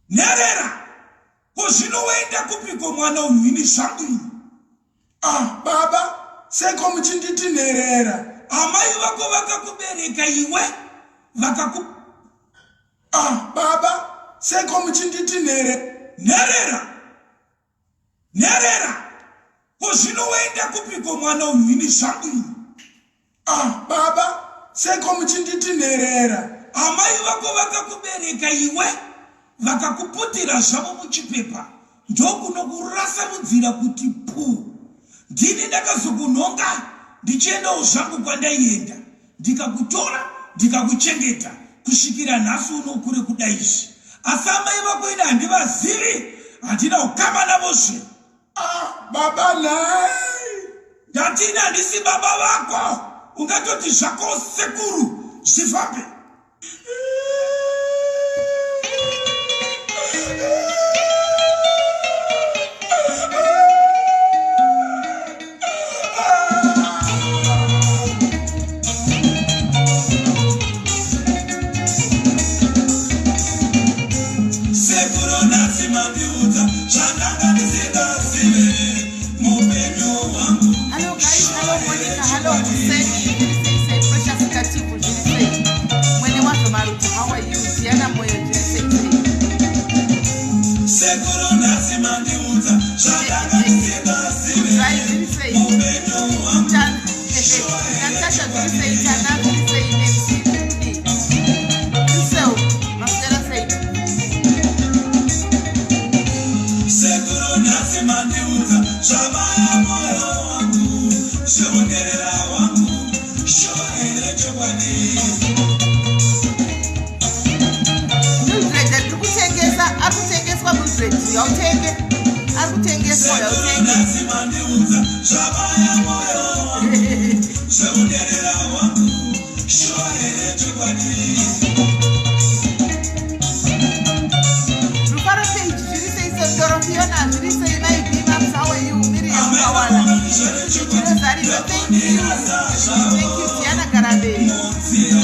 Nherera! Ko zvino waenda kupiko mwana uyu ini zvangu ini? Ah, baba, seko muchinditi nherera? Amai vako vakakubereka iwe vakaku Ah, baba, seko muchinditi nhere nherera? Nherera! Ko zvino waenda kupiko mwana uyu ini zvangu ini? Ah, baba, seko muchinditi nherera? Amai vako vakakubereka iwe vakakuputira zvavo muchipepa ndokunokurasa munzira kuti puu. Ndini ndakazokunhonga ndichiendawo zvangu kwandaienda ndikakutora ndikakuchengeta kusvikira nhasi uno ukure kudai izvi. Asi amai vako ini handivazivi, handina ukama navozve. Ah, baba nhai. Ndati ini handisi baba vako, ungatoti zvako sekuru zvifambe. Sekuru nhasi mandiudza zvandanga ndisingazive mupenyu hwangu. Hello guys, hello Monica, hello Hussein, zviri sei sei, Precious Katibu, zviri sei, Mwene wazvo Maruta, how are you, Diana Moyo, zviri sei sei. Sekuru nhasi mandiudza zvandanga ndisingazive Zai, zviri sei. mupenyu hwangu. Natasha, zviri sei, Tana, zviri sei, Nancy, zviri Chrisel, maswera sei. Sekuru nhasi mandiudza zvabaya moyo wangu zveunherera hwangu shuwa here chokwadi. Mildred ari kutengesa, ari kutengeswa Mildred, yautenge. Ari kutengeswa Sekuru yautenge. nhasi mandiudza zvabaya moyo wangu zveunherera hwangu shuwa here chokwadi. Rufaro page zviri sei Sondoro Fiona zviri sei Mai B Maps how are you Miriam Amai Kawala vako zvere chokwadi Chirozariro thank you ndakundirasa zvavo thank you Diana Garabe munzira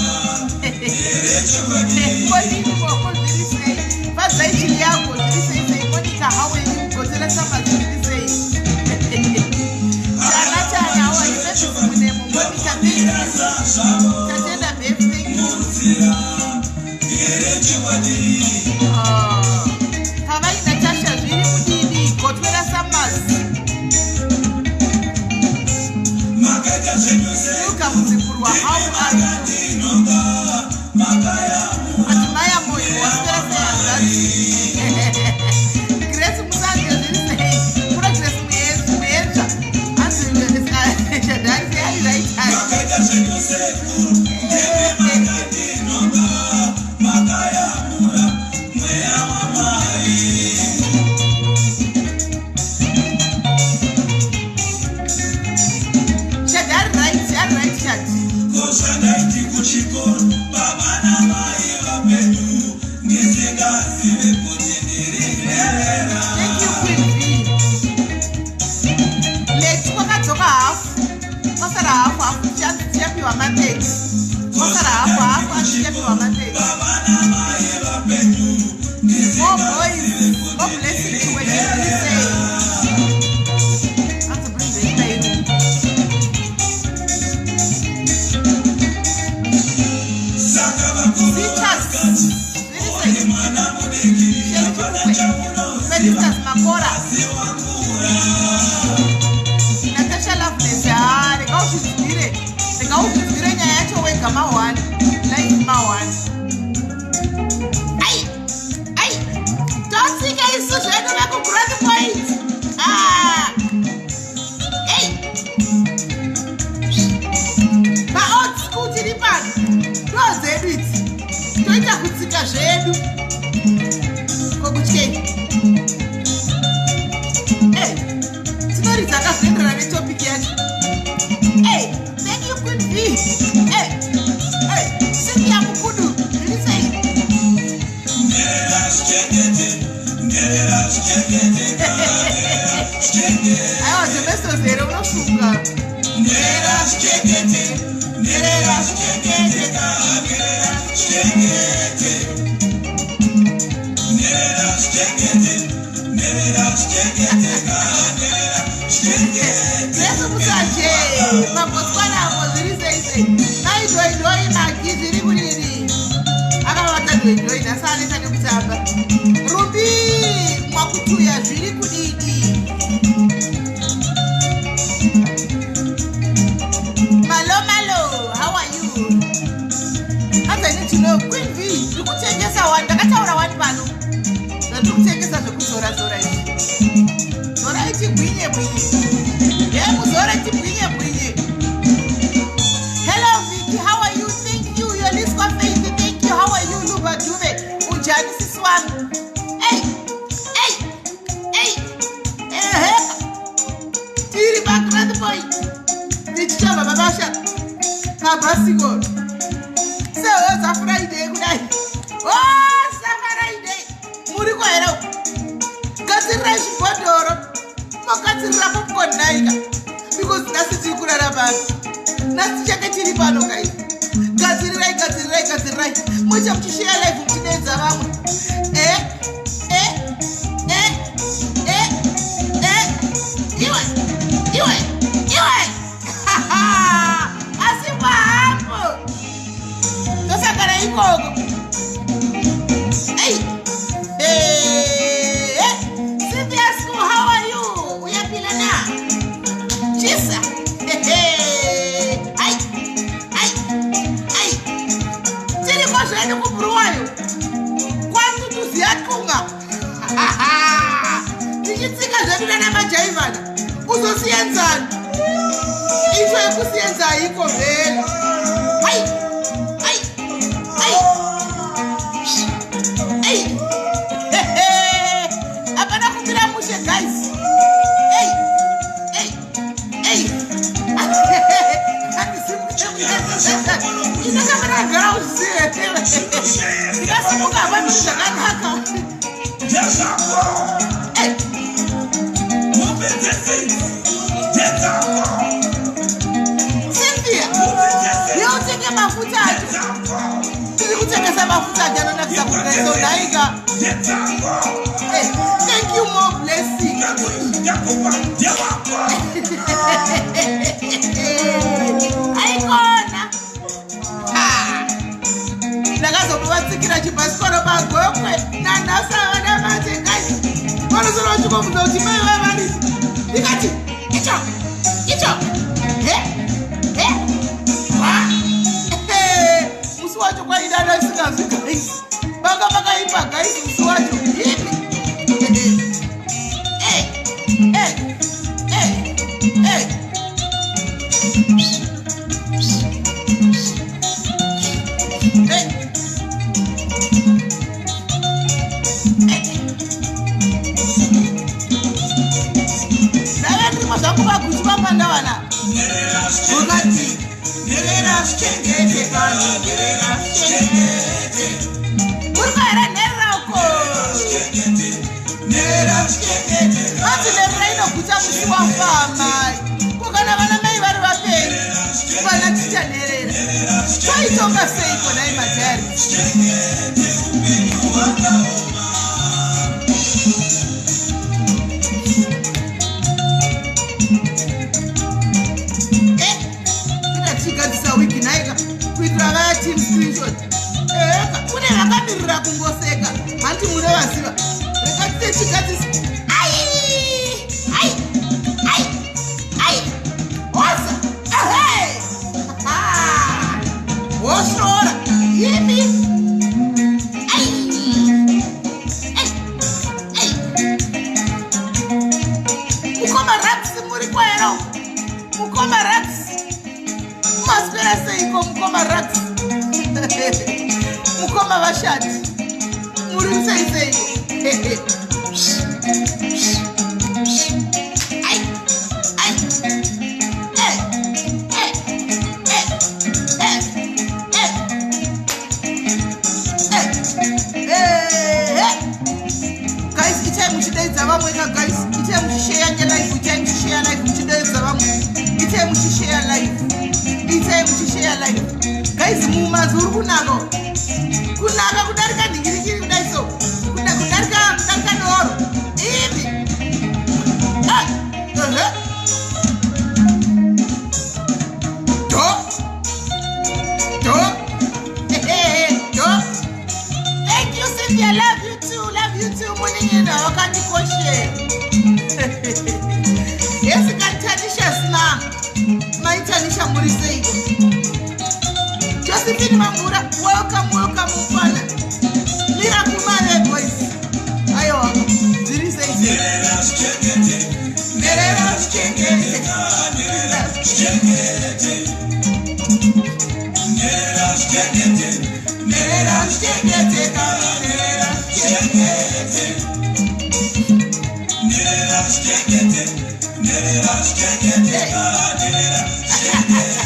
here chokwadi. Kolini Moko zviri sei Fadzai Chiriago zviri sei sei Monica how are you Gotera Summers zviri sei Chana Chana how are you Memphis Munemo Monica thank you Ndakundirasa zvavo Tatenda Babe thank you munzira here chokwadi. Ah, Pavai Natasha zviri kudini Gotwera Summers Makaita zvenyu Luka sekuru Mudzipurwa how ndimi are you makandinhonga makayamura Admire Moyo mweya waswera sei wamwari. hanzvadzi Grace Musange zviri sei kuna Grace Muenzva hanzi Shadari sei ari right hand Makaita zvenyu sekuru ndimi makandinhonga makayamura mweya wamwari. Shadari right ari right Shadi Ko zvandaiti kuchikoro baba namai vapenyu ndisingazive kuti ndiri nherera. Thank you Queen V Leti kwakadzoka hafu kwasara hafu hafu tichapiwa mapeti Ko kwasara hafu zvandaiti hafu asi tichapiwa kuchikoro mapeti baba namai vapenyu More boys, ndisingazive more kuti blessing ndiri to when you nherera. say. Have to bring the style. Saka vakuru Zitas, vakati zviri uri sei? mwana mudiki Sheri hapana Chikukwe. chamunoziva Felistas Makora. asi wakura. Natasha Loveness. Ah, rega uzvizwire. Rega uzvizwire nyaya yacho wega ma1. Live ma1. Ai, ai. Totsika isu zvedu vekuGrowth Point. Ah. Hey. Pa-old school tiri pano. Ndo dzedu idzi. Toita kutsika zvedu. Kokutyei. Hey, tinoridza akazvienderana netopic yacho. Hey, thank you Queen V. Hey, hey, Cynthia Mukudu, zviri sei? Nherera zvichengete, nherera zvichengeteka, nherera zvichengete. Aiwa Zemesos here unofunga. Nherera zvichengete, nherera zvichengeteka, nherera zvichengete. Jesu musaje maBotswana apo, zviri sei sei? Mai dhoidhoi magi, zviri kudini? Akavata dhoidhoi nhasi, aneta nekutamba. Rumbi mwakutuya, zviri kudini? Malo malo, how are you? Hanzi, I need to know, Queen V, ndiri kutengesa wani. Ndakataura wani pano zvandiri kutengesa zvekuzora zora izvi. Zora ichigwinye bwinye, yemuzora ichigwinye bwinye. Hello Vicky, how are you? Thank you. Yoliswa Faith, thank you. How are you? Luba Dube, unjani sisi wami? Ey ey ey, ehe, tiri paGrand Point tichichabva babasha pabhasikoro sehoza Friday kudai. O saFriday muriko here? Gadzirirai zvibhodhoro, mogadzirira popcorn naika, because nhasi tiri kurara pano, nhasi tichange tiri pano guys. Gadzirirai, gadzirirai, gadzirirai, muite muchisheya live, muchideedza vamwe. E e e e e, iwe iwe iwe, asi pahapo tosangana ikoko. Ei hey, Cynthia Sue, how are you? Uyaphila na? Chisa. Ai ai ai, tiriko zvedu kuBhuruwayo kwatutuziyatunga, tichitsika zvedu nana majaivana. Uzosiyenzani into yekusiyenza ayikho vhele. Hayi hayi hayi ei, hapana kumira mushe guys. Ei ei ei, inakamanagara uzive, ndikasimuka hapano zvakanaka. Ndezvako. Ei. Mombe dzese idzi ndedzako. Cynthia. Mombe dzese. Yeutenge mafuta acho. Ndedzako. Tiri kutengesa mafuta acho anonakisa kureso naika. Ndedzako. Thank you, more blessing. Ndakupa, ndewako. Aikona ndakazomuvatsikira chibhasikoro pagokwe nanhasi avana mate guys. Vanosora vachingobvunza kuti mai vavarisi, ndikati icho icho he he ha. Musi wacho kwaidada isingazwi guys, vanga vakaipa guys musi wacho imi. Eh, eh, eh, eh. Eh. Eh. Ndave ndirimo zvangu paguchi pamandawana. Ukati nherera zvichengeteka, nherera zvichengete. Muri kwaera nherera uko? Hanzi nherera inoguta musi wafa amai. Ko kana vana mai vari vapenyu, vana ticha nherera toitonga seiko nai madhari? Eh, tina wigi naika kuitira vaya team screenshot. Eka kune vakamirira kungoseka, hanti munovaziva. Reka tichigadzisa. Ai ai ai ai, hosa ehe, hosora imi. Ai ai ai, mukoma Raps, muri kwaero? Mukoma Raps, maswera seiko? Mukoma Raps, mukoma vashati, muri sei seiko? Ai ai, eh eh eh eh eh eh eh. Guys, itai muchidaidza vamwe ka guys, itai muchisheya live, itai muchisheya live, muchidaidza vamwe, itai muchisheya live, itai muchisheya live guys. Mumanzi uri kunaka, kunaka kudarika nhingirikiri kudai so, kudarika Welcome, welcome mufana. Miracle Male boys. Aiwa, zviri sei sei? Nherera zvichengete. Nherera zvichengete. Nherera zvichengete. Nherera zvichengete. Nherera zvichengete. Nherera zvichengete. Nherera zvichengete. Nherera zvichengete. Nherera zvichengete.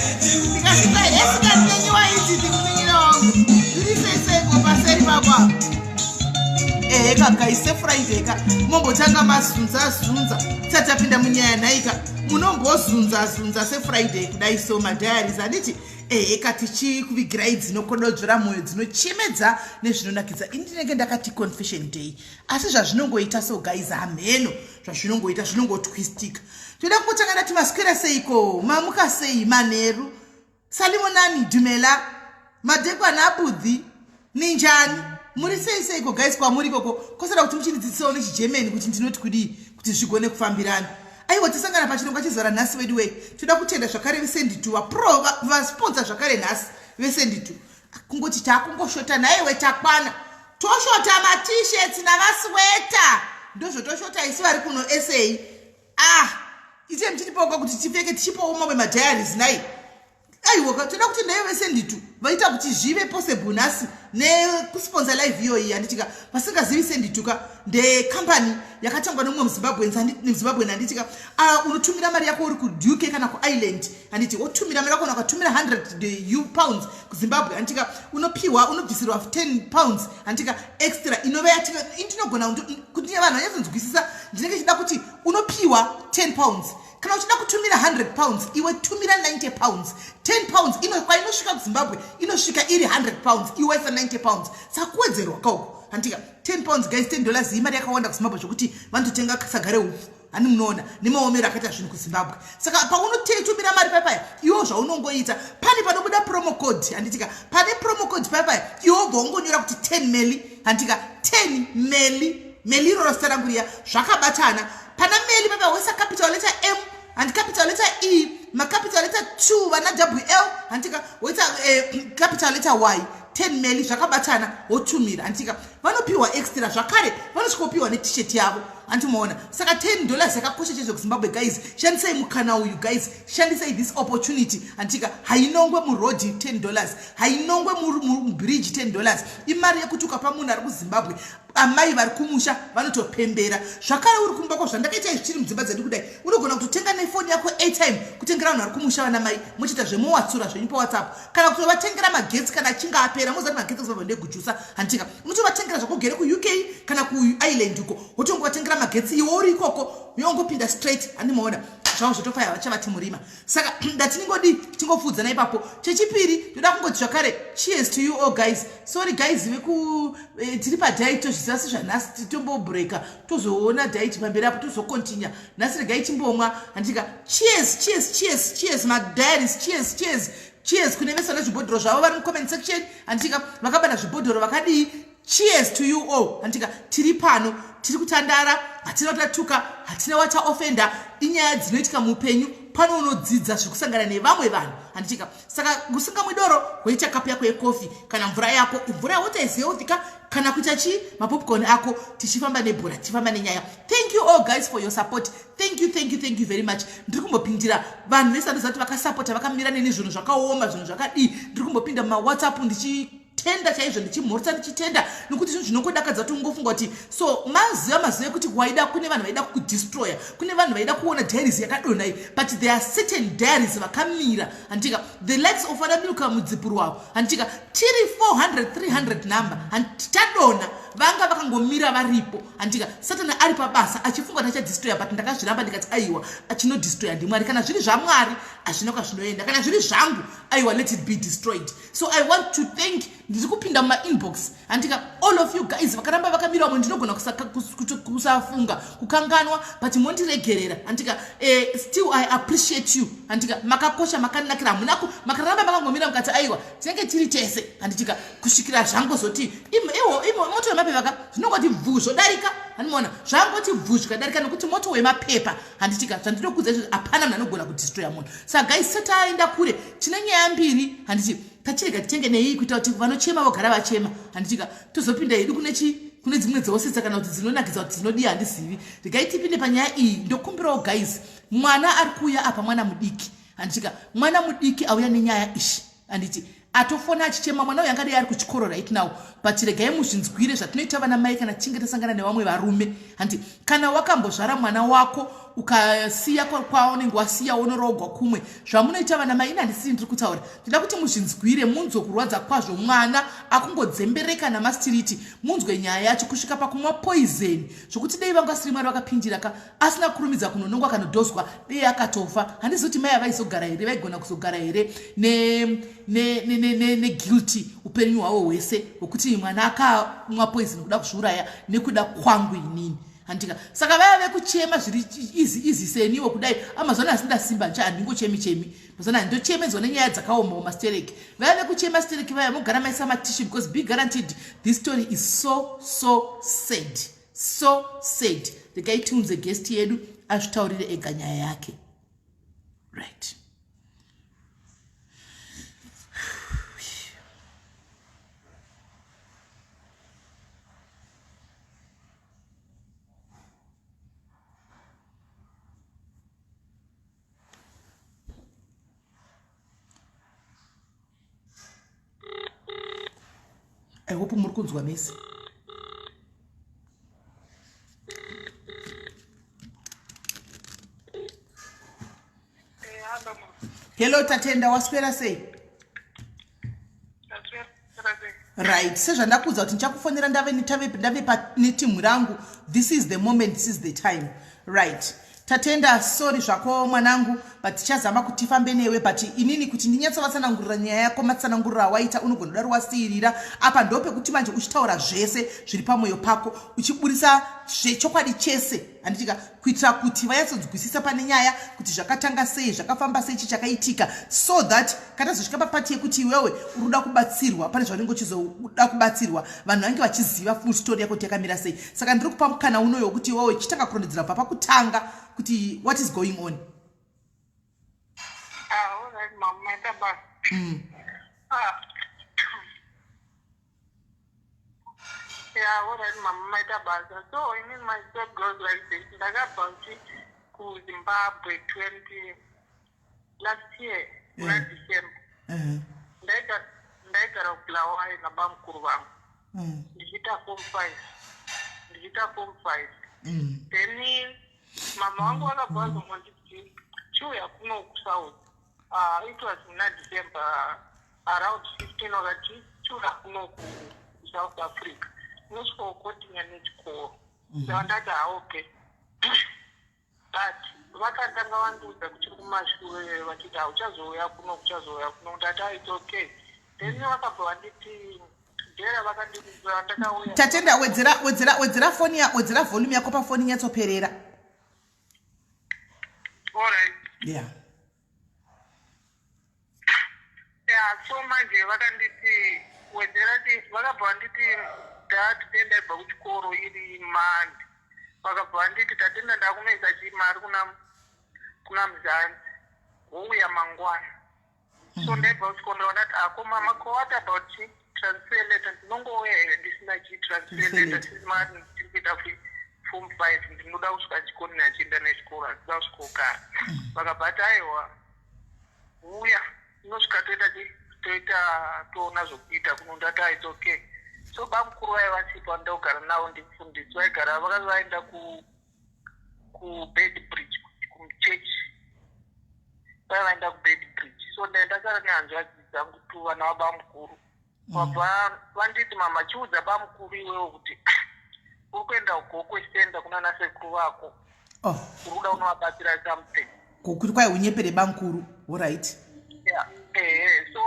Ndikasvika esingatinenyiwa idzi ndikunin'ina wangu. Zviri sei seiko paseri pako? Ehe kagai, sefriday ka mombotanga mazunza zunza tisati tapinda munyaya nhaika. Munombozunza zunza sefriday kudai so, madiaries, handiti? Ehe ka, tichikuvigirai dzinokododzvera mwoyo, dzinochemedza nezvinonakidza. Ini ndinenge ndakati confession day, asi zvazvinongoita so guys, hamheno zvazvinongoita, zvinongotwistika. Toda kungotanga ndati maswera seiko, mamuka sei, manheru, salimonani, dumela, madekwana, abudhi, ninjani, muri sei seiko guys kwamuri ikoko? Kosada kuti muchindidzidzisawo nechigermany kuti ndinoti kudii kuti zvigone kufambirana. Aiwa, tisangana pachirongwa chezuva ranhasi wedu wei. Toda kutenda zvakare veSendito, vapro vasponsor zvakare nhasi veSendito. Kungoti taakungoshota nhaiwe, takwana, toshota maT-shirts namasweater, ndozvotoshota isu vari kuno SA. Ah, ite muchitipoka kuti tipfeke, tichipowo mamwe madiaries nai. Aiwa, toda kuti ndaive veSendito vaita kuti zvive possible nhasi nekusponsor live iyoyi, handitika? Vasingazivi Sendituka, ndekambani yakatangwa nemumwe muZimbabwean, handitika? Unotumira mari yako uri kuUK kana kuIreland, handiti? Wotumira mari yako, ukatumira 100 pounds kuZimbabwe, handitika, unopiwa, unobvisirwa £10, handitika, extra inove ndinogona kuti vanhu vanyatsonzwisisa. Ndinenge chida kuti unopiwa £10 kana uchida kutumira £100. Iwe tumira £90, £10 ino kwainosvika kuZimbabwe inosvika iri £100, iwe waisa £90, saka kuwedzerwa kauko, handitika? £10 guys, $10 imari yakawanda kuZimbabwe zvokuti vanototenga saga reupfu, hani? Munoona nemaomero akaita zvinhu kuZimbabwe. Saka paunotumira mari paipaya, iwo zvaunongoita, pane panobuda promo code, handitika? Pane promo code paipaya, iwo bva ungonyora kuti 10 Meli, handitika? 10 Meli, Meli iroro zita rangu riya, zvakabatana. Pana Meli papa woisa capital letter M and capital letter E, macapital letter 2 vana WL, handitika? Woita capital letter Y, 10 Meli zvakabatana, wotumira, handitika? Vanopiwa extra zvakare, vanosvikopiwa neT-shirt yavo, handimaona? Saka $10 yakakosha chaizvo kuZimbabwe guys. Shandisai mukana uyu guys, shandisai this opportunity, handitika? Hainongwe murodhi $10, hainongwe mubridge. $10 imari yekuti ukapa munhu ari kuZimbabwe, amai vari kumusha vanotopembera zvakare. Uri kumba kwa, zvandakaita izvi, tiri mudzimba dzedu kudai, unogona kutotenga nefoni yako airtime kutengera vanhu vari kumusha, vana mai, muchiita zvemuwatsura zvenyu paWhatsApp, kana kutovatengera magetsi kana achinge apera. Moziva kuti magetsi kuZimbabwe ndegujusa, handitika? Unotovatengera zvakugere kuUK kana kuIreland uko, wotongovatengera magetsi iwe uri ikoko, yongopinda straight, handimaona? Zvavo zvotofaya, vachavati murima. Saka ndatiningodi tingopfuudzana ipapo. Chechipiri, ndoda kungoti zvakare cheers to you all guys. Sorry guys, veku tiri padiet, tozviziva sezvanhasi tombobreaka, tozoona diet pamberi apo, tozocontinua. Nhasi regai timbomwa, handitika? Cheers, cheers, cheers, cheers madiaries, cheers, cheers, cheers kune vese vane zvibhodhoro zvavo vari mucomment section, handitika? Vakabata zvibhodhoro vakadii, cheers to you all, handitika? Tiri pano, tiri kutandara, hatina kutatuka, hatina wataofenda. Inyaya dzinoitika muupenyu pano, unodzidza zvekusangana nevamwe vanhu, handitika? Saka usingamwi doro, woita kapu yako yekofi kana mvura yako, mvura water is healthy ka, kana kuita chii, mapopcorn ako, tichifamba nebhora, tichifamba nenyaya. Thank you all guys for your support. Thank you, thank you, thank you very much. Ndiri kumbopindira vanhu vese vandoziva kuti vakasapota, vakamira neni, zvinhu zvakaoma, zvinhu zvakadii. Ndiri kumbopinda mumawhatsApp ndichitenda chaizvo, ndichimhoresa, ndichitenda, nokuti zvinhu zvinongodakadza kuti ungofunga kuti so maziva, maziva ekuti waida, kune vanhu vaida kukudestroya, kune vanhu vaida kuona diaries yakadonai, but there are certain diaries vakamira, handitika? The likes of ana Milka mudzipuru wavo, handitika? Tiri 400 300 number, tadona, vanga vakangomira varipo, handitika? Satani ari pabasa achifunga kuti achadestroya, but ndakazviramba, ndikati aiwa, achinodestroya ndimwari. Kana zviri zvamwari hazvina kwazvinoenda, kana zviri zvangu, aiwa, let it be destroyed. So I want to thank, ndiri kupinda mumainbox, handika, all of you guys vakaramba vakamira. Vamwe ndinogona kusafunga, kukanganwa, but mondiregerera, handika? Still I appreciate you, handika? Makakosha, makanakira, hamuna makaramba makangomira mukati aiwa, tinenge tiri tese, handitika? Kusvikira zvangozoti iwo moto wemapepa ka, zvinongoti bvu zvodarika, handimaona? Zvangoti bvu zvikadarika, nokuti moto wemapepa, handitika? Zvandinokudza izvozvo, hapana munhu anogona kudestroya munhu. Saka guys, setaenda kure, tine nyaya mbiri, handiti? Tachirega titenge neiyi kuita kuti vanochema vogara vachema handitika tozopinda hedu kune chi kune dzimwe dzeosetsa kana kuti dzinonakidza kuti dzinodiya handizivi. Regai tipinde panyaya iyi ndokumbirawo guys mwana ari kuuya apa mwana mudiki handitika mwana mudiki auya nenyaya ishi handiti atofona achichema mwana uyu angadai ari kuchikoro right now but regai muzvinzwire zvatinoita vana mai kana tichinge tasangana nevamwe varume hanti kana wakambozvara mwana wako ukasiya kwaunenge wasiya wonoroogwa kumwe zvamunoita vana mai ini handisiri ndiri kutaura ndida kuti muzvinzwire munzwe kurwadza kwazvo mwana akungodzembereka namastiriti munzwe nyaya yacho kusvika pakumwa poison zvokuti dei vanga vasiri mwari vakapindira ka asina kukurumidza kunonongwa kanodhozwa dei akatofa handizivi kuti mai avaizogara here vaigona kuzogara here neguilty ne, ne, ne, upenyu hwavo hwese hwekuti mwana akamwa poison kuda kuzviuraya nekuda kwangu inini handika saka vaya vekuchema zviri izi izi seniwo kudai amazona asi ndasimba nje handingochemi chemi mazona handochemedzwa nenyaya dzakaomaoma stereki vaya vekuchema stereki vaya mogara maisa matishu because be guaranteed this story is so so sad so sad regai tiunze guest yedu azvitaurire ega nyaya yake right I hope muri kunzwa mese. Hello Tatenda, waswera sei? Right, sezvandakuudza kuti ndichakufonera ndave ndave netimhu rangu. This is the moment, this is the time. Right. Tatenda, sorry zvako mwanangu, but tichazama kuti tifambe newe but inini kuti ndinyatsovatsanangurira nyaya yako matsananguriro awaita unogona kudaro wasiirira apa ndopekuti manje uchitaura zvese zviri pamwoyo pako uchiburisa zvechokwadi chese handitika kuitira kuti vanyatsonzwisisa pane nyaya kuti zvakatanga sei zvakafamba sei chi chakaitika so that kana zosvika papati yekuti iwewe uri kuda kubatsirwa pane zvaunenge uchizoda kubatsirwa vanhu vange vachiziva full story yako kuti yakamira sei saka ndiri kupa mukana unoyo wekuti iwewe chitanga kurondedzera kubva pakutanga kuti what is going on ah, all right, mama, maita basa. Ah. Yeah, all right, mama, maita basa. So, I mean, my story goes like this. Ndakabva kuZimbabwe 20 last year, muna December. Ndaigara kuBulawayo nabamukuru vangu. Ndichiita form 5. Ndichiita form 5. Then mama vangu vakabva vazongonditi chiuya kuno kuSouth. It was muna December around 15 vakati chiuya kuno kuSouth Africa. Unosvika ukotinya nechikoro. Ndava ndati okay. But vakatanga vandiudza kuchiri kumashure vachiti hauchazouya kuno kuchazouya kuno ndati ah, it's okay. Then vakabva vanditi dera vakandiudza ndakauya. Tatenda wedzera wedzera wedzera foni ya wedzera volume yako pafoni inyatsoperera. All right. Yeah. Yeah, so manje vakanditi wedzera ti vakabva vanditi dad ndaibva kuchikoro iri mandi vakabva vanditi tatenda ndakunoisa chimari kuna kuna muzanzi wouya mangwana so ndaibva kuchikoro ndaona kuti ako mama ko what about chi transfer letter ndinongouya here ndisina chi transfer letter since mari ndiri kuita form 5 ndinoda kusvika chikoro ndachienda nechikoro handida kusvikogara vakabva ati aiwa uya unosvika toita chi toita toona zvokuita kuno ndati ah, it's okay so bamukuru vaiva vasipo vanoda kugara navo ndimufundisi vaigara vakanga vaenda ku kuBeitbridge kumuchechi vaiva vaenda kuBeitbridge so ndasara nehanzvadzi dzangu tu vana vabamukuru vabva vanditi mama chiudza bamukuru iwewe kuti uri kuenda kuGokwe Center kunana sekuru vako Oh. uri kuda kunovabatsira something Kuti kwai unyepere bamukuru. All right. Yeah. So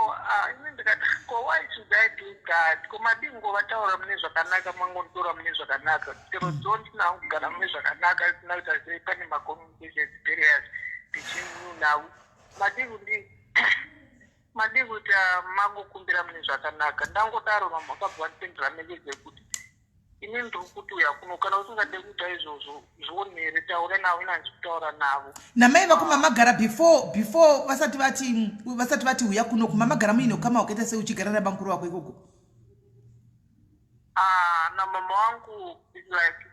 ini ndikati ko why should I do that? Ko madii kungovataura mune zvakanaka mangonditora mune zvakanaka chero dzo ndinawo kugara mune zvakanaka isina kuita sei pane macommunications barriers between you now madii kundi madii kuita mangokumbira mune zvakanaka ndangodaro mama vakabva vandipindura message yekuti Ini ndiri kuti uya kuno kana usingade kuita izvozvo zvionere taura navo ini handisi kutaura navo. Namai vako mamagara before before vasati vati vasati vati uya kuno kumamagara muine ukama hwakaita sei uchigara nabamkuru vako ikoko? Ah, namama wangu is like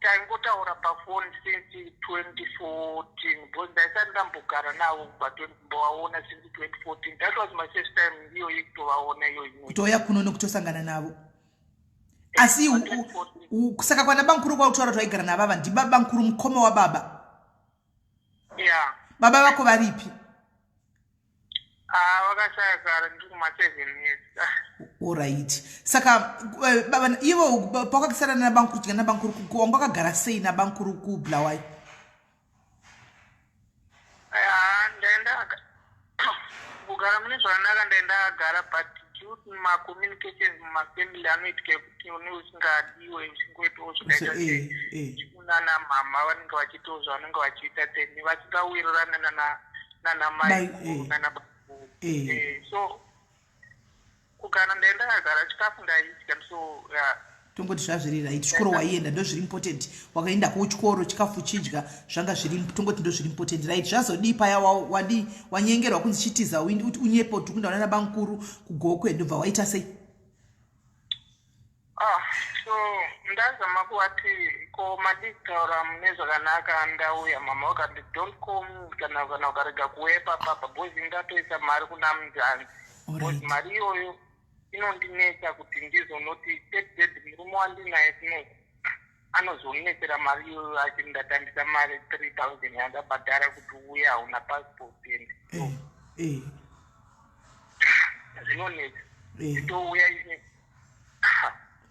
taingotaura pafoni since 2014 because ndaisati ndambogara navo kubva kumbovaona since 2014. That was my first time iyoyi kutovaona iyoyi. Kutouya kuno nekutosangana navo. Asi saka kwana bamkuru kwautaura kuti waigara navava ndibabamkuru mukoma wababa? Yeah. Baba vako varipi? Ah, vakashaya kare ndiri kuma 7 years. Alright. Saka eh, baba ivo pakakisana nabankuru chika nabankuru wanga wakagara sei nabankuru kuBulawayo? Ah, ndaenda kugara mune zvakanaka ndaenda agara but due to ma communications mumafamily anoitika ekuti une usingadiwe uchingoitawo zvakaita eh, eh. nana mama vanenge vachiitawo zvavanenge vachiita then vasingawirirana nana nana mai eh. nana bakuru eh. eh, so kugara ndaenda kagara chikafu ndaidya so yeah. Tongoti zvazviri right, chikoro waienda ndozviri important, wakaenda kuchikoro chikafu chidya zvanga zviri, tongoti ndozviri important right. Zvazodii paya wadii wanyengerwa kunzi chitiza unyepe kuti kundaona nabankuru kuGokwe ndobva waita sei? Ah, so ndazama kuvati ko madii kutaura mune zvakanaka ndauya mama vakati don't call me kana kana ukarega kuuya ipapapa because ndatoisa mari kuna munzanzi because mari iyoyo inondinetsa kuti ndizonoti step dad murume wandinaye kunoku anozonetsera mari iyoyo achiri ndatambisa mari 3000 yandabhadhara kuti uye hauna passport and eh, eh. zvinonetsa eh. Ndouya ine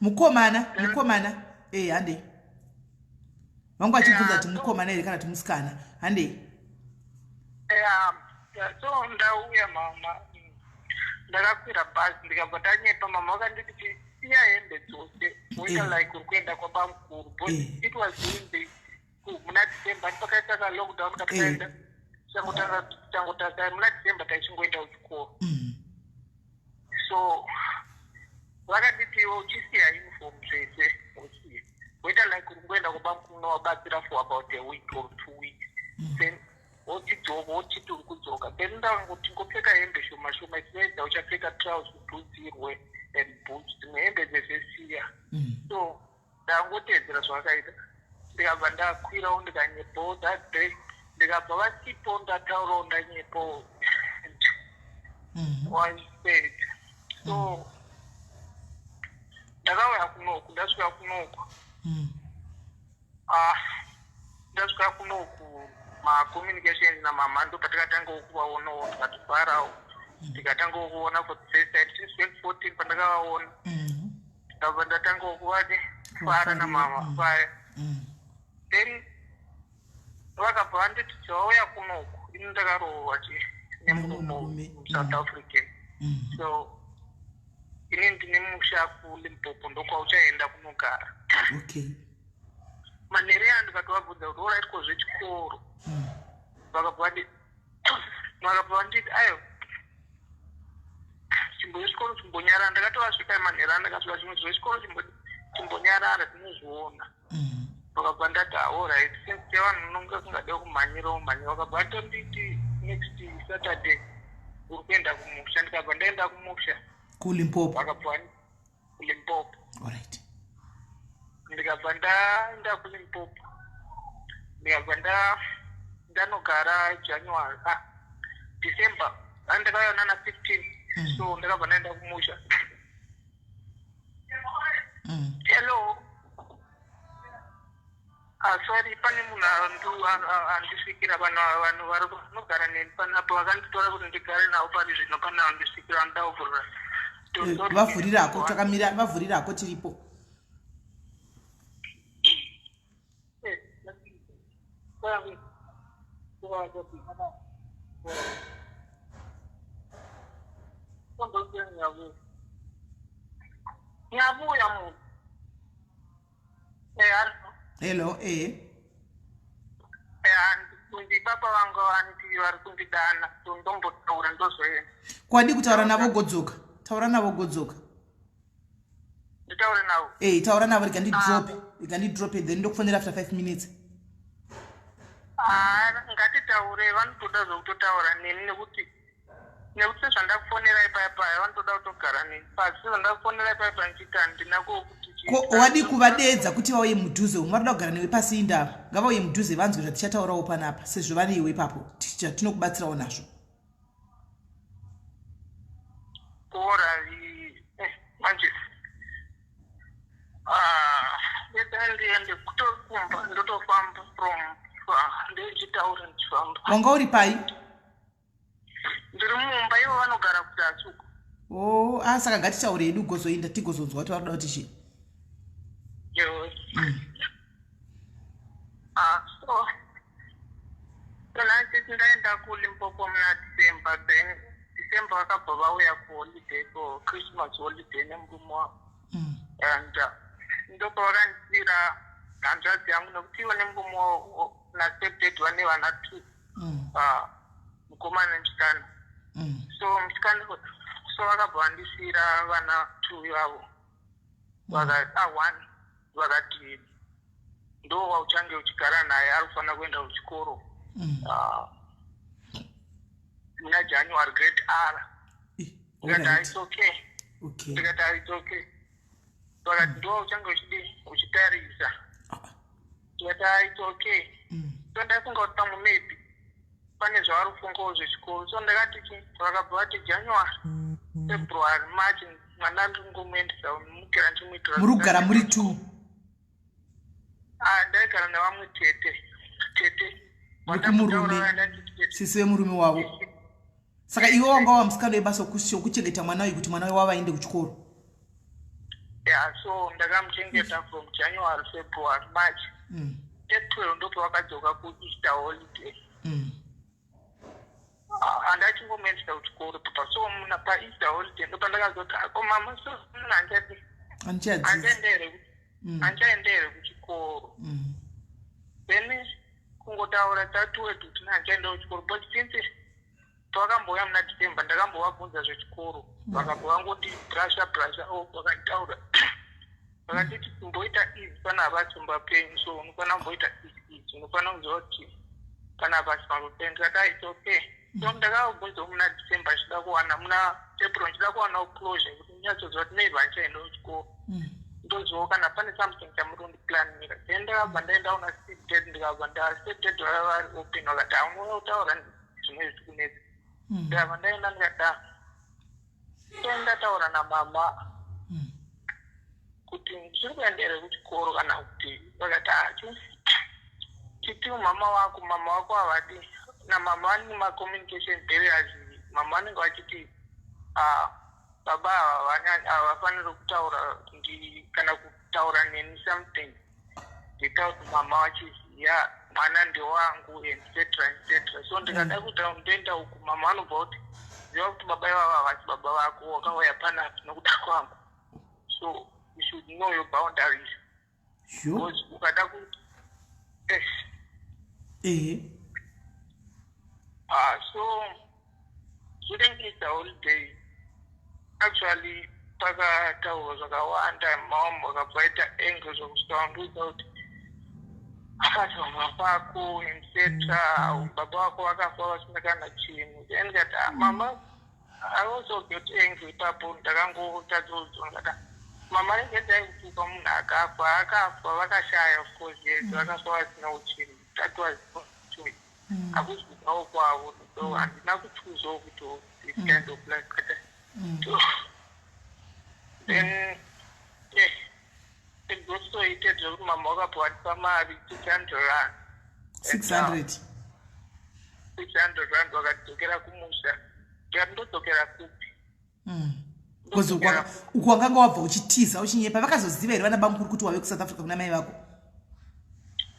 Mukomana, mukomana eh, handei vangu vachibvunza kuti mukomana here kana kuti musikana, handei. So ndauya mama, ndakakwira bhazi ndikabva ndanyepa mama vakanditi siya hembe dzose woita eh. like uri kuenda kwabamukuru because eh. it was during the muna December pakaita ka lockdown katakaenda eh. changotanga changotanga muna December taichingoenda kuchikoro. So vakanditi iwe uchisiya uniform zvese usiye woita like uri kungoenda kwabamukuru unovabatsira for about a week or 2 weeks, then wochidzoka wochiti uri kudzoka, then ndangoti ngopfeka hembe shoma shoma isinoedza uchapfeka trouse kuti udzirwe and boots, dzimwe hembe dzezvesiya. So ndangotedzera zvavakaita ndikabva ndakwirawo ndikanyepawo that day, ndikabva vasipo ndataurawo ndanyepawo wasaid. So ndakauya kunoku, ndasvika kunoku, ah, ndasvika kunoku macommunications namama ndo patakatangawo kuvaonawo tikatofarawo tikatangawo kuona for the first time since 2014 pandakavaona. Ndabva ndatangawo kuvadi kufara namama paya. Then vakabva vanditi chauya kunoku ini ndakaroorwa chi nemurume Nemurume, South African. So ini ndine musha kuLimpopo ndokwauchaenda kunogara. Manheru aya ndikatovabvunza kuti alright ko zvechikoro, vakabva vanditi aiwa chimbo chechikoro chimbonyarara. Ndakatovasvika manheru andakasvika chimwe zvechikoro chimbonyarara tinozviona. Vakabva ndati alright since chevanhu unonge usingade kumhanyira umhanyira. Vakabva vatonditi next Saturday uri kuenda kumusha, ndikabva ndaenda kumusha. KuLimpopo? Vakabva kuLimpopo. Ndikabva ndaenda kuLimpopo, ndikabva ndanogara January, ah, December andakauya nana 15. So ndakabva ndaenda kumusha. Hello, ah, sorry, pane munhu andisvikira vanhu vari vanogara neni panapo vakanditora kuti ndigare navo pari zvino pane vandisvikira vanoda kuvhurira. Eh, vavhurirako takamira, vavhurirako tiripo. Eh, Ngiyabuya muntu. Eh, hello. Hello, eh. Ndi baba vangu vanti vari kundidana so ndombotaura ndozoenda. Kwadi kutaura navo godzoka, taura navo godzoka. Nditaure navo. Eh, taura navo, rega ndidrope, rega ndidrope, then ndokufonera after 5 minutes. Ah, ngatitaure, vanotoda zvekutotaura neni nekuti sezvandakufonerai paya paya, vanotoda kutogara neni pasi. Sezvandakufonerai paya paya ndichiti handina kokuti. Ko wadii kuvadeedza kuti vauye mudhuze umu? Vanoda kugara newe pasi, indava ngavauye mudhuze vanzwe zvatichataurawo panapa, sezvo vane iwe ipapo tinokubatsirawo nazvo. Ora manje, ah, ndiende kutokumba, ndotofamba from ndichitaura ndichifamba. Wanga uri pai? Ndiri mumba, ivo vanogara kuzasi uko. O, ah, saka ngatitaure hedu, gozoinda tigozonzwa kuti vari kuda kuti chii. Yo. Ah, so nhasi ndaenda kuLimpopo muna December. Then December vakabva vauya kuholiday, for Christmas holiday, nemurume wavo. And ndopavakandisira hanzvadzi yangu, nekuti ivo nemurume wavo nastepdad vane vana two. Ah, mukomana nemusikana. So musikana, so vakabva vandisiyira vana two ivavo, vakati, ah, one, vakati ndo wauchange uchigara naye, ari kufanira kuenda kuchikoro. Ah, muna January, grade R. Ndikati, "Ah, it's okay." Ndikati, "Ah, it's okay." Vakati ndo uchange uchidi uchitarisa. Ndikati, "Ah, it's okay." So ndafunga kuti pamwe maybe pane zvavari kufungawo zvechikoro. So ndakati chi vakabva vati January, February, March, mwana ndiri kungomuendesa, mukira ndichimuitira. Muri kugara muri two? Ah, ndaigara nevamwe tete, tete. Vekumurume, sisi vemurume wavo. Saka iwe wanga wava musikana webasa wekuchengeta mwana uyu, kuti mwana wavo aende kuchikoro? Yeah, so ndakamuchengeta from January, February, March. April ndopavakadzoka kuEaster holiday. Ah, handachingomuendesa kuchikoro papa. So muna paEaster holiday ndopandakazoti, "Ako mama, so munhu handichadi Andichadzidzi. Handichaende here kuchikoro?" Then kungotaura that word kuti handichaenda kuchikoro, but since pavakambouya muna December, ndakambovabvunza zvechikoro, vakabva vangoti brasha brasha o, vakataura vakatiti kumboita easy pana havasi pamba penyu, so unofanira kumboita easy easy, unofanira kuziva kuti pana havasi pamba penyu. Ndikati, "It's okay." So ndakavabvunzawo muna December ndichida kuwana, muna April ndichida kuwanawo closure, kuti ndinyatsoziva kuti maybe handichaenda kuchikoro. Ndozivawo kana pane something chamuri kundiplanira. Then ndakabva ndaenda kuna stepdad, ndikabva nda stepdad vaiva vari open, vakati haunouya kutaura zvimwe zvitikunetsa. Ndikabva ndaenda, ndikati, "Ah, so ndataura namama kuti ndiri kuenda here kuchikoro kana kuti?" Vakati, "Achi chiti mama wako, mama wako havadi namama, vane macommunication barriers. Mama vanenge vachiti, ah, baba ava havafaniri kutaura ndi kana kutaura neni something without mama vachiziva, mwana ndewangu, etc etc. So ndikada kuita ndoenda uku, mama vanobva kuti, ziva kuti baba ivava havasi baba vako, wakauya panapa nokuda kwangu, so you should know your boundaries." Because ukada ku yes. Ah, so during Easter holiday actually pakataurwa zvakawanda. Mama vakabva vaita angry zvokusvika vandiudza kuti akati mama pako etc, baba vako vakafa vasina kana chinhu. Then ndikati, "Ah, mama." I also get angry ipapo, ndakangotadza kudzwa. Ndikati, "Mama, regedzai kutuka munhu akafa. Akafa vakashaya, of course, yes, vakafa vasina chinhu. That was not choice, hakuzi kudawo kwavo, so handina kuchoosawo kuti this kind of life." Kata so then, yeah, it got so heated zvekuti mama vakabva vandipa mari, R600. 600? R600. Vakadzokera kumusha. Ndikati, "Ndodzokera kupi?" Because uku wakanga wabva uchitiza, uchinyepa. Vakazoziva here vana bamukuru kuti wave kuSouth Africa kuna mai vako?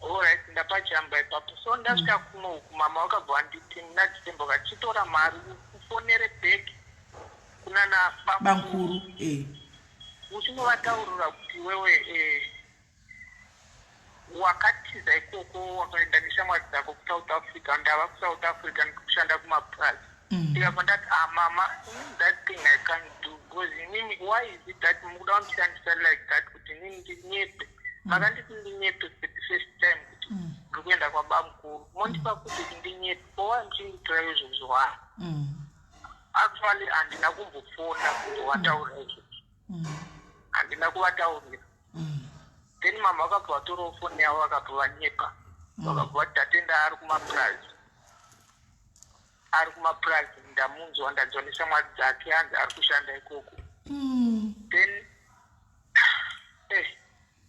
Alright, ndapajamba ipapo. So ndasvika kuno uku, mama vakabva vanditi muna December, vachitora mari ufonere back kunana bankuru e. Uchinovataurira kuti wewe wakatiza ikoko, wakaenda neshamwari dzako kuSouth Africa, ndava kuSouth Africa ndikushanda kumapurazi. Ndikabva ndati, "Ah, mama, that thing I can't do." Because inini, why is it that mukuda kundishandisa like that, kuti inini ndinyepe? Makanditi ndinyepe for the first time kuti ndiri kuenda kwabamukuru, mondipa kuti ndinyepe. Kowai muchindiitira izvozvo? Why? Actually handina kumbofona kundovataurira izvozvo, handina kuvataurira. Then mama vakabva vatorawo foni yavo, vakabva vanyepa, vakabva vati Tatenda ari kumapurazi, ari kumapurazi, ndamunzwa, ndanzwa neshamwari dzake, hanzi ari kushanda ikoko.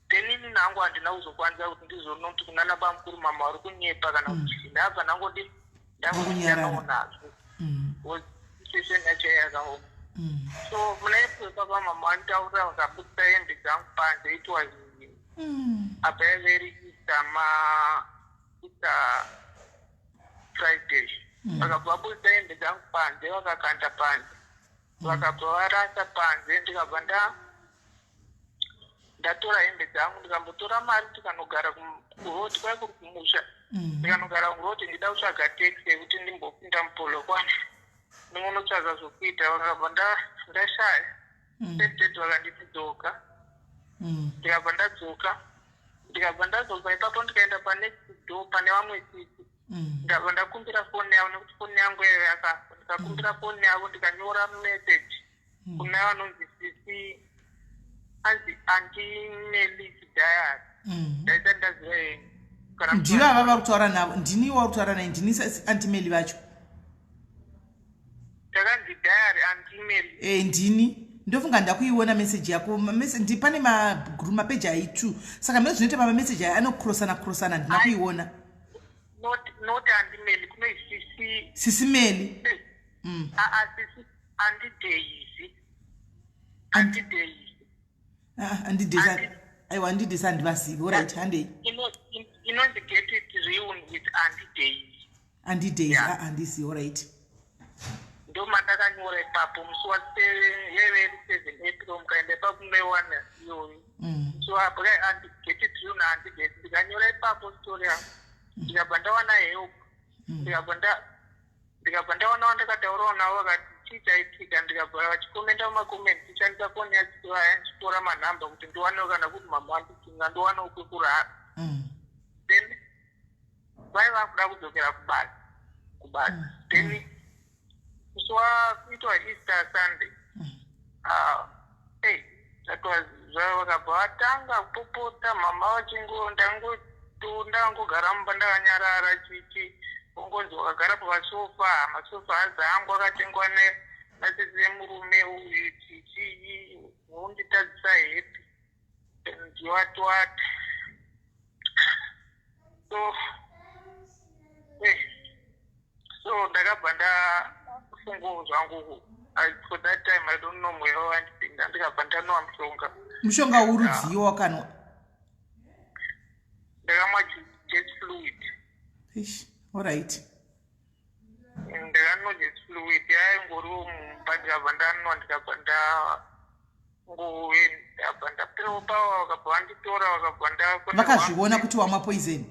Then ini nangu handina kuzokwanisa kuti ndizonoti kunana bamukuru, mama vari kunyepa kana kuti. Ndabva ndangodi Wangunyarara. ndangosiyanawo nazvo because situation yacho yakaoma. So muna April papa mama vanditaurira, vakabudisa hembe dzangu panze. It was apa yaive iri Easter, ma Easter Friday. Vakabva vabudisa hembe dzangu panze, vakakanda panze, vakabva varasa panze. Ndikabva ndatora hembe dzangu, ndikambotora mari, tikanogara kuroad, kwai kuri kumusha. Ndikanogara kuroad, ndida kutsvaga taxi yekuti ndimbopinda muPolokwane, ndingonotsvaga zvokuita. Vakabva ndashaya. Stepdad vakanditi dzoka. Ndikabva ndadzoka, ndikabva ndazobva ipapo, ndikaenda panext door pane vamwe sisi. Ndabva ndakumbira foni yavo nekuti foni yangu yaive yakafa. Ndikakumbira foni yavo, ndikanyora message kuna vanonzi sisi, anzi Auntie Melis Diary. Ndaisati ndaziva yenyu kana kuti. Ndivo ava vari kutaura navo, ndini wauri kutaura naye, ndini Auntie Meli vacho. Takanzi Diary Auntie Meli. E, ndini. Ndofunga ndakuiona meseji yako. Pane magroup, mapeji ai two, saka mene zvinoita pamameseji aya anokrosana krosana, handina kuiona. Not Auntie Meli, kune sisi. Sisi Meli. Aa, sisi Auntie Daisy, Auntie Daisy. Ah, Auntie Daisy. Aiwa, Auntie Daisy handivazivi. Alright, handei. Inonzi Get It Real with Auntie Daisy. Auntie Daisy. Yeah. Ah, handizivi. Alright. Ndo mandakanyora ipapo musi wa yaive iri 7 April. Mukaenda ipapo munoiwana iyoyo. So apo kai Auntie Get It Real naAuntie Daisy, ndikanyora ipapo story yangu, ndikabva ndawana help, ndikabva ndawana wandakataurawo navo, vakati chii chaitika. Ndikabva vachikomenda mumacomments, tichandisa foni yacho ndichitora manhamba kuti ndiwanewo kana kuti mama wanditinga, ndiwanewo kwekurara. Then vaiva kuda kudzokera kubasa. Then musi wakuitwa Easter Sunday, ah, hey, that was vakabva vatanga kupopota mama vachingo ndangogara mumba ndakanyarara chichi ongonzi wakagara pamasofa, masofa hanzi angu akatengwa nasisi vemurume uyu, chichi unditadzisa happy and what what. So so ndakabva ndafungawo zvangu. For that time I don't know mweya wandipinda, ndikabva ndanwa mushonga. Mushonga urudziyo wakanwa? Ndakamwa Jess fluid. Ish, alright. Ndakanwa Jess fluid, yaingoriwo mumba. Ndikabva ndanwa, ndikabva ndangowe, ndabva ndapirawo pawa. Vakabva vanditora, vakabva nda Vakazviona kuti wamwa poison?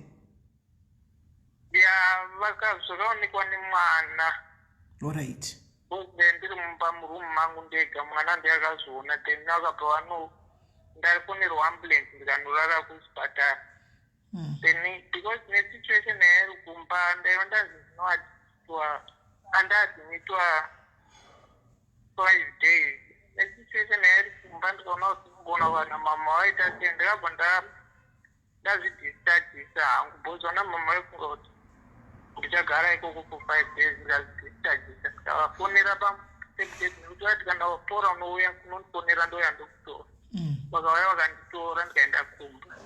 Ya, zvakaonekwa nemwana. Then ndiri mumba, murumu mangu ndega, mwana ndiye akazviona. Then vakabva vano ndafonerwa ambulance, ndikanorara kuchipatara. Then because nesituation yairi kumba, ndaiva ndanzi ndinoadmitwa, andaadmitwa 5 days. Nesituation yairi kumba, ndikaona kuti ngona vana mama vaita sei, ndakabva ndazvidischargisa hangu because vana mama vaifunga kuti ndichagara ikoko for 5 days. Ndikazvidischargisa, ndikavafonera pastepdad nekuti vati kana wapora unouya kunondifonera, ndouya ndokutora. Vakauya vakanditora, ndikaenda kumba.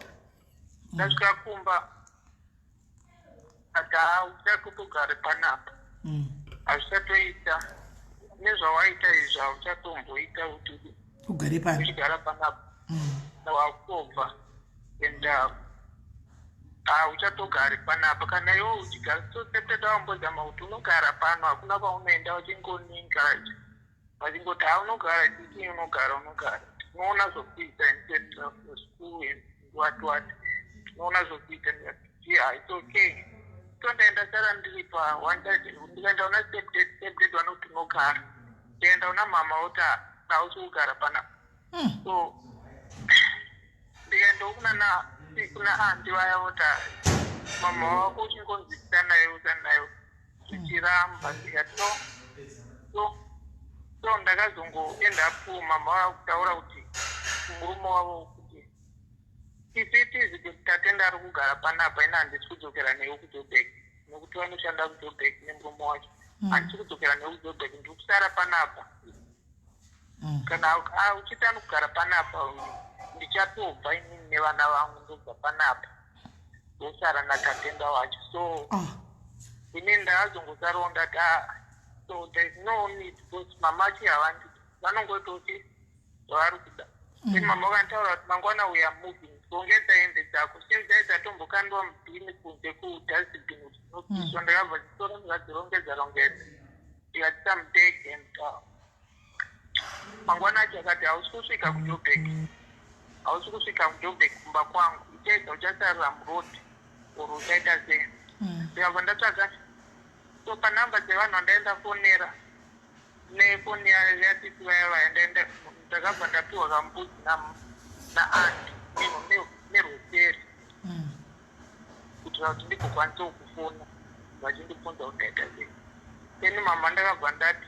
Ndasvika kumba ati hauchatotogare panapa, hazvichatoita nezvawaita izvi, hauchatomboita kuti ugare pano. Uchigara panapa, wakutobva and hauchatogari panapa kana iwe uchigara. So stepdad vambozama kuti unogara pano, hakuna kwaunoenda. Vachingoninga vachingoti ha unogara chii, unogara, unogara, tinoona zvokuita instead of school and what what, tinoona zvokuita. Ndikati yeah, it's okay. So ndaenda sara ndiri pa one side, ndikaenda una stepdad, stepdad vanoti unogara. Ndikaenda una mama, oti Hausi kugara panapa. So ndikaendawo kuna kuna aunty vaya, vota mama wako uchingonzwisisa naye, usa nayo zvichiramba. Ndikati no. So ndakazongoenda up, mama vava kutaura kuti murume wavo kuti if it is kuti Tatenda ari kugara panapa, ina handisi kudzokera newe kuJobek, nekuti vanoshanda kuJobek nemurume wacho. Handisi kudzokera newe kuJobek, ndiri kusara panapa. Kana uchiti anogara panapa, ndichatobva inini nevana vangu, ndobva panapa, ndosara naTatenda wacho. So inini ndakazongosarawo, ndati ah, so there is no need, because mama achi havandi, vanongototi zvavari kuda. Then mama vakanditaura kuti mangwana we are moving, rongedza hembe dzako. Since dai dzatombokandwa mubhini kunze, kudustbin, kuti dzinopiswa, ndakabva nditora, ndikadzirongedza rongedza, ndikadzisa mubag. And mangwana acho akati hausi kusvika kuJobek, hausi kusvika kuJobek kumba kwangu, ichaedza uchasarira muroad or uchaita sei. Ndikabva ndatsvaga, so panhamba dzevanhu vandaenda fonera nefoni yasisi vaya vaya, ndaenda, ndakabva ndapiwa kambudzi naaunty nerweseri kuitira kuti ndigokwanisawo kufona vachindibvunza kuti ndaita sei. Then mama ndakabva ndati,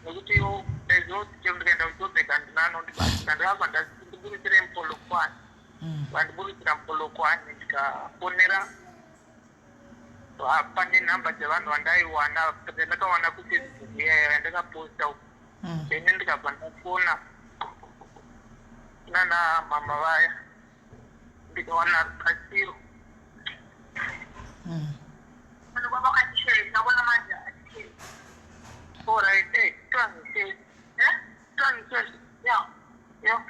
nekuti iwo ndaiziva kuti chero ndikaenda kuJobek handina anondibatsira, ndakabva ndati ndiburitsire muPolokwane. Vandiburitsira muPolokwane, ndikafonera pane nhamba dzevanhu vandaiwana, ndakawana kuFacebook iyaya yandakaposta. Then ndikabva ndafona nana mama vaya, ndikawana rubatsiro. Alright, eh, twangishe, eh, twangishe, yeah.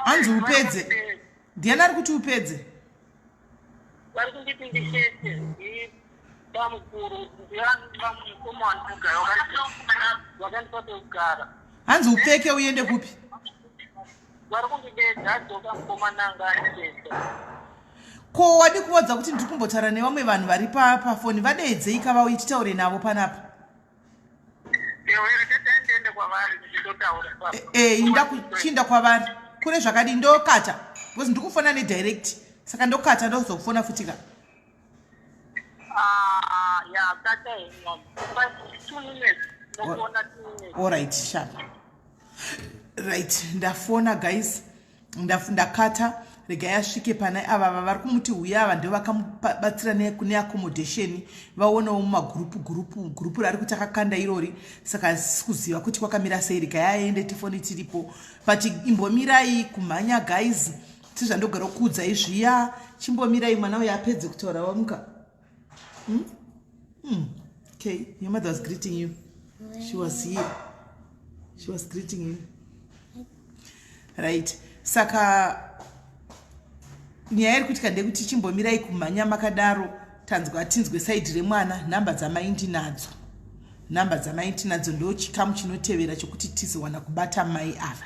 Hanzi upedze. Ndiani ari kuti upedze? Vari kunditi ndishete bamukuru, ndiyani wandinogara, vakandipa pekugara. Hanzi upfeke uende kupi? Vari kundidedza, adzoka mukomana anga andidedza. Ko wadi kuvodza kuti ndiri kumbotaura nevamwe vanhu vari pafoni? Vadeedzei kavauyi titaure navo panapa. Ndiende kwavari ndichitotaura? E, inda chinda kwavari kune zvakadii. Ndokata because ndiri kufona nedirect, saka ndokata, ndozokufona futika. Ya, kata 2 minutes, ndofona 2 minutes. Alright, sharp. Right, ndafona guys. Ndakata, regai asvike pana ava vari kumuti uya. Ava ndo vakamubatsira neaccommodation, vaonawo mumagurupu gurupu gurupu rari kuti akakanda irori, saka asisi kuziva kuti kwakamira sei. Regai aende, tifoni tiripo, but imbomirai kumhanya guys, sezvandogara kuudzai zviya. Chimbomirai mwana uyo apedze kutaura. Wamuka? Hmm? Okay, your mother was greeting you. She was here, she was greeting you. Right, saka nyaya iri kuitika ndekuti chimbomirai kumhanya makadaro. Tanzwa, tinzwe side remwana. Nhamba dzamai ndinadzo, nhamba dzamai tinadzo. Ndo chikamu chinotevera chokuti tizowana kubata mai ava,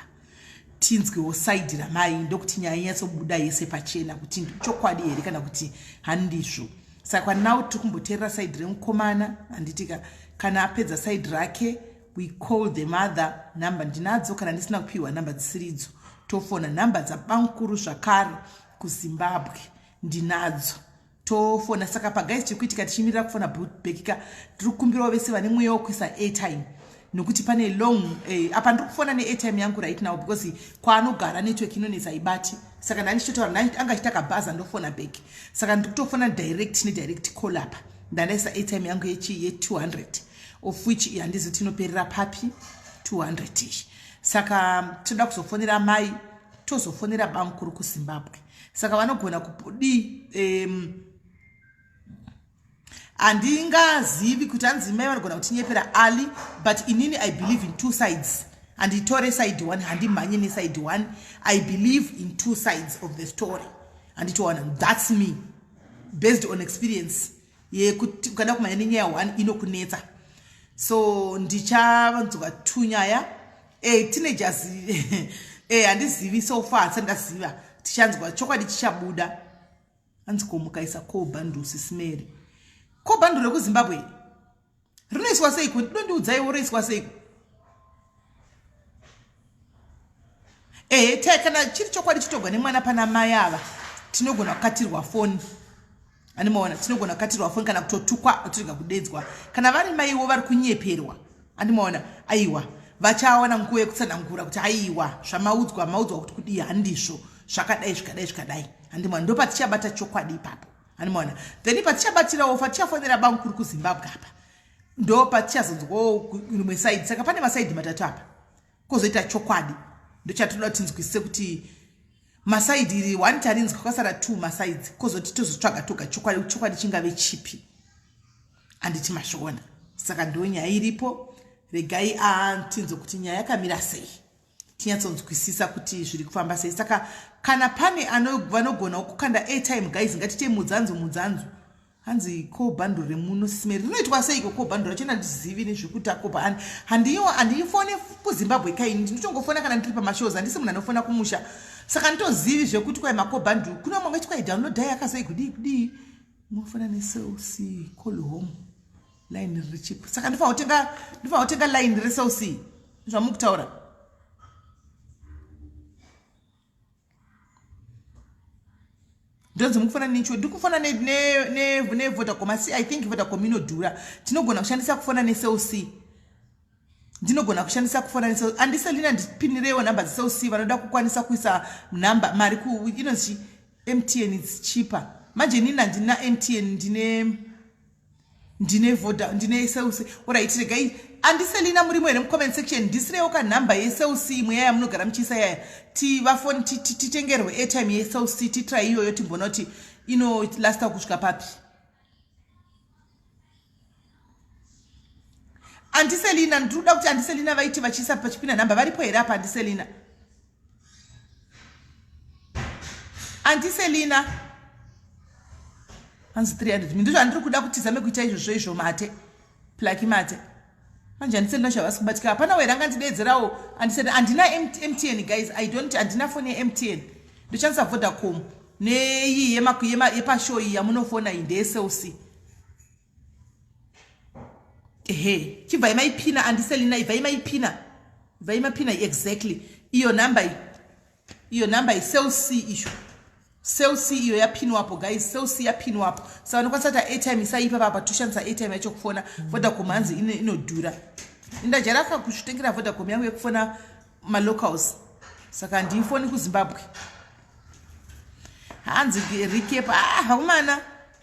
tinzwewo side ramai, ndokuti nyaya inyatsobuda yese pachena kuti chokwadi here kana kuti handizvo. Saka now tiri kumboteerera side remukomana, handitika? Kana apedza side rake, we call the mother. Nhamba ndinadzo, kana ndisina kupiwa nhamba dzisiridzo, tofona. Nhamba dzabamukuru zvakare kuZimbabwe ndinadzo, tofona. Saka paguys, tiri kuitika tichimirira kufona back ka, tiri kukumbirawo vese vane mweya wekuisa airtime, nokuti pane long apa ndiri kufona neairtime yangu right now because kwaanogara network inonetsa, ibati. Saka ndandichitotaura anga achita kabhaza, ndofona back. Saka ndiri kutofona direct nedirect call apa. Ndandaisa airtime yangu yechi ye200, of which handizi kuti inoperera papi 200 iyi. Saka toda kuzofonera mai, tozofonera bamukuru kuZimbabwe. Saka vanogona kudii? Handingazivi kuti hanzi mai vanogona kutinyepera ali, but inini I believe in two sides. Handitore side one, handimhanye neside one. I believe in two sides of the story, handitowana. That's me, based on experience yekuti ukada kumhanya nenyaya one inokunetsa. So ndichanzwa two nyaya. Teenagers, handizivi, so far handisati ndaziva. Tichanzwa chokwadi chichabuda. Hanzi ko mukaisa call bundle, sisimeri, call bundle rekuZimbabwe rinoiswa seiko? Ndinondiudzaiwo, roiswa seiko? Ehe, kana chiri chokwadi chitogwa nemwana pana mai ava, tinogona kukatirwa foni. Andimaona, tinogona kukatirwa foni kana kutotukwa torega kudedzwa. Kana vari maiwo vari kunyeperwa, andimaona, aiwa vachawana nguva yekutsanangura kuti aiwa zvamaudzwa maudzwa kuti kudii handizvo, zvakadai zvikadai zvikadai. Andimaona, ndopatichabata chokwadi ipapo. Andimaona, then patichabatirawo patichafonera bamukuru kuZimbabwe apa, ndopatichazonzwawo rimwe saidi. Saka pane masaidi matatu apa, kozoita chokwadi. Ndochatoda tinzwisise kuti masaidi iri one tarinzwa, kwasara two masides, kozoti tozotsvaga toga chokwadi, chokwadi chingave chipi. Handiti mazviona? Saka ndo nyaya iripo. Regai tinzwe kuti nyaya yakamira sei, tinyatsonzwisisa kuti zviri kufamba sei. Saka kana pane vanogona kukanda airtime, guys, ngatite mudzanzu mudzanzu. Hanzi ko bhando remuno simeri rinoitwa seiko? Ko bhando racho handizivi nezvekuti akopa handiyo, handifone kuZimbabwe kaini, ndinotongofona kana ndiri pamashows. Handisi munhu anofona kumusha, saka nditozivi zvekuti kwai makobhandu kune mwe ngati kwai download ai akazoi kudii kudii. Mofona neCell C call home line riri chip, saka ndifanira kutenga line reCell C, zvamukutaura. Ndonzi mukufona necho, ndiri kufona neVodacom, asi I think Vodacom inodhura. Tinogona kushandisa kufona neCell C, ndinogona kushandisa kufona neCell. Andiselina, ndipinireiwo nhamba dzeCell C, vanoda kukwanisa kuisa nhamba mari ku inonzi MTN, its cheaper. Manje inini handina MTN, ndine Voda, ndine Cell C. Alright, regai andiselina, murimo here mucomment section? Ndisirewo kanhamba yeCell C imwe yaya munogara muchiisa yaya, tivafoni titengerwe airtime yeCell C, titry iyoyo, timboona kuti inolasta kusvika papi. Andiselina, ndiri kuda kuti andiselina vaiti vachiisa pachipinda nhamba. Varipo here apa andiselina? Andiselina, hanzi 300 ndizvo handiri kuda kuti tizame kuita izvozvo izvo. Mate plaki mate manje andiselina chavasi kubatika hapana were angandideedzerawo. Andiselina, handina MTN, guys, I don't, handina foni yeMTN, ndoshandisa Vodacom neiyi yepashow iyi yamunofona iyi ndeyeCell C. Ehe, chibvai maipina, andiselina, ibvai maipina, ibvai mapina exactly iyo nhamba iyi, iyo nhamba iyi, Cell C isho, Cell C iyo yapinwapo, guys, Cell C yapinwapo. Saka vanokwanisa kuti airtime isaipa papa, toshandisa airtime yacho kufona. Vodacom hanzi inodhura, indajaraka kuzvitengera Vodacom yangu yekufona malocals, saka handifoni kuZimbabwe. Hanzi recap, ah, vakomana,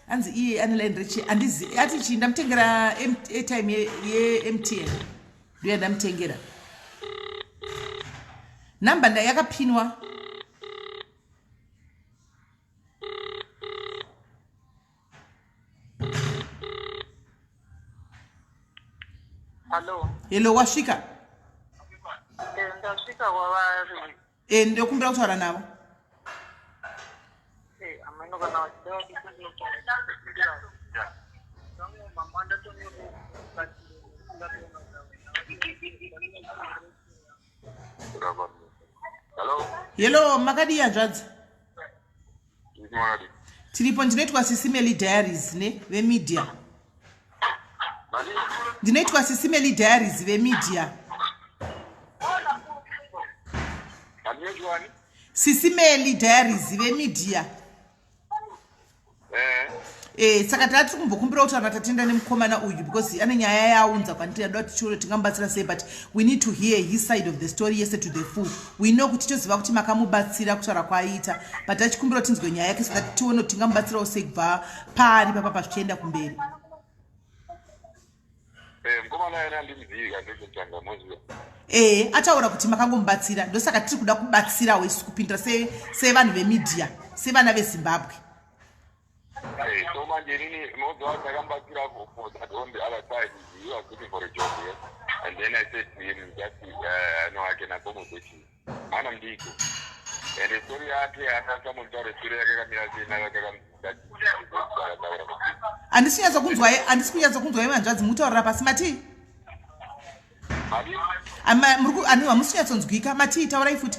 hanzi iye ane line rechi handizi ati chii, ndamutengera airtime yeMTN, ndoya ndamutengera namba nda yakapinwa. Hallo. Hello, wasvika? Ndasvika kwavari. E, ndokumbira kutaura navo. Ameno kana vachida. Mama, Hello. Hello, makadii hanzvadzi? Tiripo. Ndinoitwa Sisimeli Diaries ne vemedia. Ndinoitwa Sisimeli Diaries vemedia. Sisimeli Diaries vemedia. Saka taa tiri kumbokumbira kutaura Tatenda nemukomana uyu because ane nyaya yaunza kwandiri, yadoda kuti tione tingamubatsira sei, but we need to hear his side of the story yese to the full. We know kuti toziva kuti makamubatsira kutaura kwaaita, but achikumbira kuti tinzwe nyaya yake so that tione kuti tingamubatsirawo sei kubva paari papa zvichienda kumberi. Mukomana yena handimuzivi kandechekutanga moziva. Ee, ataura kuti makangomubatsira, ndosaka tiri kuda kubatsirawo isu kupindira sevanhu vemedia, sevana veZimbabwe. So manje inini moziva ndakamubatsira for that. On the other side, he was looking for a job, yes? And then I said to him that no, I can accommodate you, mwana mudiki, and story yake akasamutaura story yake yakamira sei nakakamutaura. Handisi kunyatsa kunzwai, handisi kunyatsa kunzwai hanzvadzi, mutaurira pasi matii? Hamusi kunyatsonzwika, matii? Taurai futi.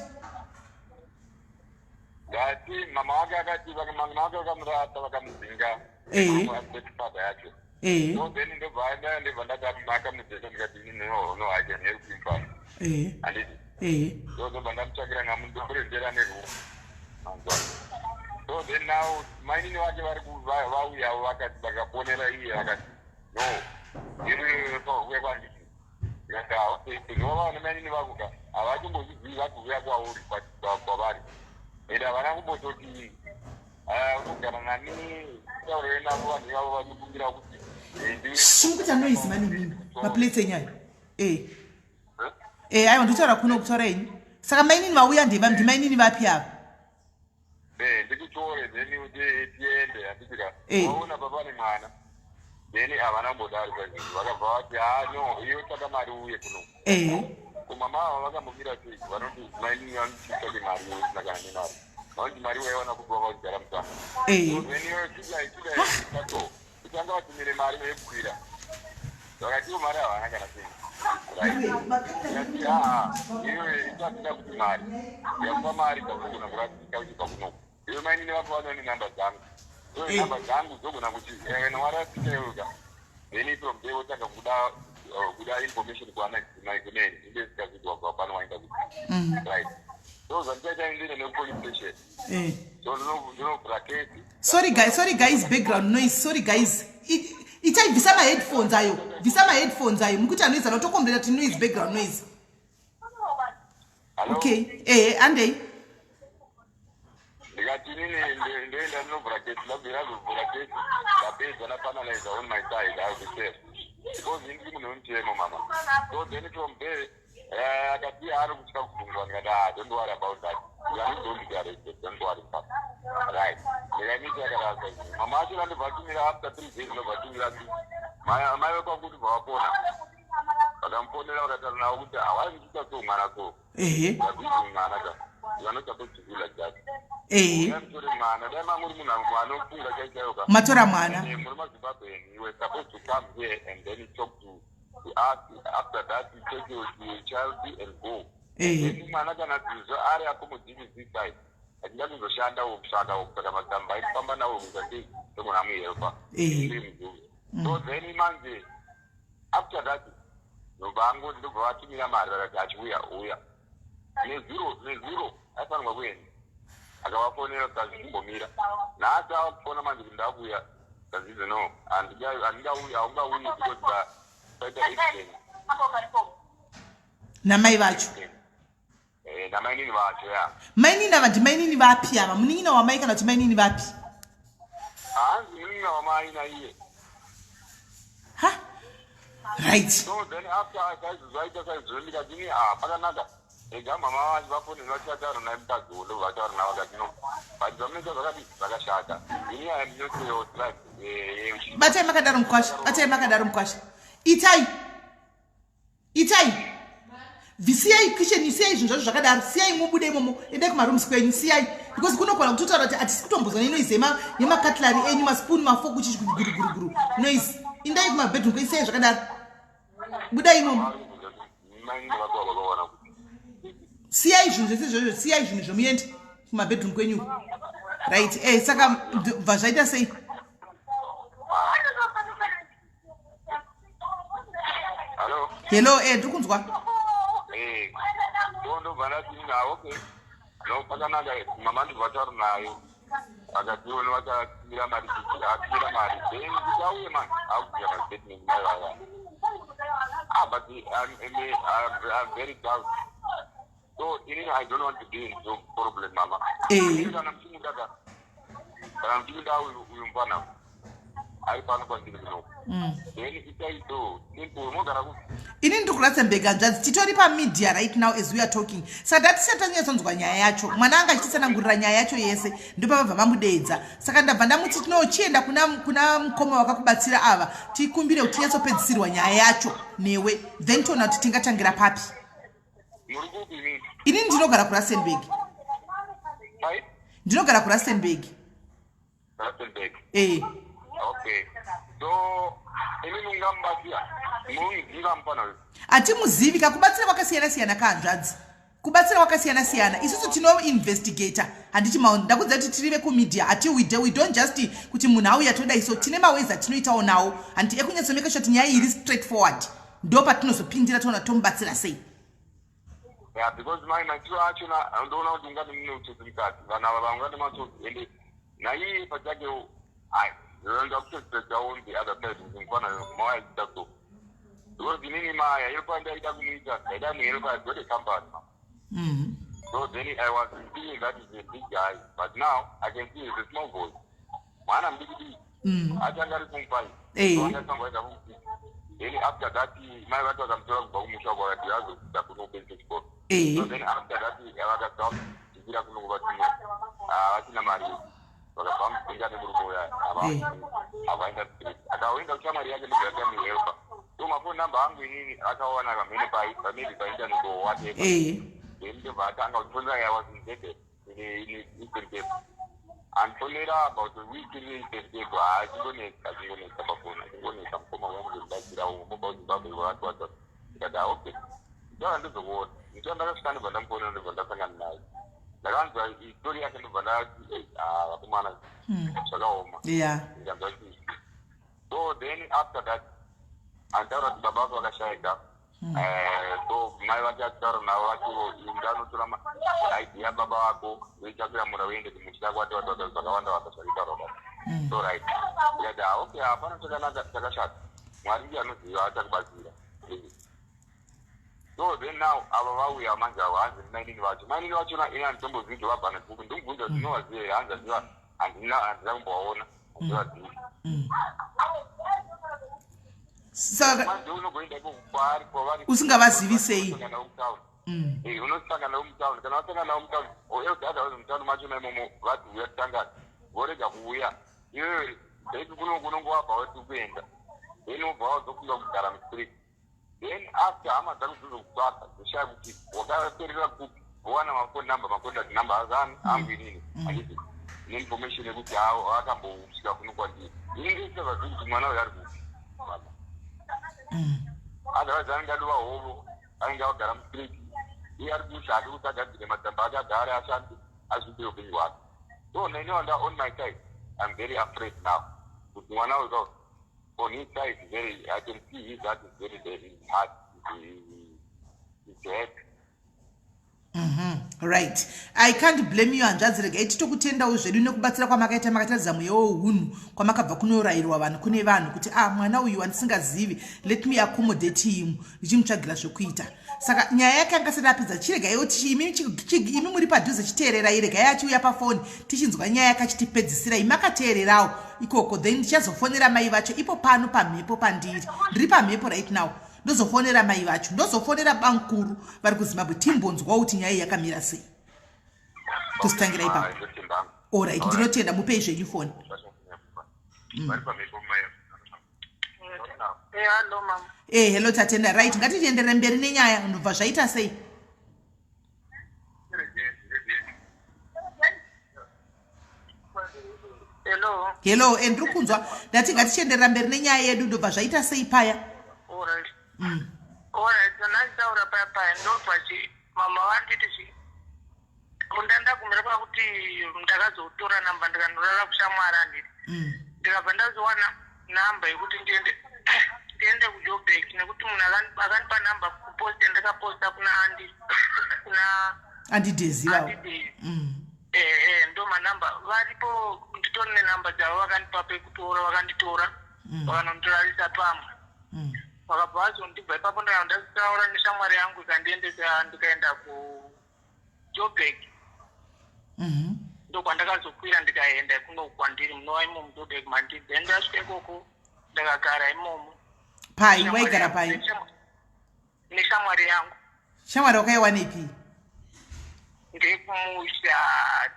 Ndati mama wake akati mama wake vakamurasa, vakamudzinga father yacho. So then ndobva aenda, ndobva ndati akamudzinga, ndikati no, no, I can help him fast. Handiti? Ehe. So ndobva ndamutsvakira ngamundorendera neroom. Manzwa. So then now mainini vake vari vauyawo vakati vakafonera iye vakati no iri uya kwanditi. Ndikati ah okay ndinova mainini vako ka havatombozvizivi vati uya kwauri kwavari. And havana kumbototi ah, unogara nani taurire navo vanhu ivavo vachikumbira kuti eh, Shungu kuita noise mani mimi. Maplates enyu ayo. Eh. Eh, aiwa ndikutaura kuno kutaura henyu. Saka mainini vauya ndeva ndimainini vapi ava? Eh, ndikutore then tiende handitika Eh. waona baba nemwana then havana kumbodaro saizvozvo vakabva vati ha no iwe tsvaka mari uuye kuno. Kumama ava vakambomira sei vanoti mainini vanoti tsvake mari iwe usina kana nemari vanoti mari waiwana kuti wanga uchigara musango. Then iwe chidai chidai tato kutanga vatumire mari vekukwira vakatiwo mari havana kana sei. Right, haa iwe itatida kuti mari yakupa mari dzaunogona kurasika uchibva kunoku iwe mainini vako vanoone namba dzangu iwe namba dzangu dzogona kuti kana warasika iweka then from there wotanga kuda information kuana mai kuneni inde zikakuti wabva pano waenda kuti. Right, so zvandichaita ndine nekupolice station. So ndinovhura kesi. Sorry guys, sorry guys, background noise. Sorry guys. Itai bvisa ma-headphones ayo. Bvisa ma-headphones ayo. Mukuita noise anotokomblena kuti noise background noise. Hello? Okay. Eh, andei. Ndikati inini ndoenda ndinovhura kesi ndabvira kuvhura kesi ndapedza ndafinalize on my side, I will be safe because ini ndiri munhu wemutemo mama. So then from there akati ari kutya kusungwa ndikati ah, don't worry about that, you are not going to be arrested, don't worry papa. Right, ndikaimita yakarasa. Mama acho vandobva vatumira after 3 days ndobva vatumira mai vekwakuti bva vafona vakamufonera vakataura navo kuti hawai muchiita so mwana so abusing mwana ka, you are not supposed to do like that. Dai mutore mwana dai mamuri munhu anofunga chaichaiyo ka. Matora mwana. Muri maZimbabwean, you were supposed to come here and then talk to us. After that you take your child and go. Then mwana kana tizvo ari accommodate this side achida kuzoshanda kutsvaka kutsvaka matsamba aikufamba nawo kuita sei togona muhelpa. Iri muzulu. So then manje after that ndobva angoti ndobva vatumira mari vakati achiuya uya nezuro nezuro aifanirwa kuenda akavafonera kuti azvichimbomira nhasi ava kufona manje kuti ndakuuya kazizi no handingauyi haungauyi because paita accident. Namai vacho. Namainini vacho ya. Mainini ava ndimainini vapi ava? Munin'ina wamai kana kuti mainini vapi? Hanzi munin'ina wamai naiye. Ha. Right. So then after saizvo zvaita saizvozvo ndikati ini ah pakanaka ega mama vacho vafonera vachataura naye mukadzi wo ndobva vataura navo vakati no but zvamunoita zvakadii zvakashata ini I am not your tribe. Batai makadaro mukwasha. Batai makadaro mukwasha. Itai. Itai. Siyai kitchen, siyai zvinhu zvacho zvakadaro. Siyai mubude imomo. Endai kumarooms kwenyu. Siyai. Because kunogona kutotaura kuti hatisi kutombozwa nenoise yemacutlery enyu, maspoon, mafork chichi guru guru guru. Noise. Indai kumabedroom kwenyu siyai zvakadaro. Budai imomo. Mainini vako vakawana kuti Siyai zvinhu zvese izvozvo, siyai zvinhu zvomuende kumabedroom kwenyu. Right. Saka bva zvaita sei? Hallo? Hello, ndiri kunzwa. So ndobva ndati ah okay no pakanaka mama ndobva taura nayo akati iwona vakatumira mari atumira mari then kuti auye mani akutumira mastatement mai vaya ah but I'm very proud. So inini I don't want to be in no problem mama. Kana muchimuda ka kana muchimuda uyu mufana ari pano kwandiri kunoku then itai so simple unogara kupi? Ini ndiri kuRustenburg hanzvadzi. Titori pamedia right now as we are talking saka tatisati tanyatsonzwa nyaya yacho. Mwana anga achititsanangurira nyaya yacho yese ndopavabva vamudeedza saka ndabva ndamuti tinochienda kuna mukoma vakakubatsira ava tikumbire kuti tinyatsopedzisirwa nyaya yacho newe then toona kuti tingatangira papi. Muri kupi inini? Inini ndinogara kuRustenburg. Ai? Ndinogara kuRustenburg. Rustenburg? Eh. Okay, so inini ungamubatsira munomuziva mufana uyu? Hatimuzivi kakubatsira kwakasiyana siyana kahanzvadzi kubatsira kwakasiyana siyana. Isusu tinoinvestigata handiti maoni ndakudza kuti tiri vekumedia hati we don't just kuti munhu auya toda so tine maways atinoitawo nawo handiti ekunyatsomeka sure kuti nyaya iri straight forward ndo patinozopindira toona tomubatsira sei. Yeah, because mai maitiro achona ndoona kuti ungati mune utsotsi mukati vanhu ava vangati matsotsi ende naiye pachakewo ai ndakutostressawo on the other side kuti mufana mawaiita so because inini maya helpa ndaida kumuita ndaida muhelpa I got a company. So then I was thinking that is a big guy, but now I can see he's a small boy, mwana mudiki diki. Atanga ari form 5. So angasangoenda form 6. Then after that mai vati vakamutora kubva kumusha kwakati azodzidza kuno kupedzisa chikoro. So then after that vakabva vamudzikira kuno kuvatumwa vasina mari, vakabva vamudzinga nemurume uya. Avaenda straight, akaenda kushamwari yake ndobva so mafoni number angu inini akawana kamhene pai maybe painternet or whatever. Then ndobva atanga kundifonera. I was in Durban, in Eastern Cape. Andifonera about a week in Eastern Cape. Achingonetsa, achingonetsa pafoni, achingonetsa, mukoma wangu kundibatsira mobva kuZimbabwe vakati WhatsApp. Ndikati, "Ah, okay, ndichava ndizokuona." Ndichava ndakasvika, ndobva ndamufonera, ndobva ndasangana naye, ndakanzwa story yake, ndobva ndati, "Ei, ah, vakomana, zvakaoma." Ndikanzwa kuti so then after that antaura kuti baba vake vakashayika. So mai vake achitaura navo vatiwo ndanotora ID yababa vako veichakuyamura uende kumusha kwati wati wati zvakawanda wanda zvakitaura baba. So right, ndikati, "Ah, okay, hapana chakanaka chakashata, Mwari ndiye anoziva achakubatsira." So then now ava vauya manje avo, hanzi mainini vacho, mainini vachona ini handitombozivi kuti vabva nekupi. Ndomubvunza kuti ndinovaziva, hanzi aziva, handina kumbovaona, handivazivi. Saka manje unogoenda iko kwaari kwavari Usingavazivi sei? Unosangana navo mutauni. Unosangana navo mutauni, kana wasangana navo mutauni or else otherwise mutauni machona imomo vati uya titangane, vorega kuuya. Iwewe dai kuno kunongowabva wati kuenda, then wobva wazofunga kugara mustreet. Then after hama dzako dzizokutsvaka dzoshaya kuti wakaperera kupi, wowana mafone number, macontact number azani angu inini handiti neinformation yekuti hawo akambosvika kuno kwandiri. Ini ndisingavazivi kuti mwana uyu ari kupi. Otherwise anenge adova hovo, anenge agara mustreet, iye ari kumusha hake kuti agadzire matsamba ake, agare, ashande, azvipe upenyu hwake. So neniwanda on my side I'm very afraid now kuti mwana uyu on his side very, I can see his heart is very very hard, is hurt. Right, I can't blame you, hanzvadzi. Regai titokutendawo zvedu nekubatsira kwamakaita. Makataridza mweya wounhu kwamakabva kunorayirwa vanhu kune vanhu kuti, ah, mwana uyu wandisingazivi, let me accommodate him ndichimutsvagira zvokuita. Saka nyaya yake angasati apedza. Chiregaiwo imi muri padhuze, chiteererai. Regai achiuya pafoni tichinzwa nyaya yake achitipedzisira. Imi akateererawo ikoko, then ndichazofonera mai vacho ipo pano pamhepo pandiri. Ndiri pamhepo right now. Ndozofonera mai vacho, ndozofonera bankuru vari kuZimbabwe, timbonzwawo kuti nyaya iyi yakamira sei. Tozitangira ipapo. Ah, ndotenda. Alright, ndinotenda. Mupei zvenyu foni. Vari pamhepo mai. Hello, mama. Hello Tatenda. Right, ngatichienderere mberi nenyaya. Ndobva zvaita sei? Hello. Hello, ndiri kunzwa. Ndati ngatichienderera mberi nenyaya yedu. Ndobva zvaita sei paya? Alright. Alright, ndachitaura paya paya, ndobva chi mama vanditi chi kundandagumira pakuti ndakazotora namba, ndikanorara kushamwari, handiti? Ndikabva ndazowana namba yekuti ndiende kuJoburg, nekuti munhu akandipa namba kuposta, ndakaposta kuna andi kuna Andidezi vawo. Andidezi. Ehe, ndo manamba varipo, nditori nenamba dzavo. Vakandipa pekutora, vakanditora, vakanondirarisa pamwe. Vakabva vazondibva ipapo, ndakabva ndataura neshamwari yangu ikandiendesa, ndikaenda kuJoburg. Ndokwandakazokwira ndikaenda kuno kwandiri munova imo muJoburg mandiri. Then ndasvika ikoko, ndakagara imomo. Pai waigara pai? Neshamwari yangu. Shamwari wakaiwanepi? Ndekumusha,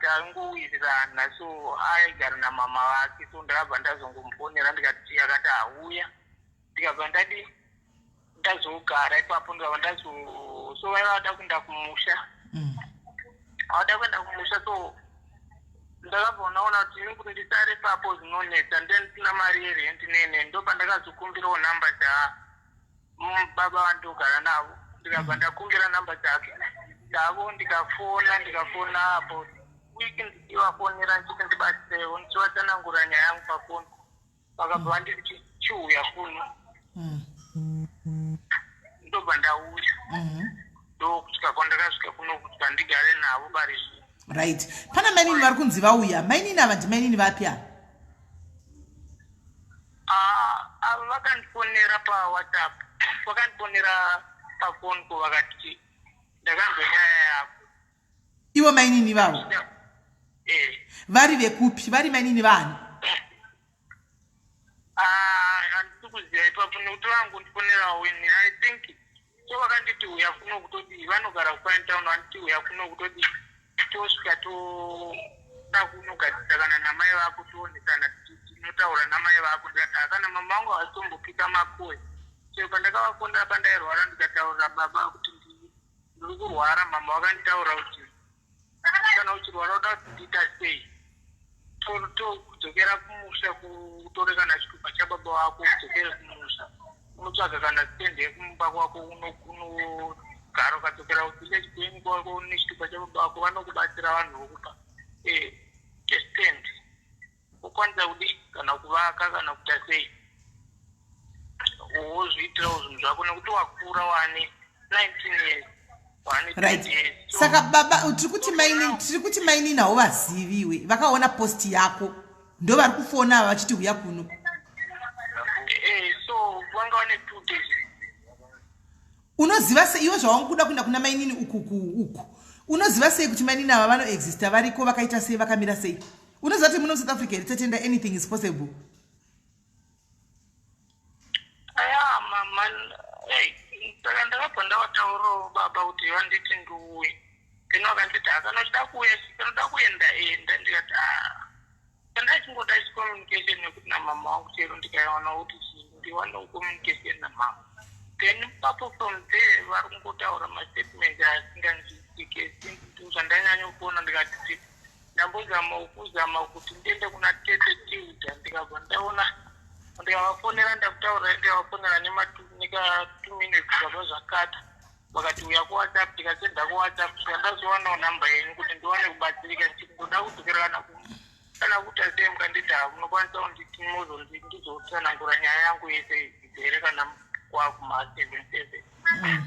tangowirirana, so aigara namama vake, so ndakabva ndazongomufonera ndikati, akati auya, ndikabva ndadi ndazogara ipapo. Ndikabva ndazo so vaiva vada kuenda kumusha. Vada kuenda kumusha, so ndakabva unaona kuti ini kuti ndisare ipapo zvinonetsa, ndendisina mari yerent nene. Ndo pandakazokumbirawo namba dza baba vandogara navo. Ndikabva ndakumbira namba dzake dzavo, ndikafona, ndikafona apo wiki, ndichivafonera ndichiti ndibatsirewo, ndichivatsanangura nyaya yangu pafoni. Vakabva vanditi chiuya kuno. Ndobva ndauya. Ndokusvika kwandakasvika kuno kuti ndigare navo pari zvino. Right, pana mainini vari kunzi vauya. Mainini ava ndimainini vapi ava? Ah, ava vakandifonera paWhatsApp, vakandifonera pafoni ko vakati ndakanzwa nyaya yako. Ivo mainini vavo vari vekupi? Vari mainini vaani? Ah, handisi kuziva ipapo nekuti vangondifonerawo ini, I think. So vakanditi uya kuno kutodii, vanogara kuPine Town, vanditi uya kuno kutodii, tosvika toda kunogadzirisa kana namai vako, toonesana, tinotaura namai vako. Ndikati hakana, mama vangu havasitombopika makoyi. So pandakavafonera pandairwara ndikataurira baba kuti ndiri kurwara, mama vakanditaura kuti kana uchirwara uda kuti ndiita sei, todzokera kumusha kutore kana chitupa chababa wako, udzokere kumusha unotsvaga kana stand yekumba kwako unogara, ukadzokera kuvillage kwenyu kwako nechitupa chababa wako vanokubatsira, vanhu vokupa stand, ukwanisa kudii kana kuvaka kana kuita sei, wozviitirawo zvinhu zvako nekuti wakura, wane 19 years, wane right 20 years. So, Saka baba, tiri kuti mainini, tiri kuti mainini hauvaziviwe, vakaona post yako ndo vari kufona ava vachiti uya kuno. So vanga vane 2 days. Unoziva sei iwe zvawanguda kuenda kuna mainini uku uku? Unoziva sei kuti mainini ava vanoexista, variko, vakaita sei, vakamira sei? Unoziva kuti muno muSouth Africa here, Tatenda, anything is possible. Aya mama, saka ndakabva ndavataurirawo baba kuti vanditi ndiuye, then vakanditi hakana uchida kuuya, kanoda kuenda enda. Ndikati a ndachingoda communication nekuti namama wangu chero ndikaiwana kuti ndiwanewo communication namama. Then papo from there vari kungotaura mastatements asinganzwisike zvandanyanya kuona. Ndikati ndambozama kuzama kuti ndiende kuna tete Tilda, ndikabva ndaona ndikavafonera, ndakutaura, ndikavafonera neka 2 minutes zvabva zvakata. Vakati uya kuWhatsApp, ndikasenda kuWhatsApp, saka ndazowanawo nhamba yenyu kuti ndiwane kubatsirika. Ndichiti ndoda kudzokera kana kuita sei, mukanditi ha munokwanisa kunditi ndizotsanangura nyaya yangu yese here kana kwakuma 7 7.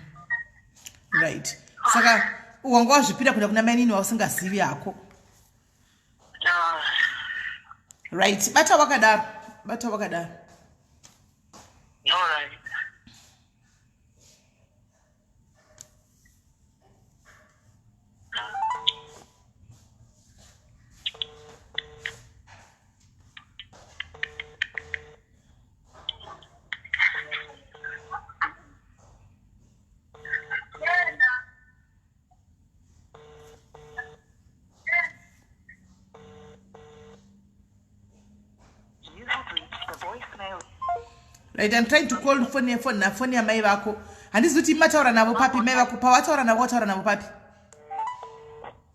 Right, saka wanga wazvipira kuenda kuna mainini wausingazivi hako? Ah. Right, bata wakadaro, bata wakadaro. Alright. You have reached the voicemail. Right, I'm trying to call phone, phone, phone yamai vako. Handizi kuti mataura navo papi mai vako, pawataura navo, wataura navo papi?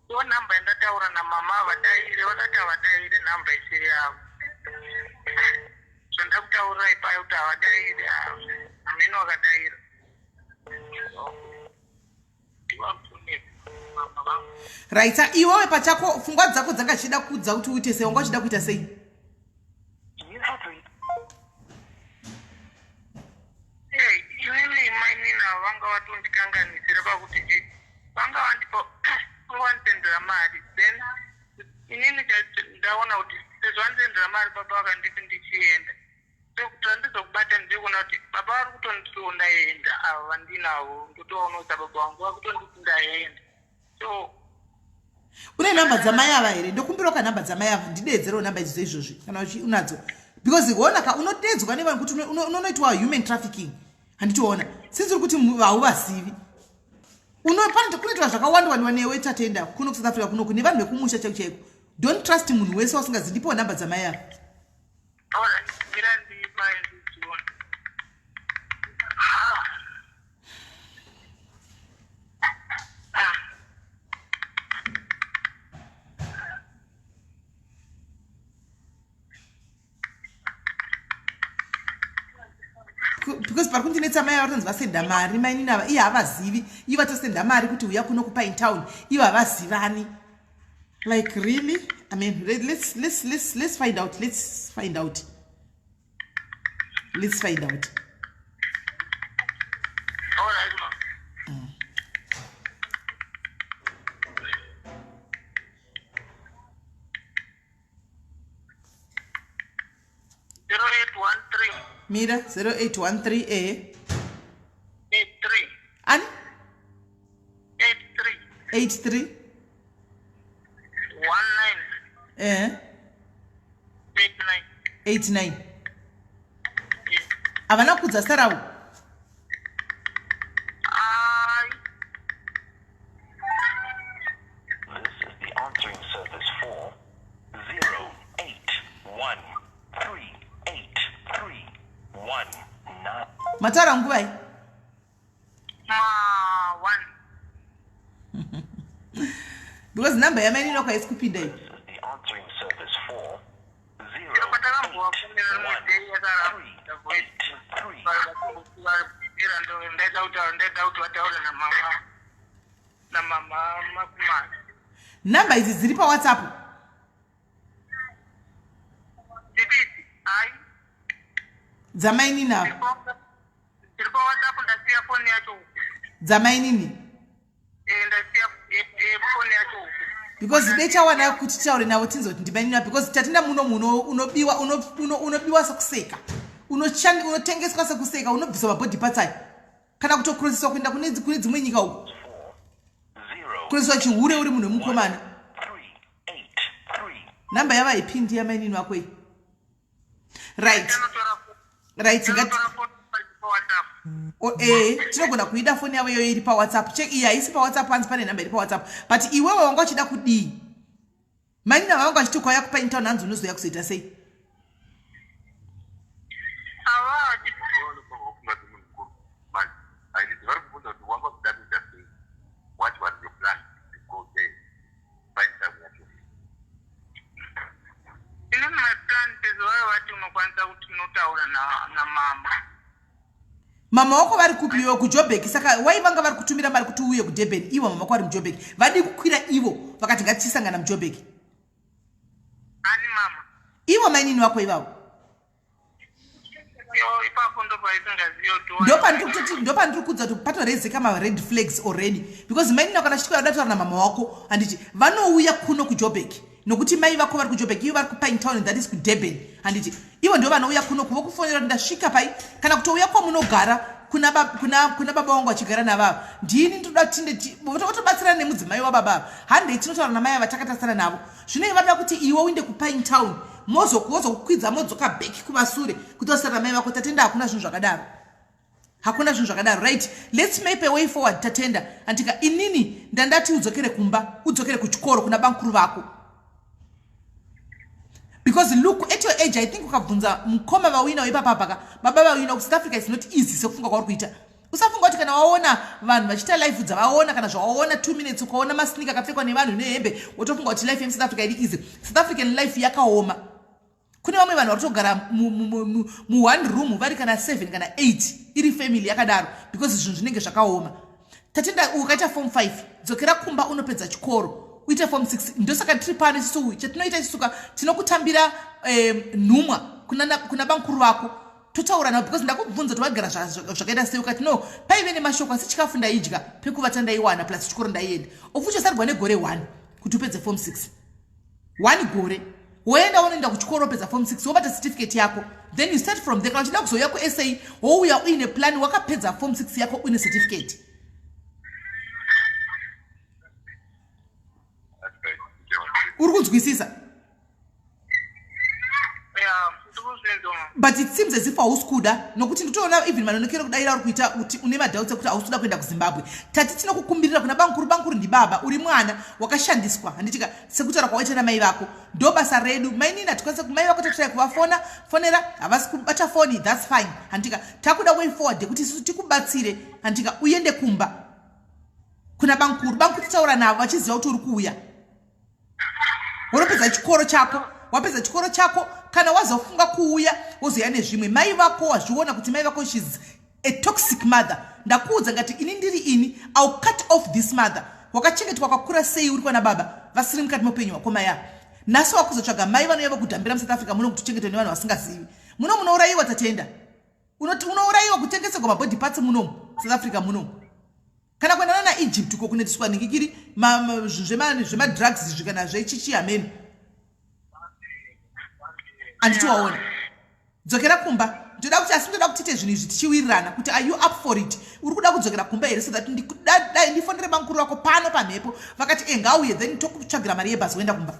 Ndo nhamba yandataura namama, havadaire, vakati havadaire, nhamba isiri yavo. Zvandakutaurirai payo kuti havadaire, hameno vakadaira. Ndivabvune mama vangu. Right, iwewe pachako pfungwa dzako dzanga chichida kudza kuti uite sei? Wanga uchida kuita sei? You have reached. Inini mainini avo vanga vatondikanganisira pakuti vanga vandipa, vanga vanditendera mari. Then inini ndaona kuti sezvo vanditendera mari, baba vakanditi ndichienda, so kuti handizokubata, ndikuona kuti baba vari kutonditiwo ndaenda, ava vandinavo ndotovaona baba vangu vakutonditi ndaenda, so Une nhamba dzamai ava here? Ndokumbirawo kanhamba dzamai ava, ndidedzerewo nhamba idzodzo izvozvi kana unadzo, because ona ka unodedzwa nevanhu kuti unonoitwa human trafficking. Handitoona since uri kuti hauvazivi, kunoitwa zvakawanda wandiwa newe, Tatenda, kuno kuSouth Africa kunoku nevanhu vekumusha chaiko chaiko. Don't trust munhu wese wasingazivi. Ndipowo nhamba dzamai ava. Alright, mira ndimaendidziona. Ah. Because pari kundinetsa, mai ava vatonzi vasenda mari, mainini ava, iye havazivi, ivo vatosenda mari kuti uya kuno kuPine Town, ivo havazivani. Like, really? I mean, let's find out, let's find out, let's find out. Alright, ma'am. Mira 0813 ehe. 83. Ani? 83. 83. 19. Ehe. 89. 89. Havana kudza zita ravo? Ai. This is the answering service for 08138319. Mataura nguvai? Ma 1. Because number yamainini wako haisi kupinda iyi. This is the answering service for Chero patakambovafumira rimwe day yakaramba voice. 08138. Ndaida kuti ndaida kuti vataure namama namama Makumana. Number idzi dziri paWhatsApp. Dzipidzi? Hai. Dzamainini ava. Dziri paWhatsApp, ndasiya foni yacho uku. Dzamainini. Eh, ndasiya foni yacho uku. Because dechawana kuti titaure navo tinzwe kuti ndimainini ava, because tatenda muno muno unobiwa, unobiwa sekuseka, unotengeswa sekuseka, unobviswa mabody parts ayo kana kutokuroseswa kuenda kune dzimwe nyika uko, kuroseswa chihure uri munhu wemukomana. 383. Namba yava ipindi yamainini vako iyi, right? Tinotora Right, ngati tinotora foni paWhatsApp. Tinogona kuida foni yavo iyoyo iri paWhatsApp. Check iyi haisi paWhatsApp, panzi pane nhamba iri paWhatsApp. But iwewe wanga uchida kudii? Mainini ava vanga vachiti ukauya kuPinetown, hanzi unozoya kuzoita sei? Ava vachiti Vari kubvunza kuti wanga kuda kuita sei? What was your plan to go there, find time yacho? Inini my plan is vaiva vati unokwanisa kuti unotaura namama. Mama wako vari kupi iwe? KuJobek. Saka wai vanga vari kutumira mari kuti uuye kuDurban ivo mama wako vari muJobek? Vadi kukwira ivo vakati ngatichisangana muJobek. Ani mama? Ivo mainini vako ivavo. Yo, ipapo ndopaisingaziyo. Ndopandiri kudza kuti patorezeka mared flags already, because mainini vako kana chitikuya kuda kutaura namama wako, handiti vanouya kuno kuJobek? Nokuti mai vako vari kuJobek, ivo vari kuPinetown, that is kuDurban, handiti? Ivo ndo vanouya kuno kuvokufonera kuti ndasvika pai, kana kutouya kwamunogara kuna baba vangu vachigara navava. Ndini ndoda tinde votobatsirana nemudzimai wababa ava, handei tinotaura namai ava takatarisana navo. Zvinenge vanoda kuti iwe uinde kuPinetown, mozokukwidza modzoka back kumasure kuti wasara namai vako. Tatenda, hakuna zvinhu zvakadaro, hakuna zvinhu zvakadaro. Right, let's make a way forward, Tatenda. Andika inini ndandati udzokere kumba, udzokere kuchikoro kuna bankuru vako, because look at your age. I think ukabvunza mukoma vauinawo ipapapaka, baba vauinawo kuSouth Africa, is not easy sekufunga kwauri kuita. Usafunga kuti kana waona vanhu vachiita life dzavaona, kana zvawaona 2 minutes, ukaona masneaker akapfekwa nevanhu nehembe, wotofunga kuti life yemuSouth Africa iri easy. South African life yakaoma. Kune vamwe vanhu vari kutogara muone room vari kana 7 kana 8, iri family yakadaro, because zvinhu zvinenge zvakaoma. Tatenda, ukaita form 5, dzokera kumba unopedza chikoro, uite form 6. Ndosaka tiri pano isusu. Chatinoita isusuka, tinokutambira nhumwa kuna bankuru vako, totaura navo, because ndakubvunza kuti wagara zvakaita sei, ukati no, paive nemashoko, asi chikafu ndaidya, pekuvata ndaiwana, plus chikoro ndaienda. Of which wasarigwa negore 1 kuti upedze form 6. One gore woenda, unoenda kuchikoro, wopedza form 6, wobata certificate yako, then you start from there. Kana uchida kuzouya kuSA, wouya uine plan, wakapedza form 6 yako, uine certificate. Uri kunzwisisa? Ya, ndikuzvinzwa. But it seems as if hausi kuda, nokuti nditoona even manonokero kudayira uri kuita kuti une madoubts ekuti hausi kuda kuenda kuZimbabwe. Tati tinokukumbirira kuna bankuru. Bankuru ndibaba, uri mwana wakashandiswa, handitika? Sekutaura kwawaita namai vako, ndo basa redu. Mainini hatikwanisa, mai vako tatirai kuvafona fonera, havasi kubata foni. That's fine, handitika? Takuda way forward yekuti isusu tikubatsire, handitika? Uende kumba kuna bankuru. Bankuru titaura navo vachiziva kuti uri kuuya. Unopedza chikoro chako, wapedza chikoro chako, kana wazofunga kuuya, wozoya nezvimwe. Mai vako wazviona kuti mai vako, she's a toxic mother. Ndakuudza ngati ini ndiri ini, I'll cut off this mother. Wakachengetwa kwakura sei uri kwana baba vasiri mukati meupenyu hwako? Maya nhasi wakuzotsvaga mai vanouya vokudhambira muSouth Africa muno kuti uchengetwe nevanhu vasingazivi. Muno munourayiwa, Tatenda. Unoti unourayiwa, kutengeserwa mabody parts munomu South Africa munomu, kana kuendana naEgypt uko kunoitiswa ningikiri zvemadrugs izvi kana zvechichi hameno. Handiti waona? Dzokera kumba. Ndoda kuti asi ndoda kuti tiite zvinhu izvi tichiwirirana kuti are you up for it? Uri kuda kudzokera kumba here so that dai ndifonere bamukuru vako pano pamhepo vakati e ngauye then tokutsvagira mari yebhazi woenda kumba.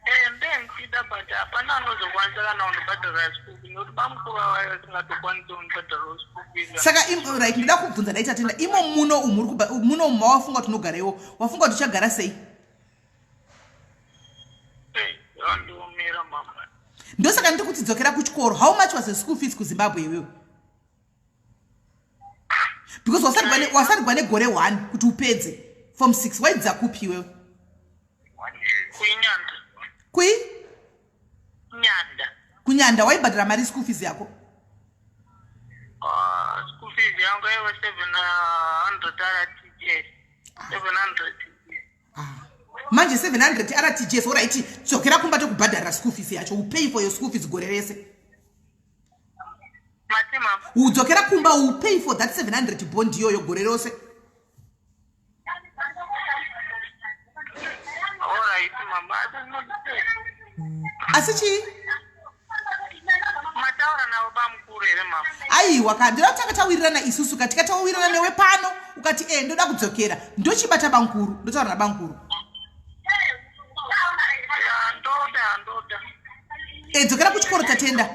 Eh, ndendida but hapana anozokwanisa kana kundibhadharira school fees nekuti bamukuru vavayo vasingatokwanisi kundibhadharira school fees. Saka right ndoda kubvunza dai tatenda imo muno umu uri kubha muno umu mawafunga kuti unogarewo wafunga kuti uchagara sei? Yandiomera mama. Ndosaka ndiri kuti dzokera kuchikoro. How much was the school fees kuZimbabwe iwewe? Because wasarigwa negore 1 kuti upedze form 6 waidzidza kupi iwewe? Kuinyanda. Kui? Nyanda. Kunyanda waibhadhara mari school fees yako? School fees yangu yaiva 700 RTGS. 700. Manje 700 RTGS, all right, dzokera kumba tokubhadharira school fees yacho. We pay for your school fees gore rese. Matima. Udzokera kumba, we pay for that 700 bond iyoyo gore rose. All right, mama. Asi chii? Mataura navo bamukuru here mama? Aiwa ka, ndoda kutanga tawirirana isusu ka, tikatawirirana newe pano ukati e ndoda kudzokera, ndochibata bamukuru, ndotaura nabamukuru. Ya, ndoda, ndoda. E dzokera kuchikoro Tatenda.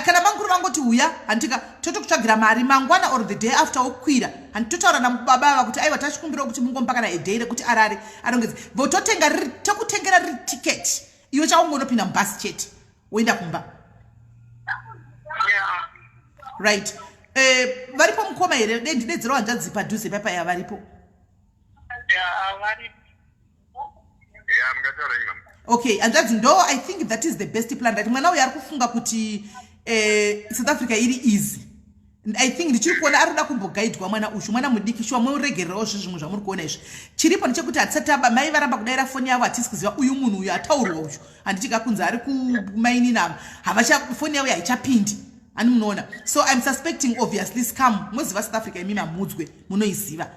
Kana bamukuru vangoti uya, handika totokutsvagira mari mangwana or the day after wokwira. Handi totaura nababa ava kuti aiwa tachikumbirawo kuti mungomupa kana a day rekuti arare arongedze. Vototenga riri, tokutengera riri ticket. Iwe chaungonopinda mubhasi chete woenda kumba. Yeah. Right. Varipo mukoma here? Dei ndidedzerawo hanzvadzi padhuze papaya varipo. Yeah, varipo. Yeah, mungataura henyu mama. Okay, hanzvadzi ndo I think that is the best plan. Right, mwana uyu ari kufunga kuti South Africa iri easy. I think ndichiri kuona ari kuda kumbogaidwa mwana uyu, mwana mudiki shuwa, muregererawo zvinhu zvimwe zvamuri kuona izvi. Chiripo ndechekuti hatisati taba, mai varamba kudaira foni yavo, hatisi kuziva uyu munhu uyu ataurwa uyu. Handiti kakunzi ari kumainini ava, havacha foni yavo haichapindi. Ani munoona. So I'm suspecting obviously scam. Moziva South Africa imi mamudzwe, munoiziva.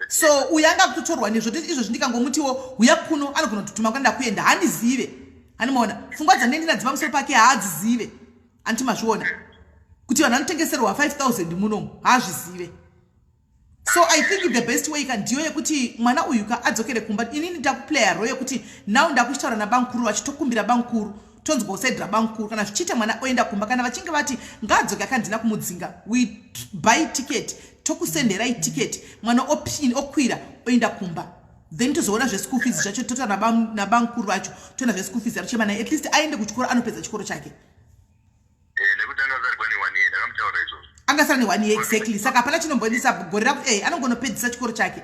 So uyu anga kutotorwa nezvo izvozvi ndikangomutiwo huya kuno anogona kutotuma kwanda kuenda, handizive. Handimuona. Pfungwa dzandinenge ndinadzo pamusoro pake haadzizive. Anti mazviona kuti vanhu vanotengeserwa 5000 munomu haazvizive. So I think the best way ka ndiyo yekuti mwana uyu ka adzokere kumba. Inini ndakuplaya role yekuti now ndakuchitaura nabamukuru vachitokumbira bamukuru, tonzwa side rabamukuru. Kana zvichiita mwana oenda kumba, kana vachinge vati ngaadzoke akandina kumudzinga, we buy ticket, tokusenderai ticket, mwana okwira oenda kumba. Then tozoona zveschool fees zvacho, totaura nabamukuru vacho, toona zveschool fees yacho naye, at least aende kuchikoro anopedza chikoro chake. Nekuti anga asarigwa ne1 year, ndakamutaura izvozvo. Angasara ne1 year exactly, saka hapana chinomboendesa gore rakuti anongonopedzisa chikoro chake.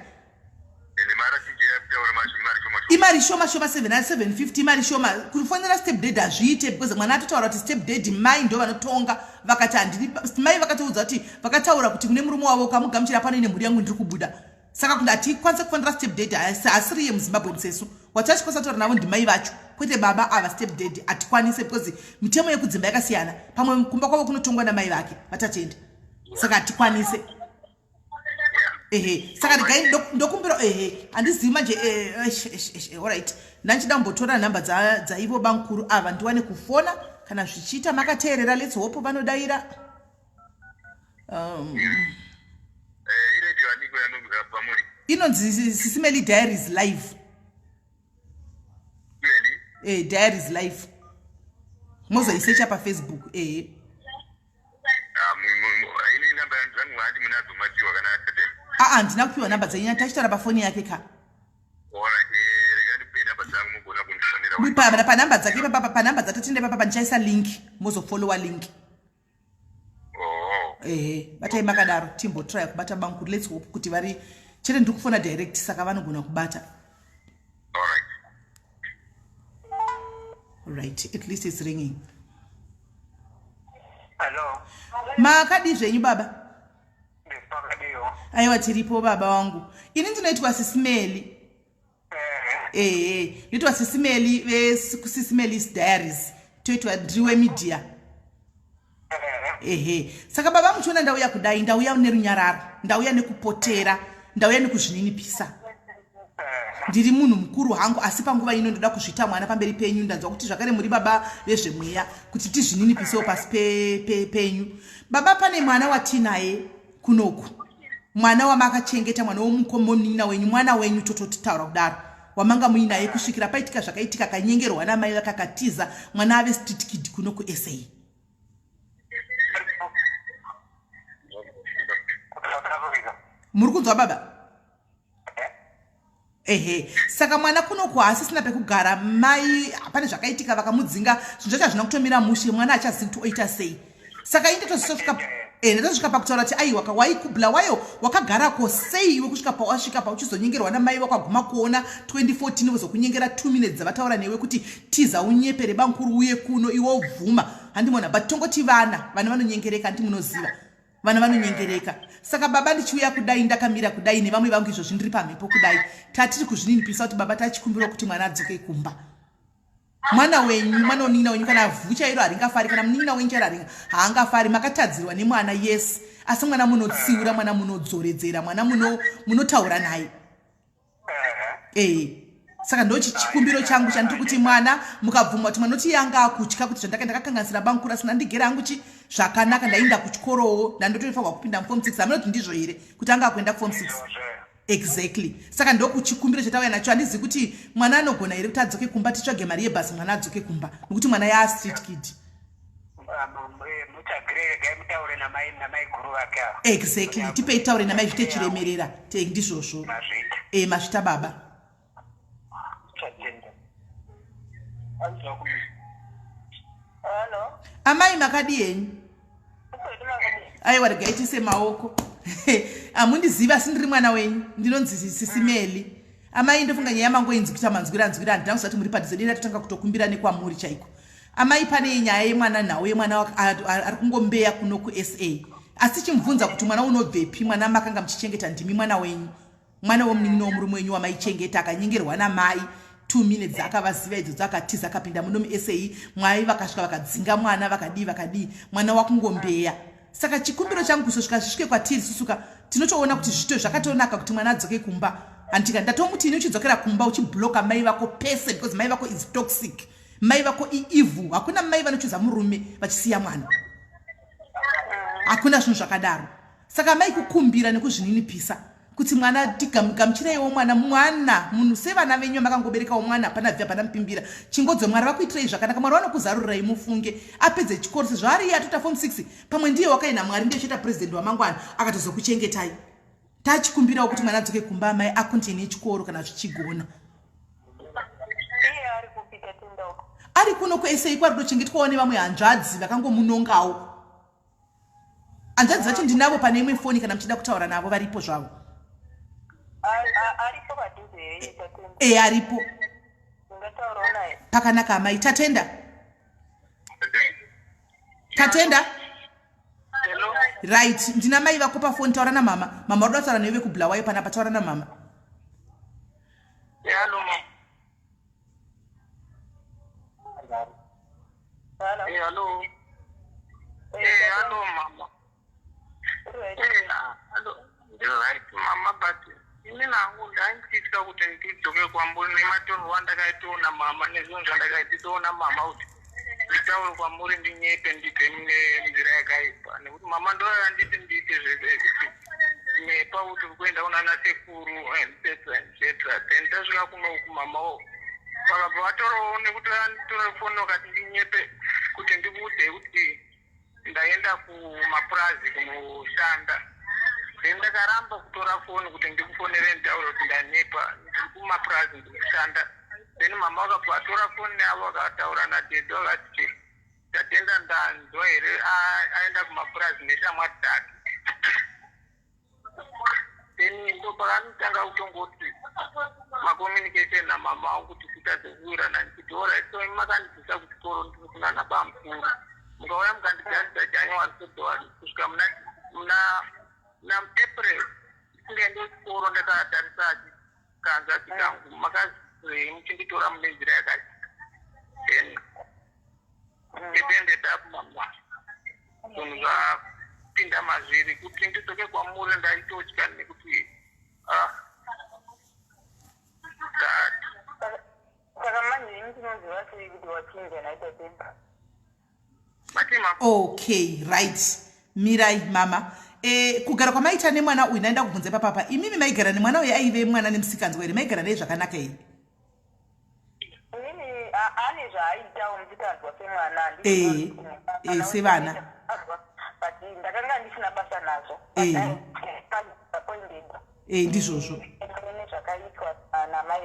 Ende maRTGS akutaura mari shoma shoma. Imari shoma shoma, 750 imari shoma. Kufonera step dad hazviite because mwana atotaura kuti step dad mai ndo vanotonga, vakati handidi mai, vakatoudza kuti vakataura kuti kune murume wavo ukamugamuchira pano ine mhuri yangu ndiri kubuda. Saka kuti hatikwanise kufonera step dad, asiri iye muZimbabwe musesu watachikwanisa kutaura navo ndimai vacho, kwete baba ava step dad hatikwanise because mitemo yekudzimba yakasiyana. Pamwe kumba kwavo kunotongwa namai vake vaTatenda, saka hatikwanise. Ehe, saka regai ndokumbira, ehe, handizivi manje, eish, eish, eish, alright, ndanchida kumbotora nhamba dzaivo bamukuru ava ndiwane kufona kana zvichiita. Makateerera, let's hope vanodaira. Iredio aniko yanopamuri? Inonzi Sisimeli Diaries Live. Meli? Diaries Live, mozoisecha paFacebook, ehe. Ini namba dzangu handi munadzo madziwa kana Tatenda? Aa, handina kupiwa namba dzenyu, tachitaura pafoni yake ka. Alright, rega ndikupe namba dzangu mugona kundifonera. Panhamba dzake ipapa, panhamba dzaTatenda ipapa ndichaisa link, mozofollowa link. Oh. Ehe, batai makadaro, timbotrya kubata bamukuru. Let's hope kuti vari chete, ndiri kufona direct saka vanogona kubata. Alright. Right, at least it's ringing. Hello. Makadii zvenyu baba? Ndipakadiyo. Aiwa, tiripo baba wangu. Ini ndinoitwa Sisimeli. Ehe, ndinoitwa Sisimeli vekuSisimelis Diaries, toitwa ndriwe media. Ehe, saka baba muchiona ndauya kudai, ndauya nerunyararo, ndauya nekupotera, ndauya nekuzvininipisa. Ndiri munhu mukuru hangu asi panguva ino ndoda kuzviita mwana pamberi penyu. Ndanzwa kuti zvakare muri baba vezvemweya kuti tizvininipisewo pasi pe, pe, penyu. Baba pane mwana watinaye kunoku. Mwana wamakachengeta mwana womukomonina wenyu mwana wenyu tototaura kudaro wamanga muinaye kusvikira paitika zvakaitika akanyengerwa namai vake akatiza mwana ave street kid kuno kuSA. Muri kunzwa baba? Ehe, saka mwana kunoku haasisina pekugara mai pane zvakaitika vakamudzinga zvinhu zvacho hazvina kutomira mushe mwana achazivi kuti oita sei saka ini ndatozosvika eh, ndatosvika pakutaura kuti aiwa ka waikubla wayo wakagarako sei iwe kusvika pawasvika pauchizonyengerwa namai wakaguma kuona 2014 vozokunyengera 2 minutes dzavataura newe kuti tiza unyepere bankuru uye kuno iwe ubvuma handimona but tongoti vana vana vanonyengereka handi munoziva vana vanonyengereka saka baba ndichiuya kudai ndakamira kudai nevamwe vangu izvozvi ndiri pamhepo kudai tatiri kuzvininipisa kuti baba tachikumbirwa kuti mwana adzoke kumba mwana wenyu mwana wemunin'ina wenyu kana vhu chairo haringafari kana munin'ina wenyu chairo haringa haangafari makatadzirwa nemwana yes asi mwana munotsiura mwana munodzoredzera mwana munotaura naye ee saka ndochikumbiro changu chandiri kuti mwana mukabvuma kuti mwana oti yanga akutya kuti zvandaka ndakakanganisira bamukuru asi ndandigere hangu chi zvakanaka ndainda kuchikorowo ndandotofanirwa kupinda mufom six hameno kuti ndizvo here kuti anga akuenda kufom six exactly saka ndokuchikumbiro chatauya nacho handizivi kuti mwana anogona here kuti adzoke kumba titsvage mari yebhasi mwana adzoke kumba nokuti mwana yaastreet kid exactly tipei taure namai zvite chiremerera te ndizvozvo e mazvita baba amai makadii henyu aiwa regai tiise maoko hamundizivi asi ndiri mwana wenyu ndinonzi sisimeli amai ndofunga nyaya yamangoinzi kuita manzwira nzwira handina kuziva kuti muri padhuze dei ndatotanga kutokumbira nekwamuri chaiko amai pane nyaya yemwana nhau yemwana ari kungombeya kuno kusa asi chimubvunza kuti mwana unobvepi mwana makanga muchichengeta ndimi mwana wenyu mwana wemunin'ina wemurume wenyu wamaichengeta akanyengerwa namai two minutes akavaziva idzodzo akatiza akapinda muno musa mwai vakasvika vakadzinga mwana vakadii vakadii mwana wakungombeya saka chikumbiro changu kusosvika zvisvike kwatiri susuka tinotoona kuti zvito zvakatonaka kuti mwana adzoke kumba handika ndatomuti ini uchidzokera kumba uchibloka mai vako pese because mai vako is toxic mai vako ievil hakuna mai vanochuza murume vachisiya mwana hakuna zvinhu zvakadaro saka mai kukumbira nekuzvininipisa kuti mwana tigamuchireiwo mwana mwana munhu sevana venyu makangoberekawo mwana hapana bvi hapana mupimbira chingodzo mwari vakuitirei zvakanaka mwari vanokuzarurirai mufunge apedze chikoro sezvo ari iye atoita form 6 pamwe ndiye wakaina mwari ndiye cheta president wamangwana akatozokuchengetai tachikumbirawo kuti mwana adzoke kumba amai akontine chikoro kana zvichigona ari kuno kusa kwari kutochengetwawo nevamwe hanzvadzi vakangomunongawo hanzvadzi vacho ndinavo pane imwe foni kana muchida kutaura navo varipo zvavo e aripo pakanaka amai tatenda tatenda right ndina mai vako pafoni taura namama mama uri kutaura newe vekubulawayo panapa taura namama Hello. Hey, hello, mama. Hey, hello. Ndiri right, mama, but ini nangu ndaindichitya kuti ndidzoke kwamuri nematorwo andakaitoona mama nezvinhu zvandakaititoona mama kuti nditaure kwamuri ndinyepe ndibve mune nzira yakaipa nekuti mama ndoyanditi ndiite zvese kuti nyepa kuti uri kuenda kunana sekuru etc etc then tasvika kunoku mama wo vakabva vatorawo nekuti vanditora foni vakati ndinyepe kuti ndikuudze kuti ndaenda kumapurazi kunoshanda then ndakaramba kutora foni kuti ndikufonere nditaure kuti ndanyepa ndiri kumapurazi ndiri kushanda then mama vakabva vatora foni yavo vakataura nadhedhi vakati tatenda ndanzwa here aenda kumapurazi neshamwari dzake then ndopakanotanga kutongoti macommunication namama vangu kuti titadze kuwirirana ndichiti orit so imi makandibvisa kuchikoro ndiri kunana bamukuru mukauya mukandigarisa january february kusvika muna muna muna april ndisingaende kuchikoro ndakatarisa kanzvadzi kangu makazei muchinditora mune nzira yakati then it ended up mama zvinhu zvapinda mazviri kuti ndidzoke kwamuri ndaitotya nekuti ah. sei kuti wachinja naitatenda? Okay, right, mirai mama. Kugara kwamaita nemwana uyu, ndaenda kubvunza ipapapa, imimi maigara nemwana uyu aive mwana nemusikanzwa here? Maigara naye zvakanaka here? Inini ane zvaaitawo musikanzwa semwana. Sevana. But ndakanga ndisina basa nazvo. Disappointed. Ndizvozvo. Nezvakaitwa namai.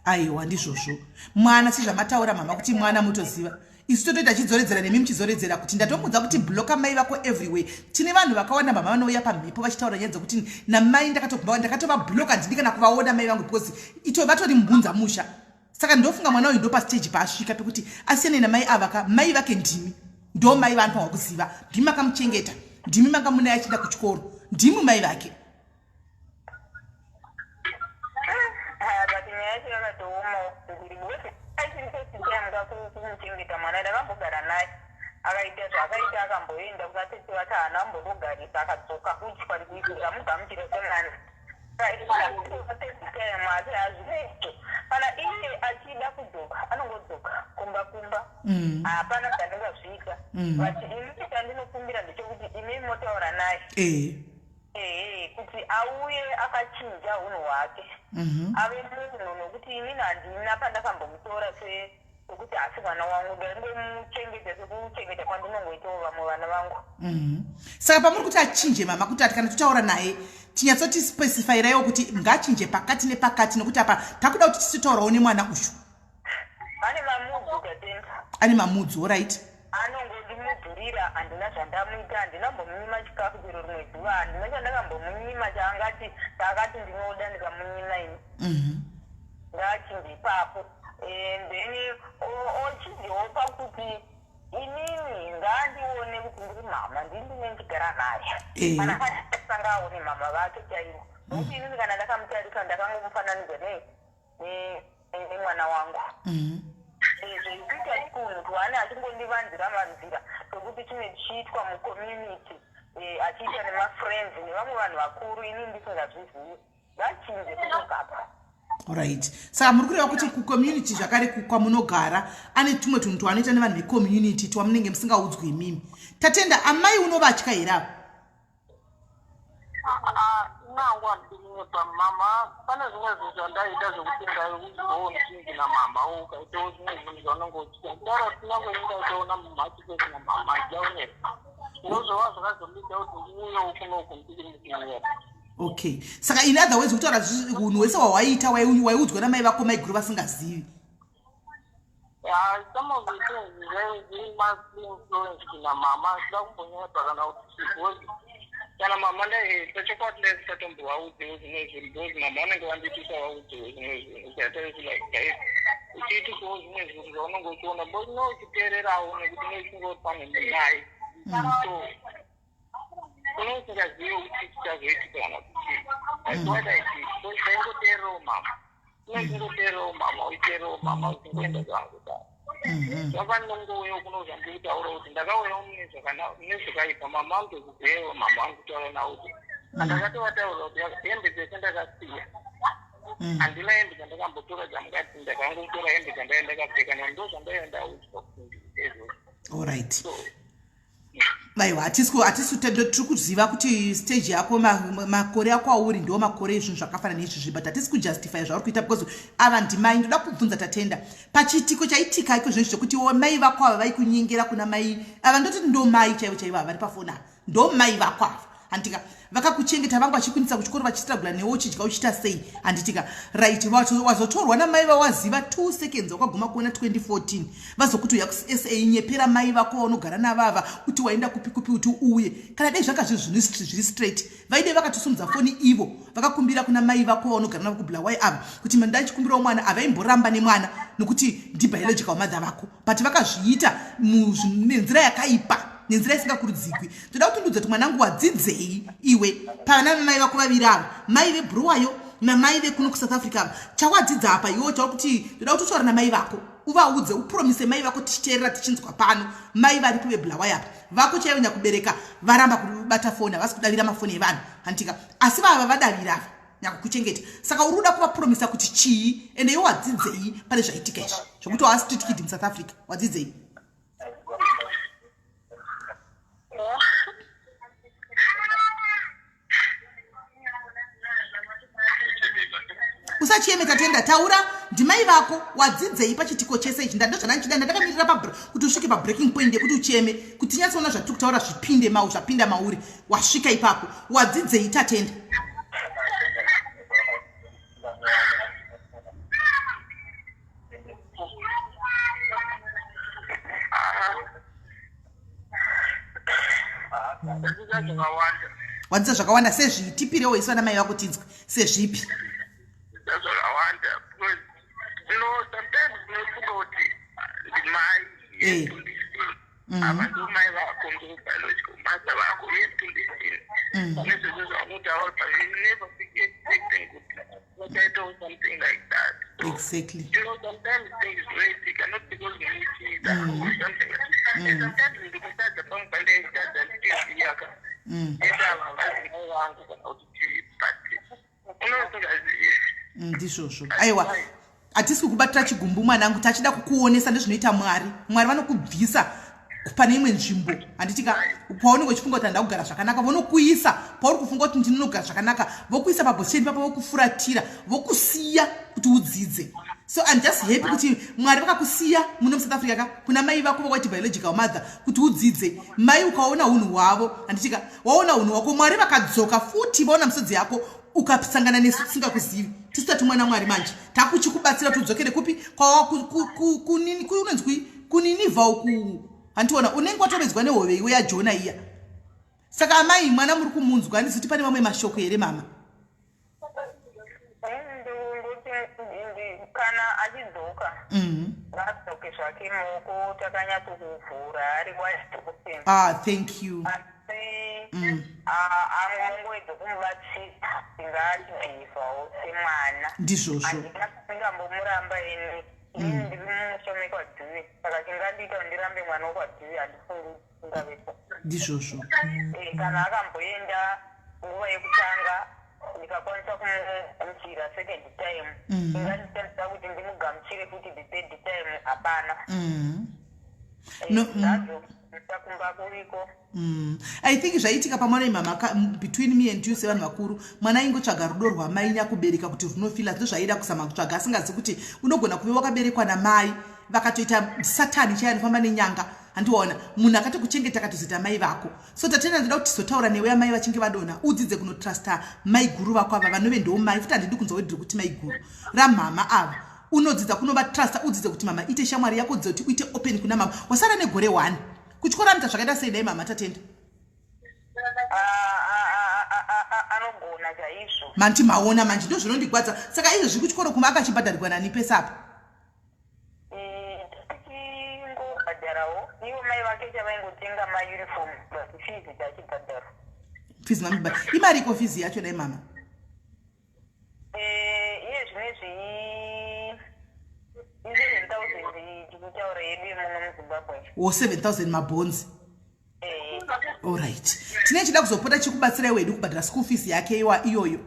Aiwa, ndizvozvo. Mwana, sezvamataura mama, kuti mwana mutoziva, isu totoita chidzoredzera nemi muchidzoredzera kuti ndatomudza kuti blocka mai vako everywhere. Tine vanhu vakawanda mama vanouya pamhepo vachitaura nyaya dzekuti namai ndakatovablocka, handidi kana kuvaona mai vangu because ito vatori mbunza musha. Saka ndofunga mwana uyu ndo pastage paasvika pekuti asiyane namai ava ka. Mai vake ndimi, ndo mai vaanofanirwa kuziva. Ndimi makamuchengeta, ndimi manga munaye achienda kuchikoro, ndimi mai vake. But nyaya yacho yakatooma because achiri first time kumuchengeta mwana. Ndakambogara naye, akaita zvaakaita, akamboenda kuna tete vake, haana kumbotogarisa, akadzoka futi ndikamugamuchira semwana time. Asi hazvinezvo, kana iye achida kudzoka anongodzoka kumba kumba. Hapana zvandingazviita. But ini chandinokumbira ndechekuti imi motaura naye ehe, kuti auye akachinja unhu hwake, ave munhu, nokuti inini handina pandakambomutora sekuti hasi mwana wangu. Ndaingomuchengeta sekuchengeta kwandinongoitawo vamwe vana vangu. Saka pamuri kuti achinje mama, kuti ati kana totaura naye tinyatsoti specifyiraiwo kuti ngachinje pakati nepakati, nokuti apa takuda kuti tisitotaurawo nemwana uyu. Ane mamoods, Tatenda. Ane mamoods, alright. Anongondimudhurira. Handina zvandamuita, handina mbomunyima chikafu chero rimwe zuva, handina chandakambomunyima chaangati chaakati ndinoda ndikamunyima ini. Ngaachinje ipapo and then ochinjewo pakuti inini ngaandione kuti ndiri mama, ndini ndine ndichigara naye. Kana akatarisa ngaaone mama vake chaivo, nokuti inini kana ndakamutarisa ndakangomufananidza nei nemwana wangu. Zveikuita tunhu twaane achingondivanzira vanzira twekuti chine chiitwa mucommunity, achiita nemafriends nevamwe vanhu vakuru, inini ndisingazvizivi. Ngachinje kutokapa. Right, saka muri kureva kuti kucommunity zvakare kwamunogara ane tumwe tunhu twaanoita nevanhu vecommunity twamunenge musingaudzwi imimi? Tatenda, amai unovatya here ava? Nangu handidi kunyepa mama, pane zvimwe zvinhu zvandaita zvekuti ndaiudzawo ndichinzi namama, ukaitawo zvimwe zvinhu zvaunenge uchiita kutaura kuti kunyange ini ndaitawo namama achipesi namama handichaoneka, ndozvova zvakazondiita kuti ndiuyewo kunoku ndiri mukunyera. Okay, saka in other words kutaura unhu hwese hwawaiita waiudzwa namai vako, maiguru vasingazivi? Yeah, some of the things zviri influenced namama, sida kumbonyepa kana kuti because kana mama pachokwadi ndaisatombovaudziwo zvimwe zvinhu because mama vanenge vandiitisa vaudziwo zvimwe zvinhu zvaita like guys uchiitisawo zvimwe zvinhu zvaunenge uchiona, but no uchiteererawo nekuti neuchingori pamwe munaye, so une usingazivi kuti chichazoitika kana kuti that's what I did. So ndaingoteererawo mama, unochingoteererawo mama, uchiteererawo mama, uchingoenda zvangu da. Zvafanira kungouya kuno zvandikutaura kuti ndakauyawo mune zvakaipa. Mama vangu mama vangu kutaura navo kuti andakatovataurira kuti hembe dzese ndakasiya, handina hembe dzandakambotora dzamukati, ndakangotora hembe dzandaiva ndakapfeka ndo zvandaiva ndaudzwa kuti ndiite izvozvo. Alright, aiwa, hatisi tiri kuziva kuti stage yako, makore ako auri ndo makore ezvinhu zvakafanana neizvizvi, but hatisi kujustify zvauri kuita because ava ndimai. Ndoda kubvunza Tatenda, pachiitiko chaitika iko zvinhu zvekuti mai vako ava vaikunyengera kuna mai ava, ndotiti ndo mai chaivo chaivo ava vari pafoni ava, ndo mai vako ava, handitika? Vakakuchengeta, vangu vachikuindisa kuchikoro, vachistrugla newe, uchidya, uchiita sei, handitika? Right, wazotorwa namai vawaziva 2 seconds, wakaguma kuona 2014, vazokuti uya kuSA, nyepera mai vako vaunogara navava kuti waenda kupi kupi kuti uuye. Kana dai zvanga zviri zvinhu zviri straight, vaide vakatosumudza foni ivo vakakumbira kuna mai vako vaunogara navo kuBulawayo ava kuti ndachikumbirawo mwana, havaimboramba nemwana nokuti ndibiological mother vako, but vakazviita nenzira yakaipa, nenzira isingakurudzigwi. Ndoda kuti ndudza kuti mwanangu wadzidzei iwe pavana vamai vako vaviri ava, mai veBulawayo namai vekuno kuSouth Africa ava? Chawadzidza apa iwo chakuti ndoda kuti utaura namai vako, uvaudze, upromise mai vako tichiteerera, tichinzwa pano mai varipo veBulawayo apa vako chaivo nyakubereka varamba kubata foni, havasi kudavira mafoni evanhu, handitika? Asi vava vadavira ava nyakukuchengeta, saka uri kuda kuvapromisa kuti chii? Ende iwe wadzidzei pane zvaitika izvi? Zvekuti waa street kid muSouth Africa, wadzidzei? Usacheme Tatenda, taura ndimai vako. Wadzidzei pachitiko chese ichi? Ndando zvandandichida, ndandakamirira kuti usvike pabreaking point yekuti ucheme, kuti tinyatsoona zvatiri kutaura zvipinde mau zvapinda mauri. Wasvika ipapo, wadzidzei Tatenda? Wadzidza zvakawanda sezvii? Tipirewo isu vana mai vako tinzwe, sezvipi? Zvakawanda because no, sometimes unofunga kuti ndimai ava, ndo mai vako, ndo biological mother vako, yes, to be seen. Pane zvese zvaunotaura, but you never expecting kuti vachaitawo something like that. So, sometimes things zvinoitika not because munoitiita or something like that. And sometimes ndikutadza, pamwe pandaitadza ndichiziya ka ende ava havazi mai vangu kana kuti chii, but unosingazivi. Ndizvozvo. Aiwa, hatisi kukubatira chigumbu mwanangu, tachida kukuonesa ndezvinoita Mwari. Mwari vanokubvisa pane imwe nzvimbo, handitika, paunenge uchifunga kuti handa kugara zvakanaka, vonokuisa pauri kufunga kuti ndinonogara zvakanaka, vokuisa paposition papa, vokufuratira, vokusiya kuti udzidze. So I'm just happy kuti Mwari vakakusiya muno muSouth Africa ka kuna mai vako vakaiti biological mother kuti udzidze. Mai ukaona unhu hwavo, handitika, waona unhu hwako, Mwari vakadzoka futi vaona misodzi yako, ukasangana nesu tisingakuzivi, tisu tatumwa naMwari. Manje takuchikubatsira kuti udzokere kupi kwaunonzwi kuNinivha uku, handiona unenge watomedzwa nehove iwe yaJona iya. Saka amai, mwana muri kumunzwa, handizi kuti pane mamwe mashoko here, mama? Kana achidzoka, ngadzoke zvake, maoko takanyatsokuvhura, ari wide open. Ah, thank you. Asi angongoedza kumubatsira, tingachibhivhawo semwana. Ndizvozvo. Handina ndingambomuramba ini. Inini ndiri mumusha mekwaDhuve, saka chingandiita kuti ndirambe mwana wekwaDhuve handifungi kuti chingavepo. Ndizvozvo. Kana akamboenda nguva yekutanga, ndikakwanisa kumugamuchira second time, inganditadzisa kuti ndimugamuchire futi the third time? Hapana. No, Zvadzoka kumba kuriko. I think zvaitika pamwana imama between me and you sevanhu vakuru, mwana aingotsvaga rudo rwamai nyakubereka kuti runofila ndo zvaida kuzama kutsvaga, asingazi kuti unogona kuve wakaberekwa namai vakatoita satani chaiye anofamba nenyanga, handiwaona munhu akatokuchengeta akatozoita mai vako. So Tatenda, ndoda kuti tizotaura newe amai vachinge vadonha, udzidze kunotrusta mai guru vako ava vanove ndo mai futi. Handidi kunzwa wedhiri kuti mai guru ramhama ava. Unodzidza kunovatrusta, udzidze kuti mama ite shamwari yako, udzidze kuti uite open kuna mama. Wasara negore one kuchikoro, anoita zvakaita sei dai mama Tatenda? Anogona chaizvo. Manti maona manje, ndo zvinondigwadza. Saka izvo zviri kuchikoro kuma akachibhadharigwa nani pese apa? Tichingobhadharawo ivo mai vake chavaingotenga mauniform, but fees tachibhadhara. Fees mamiba imari iko fees yacho dai mama? Iye zvinezvi i7 000 tikutaura yedu yemuno muZimbabwe. Wo 7000 mabhonzi. Alright, tine chida kuzopota chikubatsirai wedu kubhadhara school fees yake iwa iyoyo.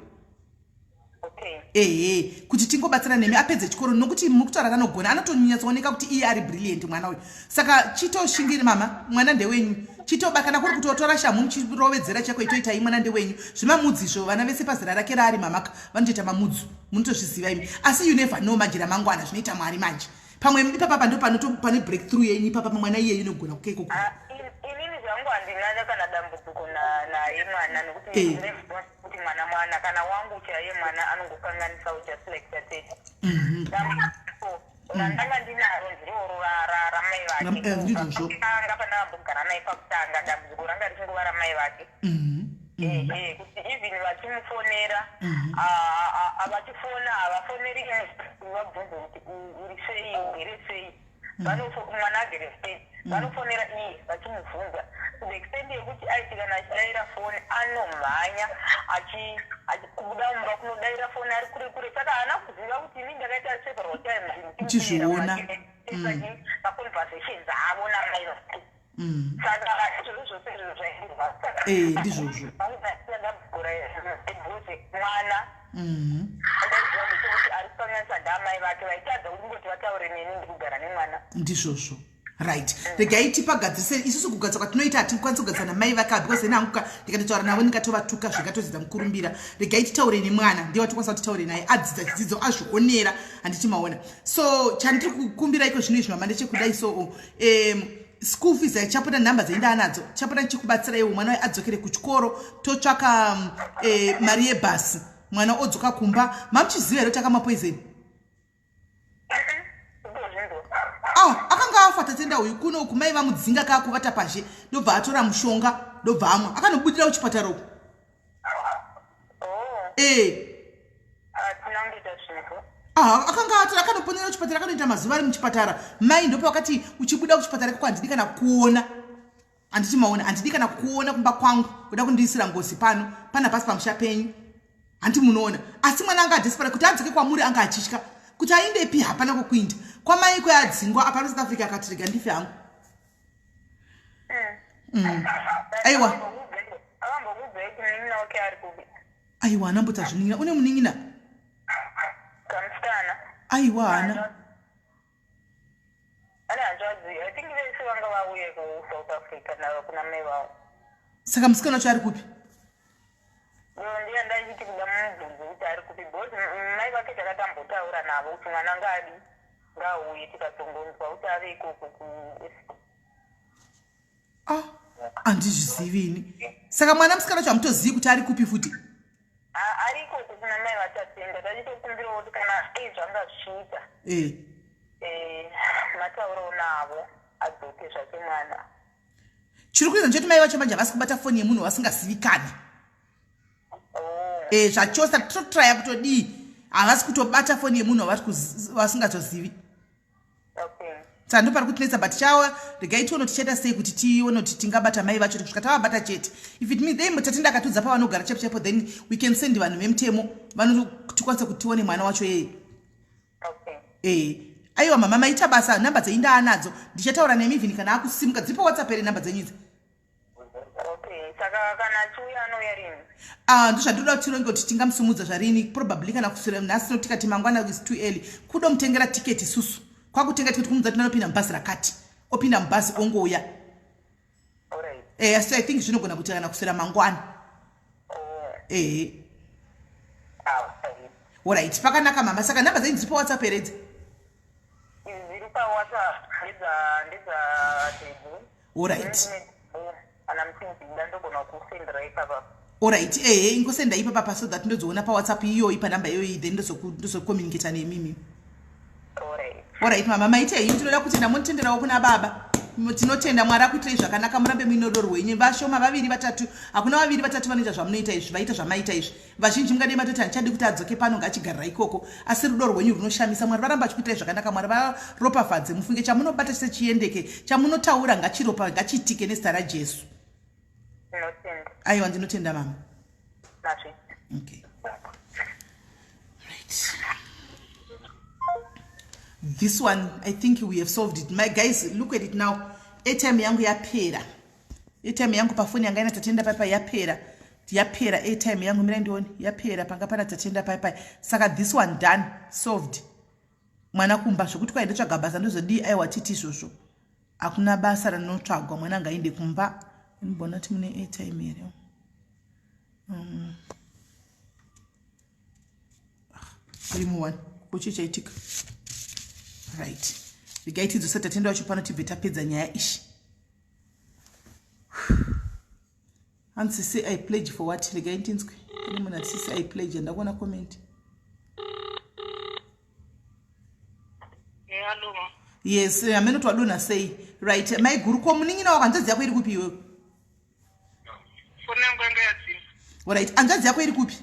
Ehe, kuti tingobatsira nemi apedze chikoro, nokuti muri kutaura anogona, anotonyatsooneka kuti iye ari brilliant mwana uyu. Saka chitoshingiri mama, mwana ndewenyu. Chitoba kana kuri kutotora shamhu muchirovedzera chako, itoitai, mwana ndewenyu. Zvimamudzizvo vana vese pazera rake raari mamaka vanotoita mamudzu, munotozviziva imi. Asi you never know manje ramangwana zvinoita Mwari manje. Pamwe ipapa ndo pane breakthrough yenyu ipapa, mwana iyeyu inogona kukeiko. Ah, inini zvangu handina kana dambudziko naye mwana, nekuti kuti mwana mwana kana wangu chaiye mwana anongokanganisawo just like tatete. Dambudziko randanga ndinaro ndiroro ramai vake. Ndizvozvo. Pakutanga pandakambogara naye pakutanga, dambudziko ranga richingova ramai vake. Ehe, kuti even vachimufonera, vachifona havafoneri vabvunze kuti uri sei, ugere sei. Mwana agere sei, vanofonera iye vachimubvunza, to the extent yekuti aiti kana achidaira foni anomhanya kubuda mumba kunodaira foni ari kure kure. Saka haana kuziva kuti ini ndakaita several times Uchizviona. Maconversations avo namai vake. Saka izvozvo zvose izvo zvairwa. Ndizvozvo. Dambudziko mwana ndaiziva ndechekuti ari kukanganisa ndamai vake, vaitadza kungoti vataure. kure neni ndikugara nemwana. Ndizvozvo. Right, regai tipagadzirise isusu. Kugadzira kwatinoita, hatikwanisi kugadzira namai vaka, because ena hangu ndikatotaura navo ndingatovatuka zvingatozidza mukurumbira. Regai titaure nemwana, ndiye watikwanisa kuti titaure naye, adzidza chidzidzo, azvionera, handiti maona? So chandiri kukumbira iko zvino izvi, mama, ndechekudai. So school fees aichapota, nhamba dzainda anadzo, chapota ndichikubatsiraiwo mwana waye adzokere kuchikoro. Totsvaka mari yebhasi, mwana odzoka kumba. Mamuchiziva here kuti akamapoison? Kutozvinzwa. Ah, akanga afa Tatenda uyu kuno uku. Mai vamudzinga kaakuvata pazhe, ndobva atora mushonga, ndobva amwa, akanobudira kuchipatara uku. Oh. E. Hatina kundoita zvinhu. Ah, akanga atora, akanoponera kuchipatara, akanoita mazuva ari muchipatara. Mai ndopa vakati, "Uchibuda kuchipatara ikoko handidi kana kuona, handiti maona? Handidi kana kuona kumba kwangu, kuda kundiisira ngozi pano pana pasi pamusha penyu, handiti munoona?" Asi mwana anga adesperate kuti adzoke kwamuri, anga achitya kuti aendepi, hapana kwokuinda kwamai kweadzingwa apa South Africa. Akati, "Rega ndife hangu." Aiwa. Akambokuudzai kuti munin'ina wake ari kupi? Aiwa, hana mbota zvinin'ina. Une munin'ina? Kamusikana. Aiwa, hana. Ane hanzvadzi. I think vese vanga vauye kuSouth Africa navo kuna mai vavo. Saka musikana wacho ari kupi? Ndiye ndachiti kuda mubvunzo kuti ari kupi, because mai vake takatambotaura navo kuti mwana ngaadi ngauye, tikazongonzwa kuti ave ikoko ku Ah, handizvizivi ini. Saka mwana musikana wacho hamutozivi kuti ari kupi futi? Ari ikoko kuna mai vaTatenda. Tachitokumbirawo kuti kana ei zvanga zvichiita, mataurawo navo, adzoke zvake mwana. Chiri kuita ndechoti mai vacho manje havasi kubata foni yemunhu wasingazivikani. Oh. Zvachose tinotraya kutodii, havasi kutobata foni yemunhu wasingazozivi. Saka ndo pari kutinetsa, but chawa regai tione kuti tichaita sei kuti tione kuti tingabata mai vacho. Kusvika tavabata chete, if it means dai Tatenda akatiudza pavanogara chaipo chaipo, then we can send vanhu vemutemo vanotikwanisa kuti tione mwana wacho yeye. Aiwa mama, maita basa. Nhamba dzenyu ndaanadzo, ndichataura nemi even kana akusimuka. Dziripo WhatsApp here nhamba dzenyu idzi? Okay, saka kana achiuya anouya rini? Ah, ndozvandinoda kuti tironge kuti tingamusumudza zvarini. Probably kana kuswera nhasi, no, tikati mangwana is too early. Kudomutengera tiketi isusu, kwakutenga tiketi, kumudza kuti anopinda mubhazi rakati, opinda mubhazi, ongouya. Alright. So I think zvinogona kuti kana kuswera mangwana. Oh. Ah, okay. Alright, pakanaka mama. Saka nhamba dzenyu dziripo WhatsApp here idzi? Idzi dziri paWhatsApp ndedza Tedu. Kana muchinzida ndogona kusendera ipapa. Alright, ehe, ingosenda ipapa so that ndozoona paWhatsApp iyoyi, panhamba iyoyi, then ndozocommunicata nemimi. Alright. Alright mama, maita henyu. Tinoda kutenda, munotenderawo kuna baba. Tinotenda, Mwari akuitirei zvakanaka, murambe muine rudo rwenyu. Vashoma vaviri vatatu, hakuna vaviri vatatu vanoita zvamunoita izvi, vaita zvamaita izvi. Vazhinji mungadei matoti handichadi kuti adzoke pano, ngaachigarira ikoko, asi rudo rwenyu runoshamisa. Mwari varamba achikuitirai zvakanaka, Mwari varopafadze. Mufunge chamunobata chese chiendeke, chamunotaura ngachiropa, ngachiitike nezita raJesu. Ndinotenda. Aiwa, ndinotenda mama. Mazvita. Okay, right, this one I think we have solved it. My guys, look at it now. Airtime yangu yapera, airtime yangu pafoni yanga ina Tatenda paipai yapera, yapera airtime yangu. Mirai ndione, yapera panga pana Tatenda paipai. Saka this one done, solved. Mwana kumba, zvokuti kwai ndotsvaga basa, ndozodii, aiwa, titi izvozvo hakuna basa rinotsvagwa, mwana ngaende kumba. Ndibona kuti mune airtime here. Iri one kuchi chaitika. Right, regai tidzose Tatenda wacho pano, tibve tapedza nyaya ishi. Hanzi, "Say I pledge for what?" Regai ndinzwe. Pane munhu ati, "Sisi, I pledge." Handakuona comment. Hello. Yes, hamene kuti wadonha sei. Right, maiguru, ko munin'ina wako, hanzvadzi yako iri kupi iwewe? Foni yangu yanga yadzima. Alright, hanzvadzi yako iri kupi?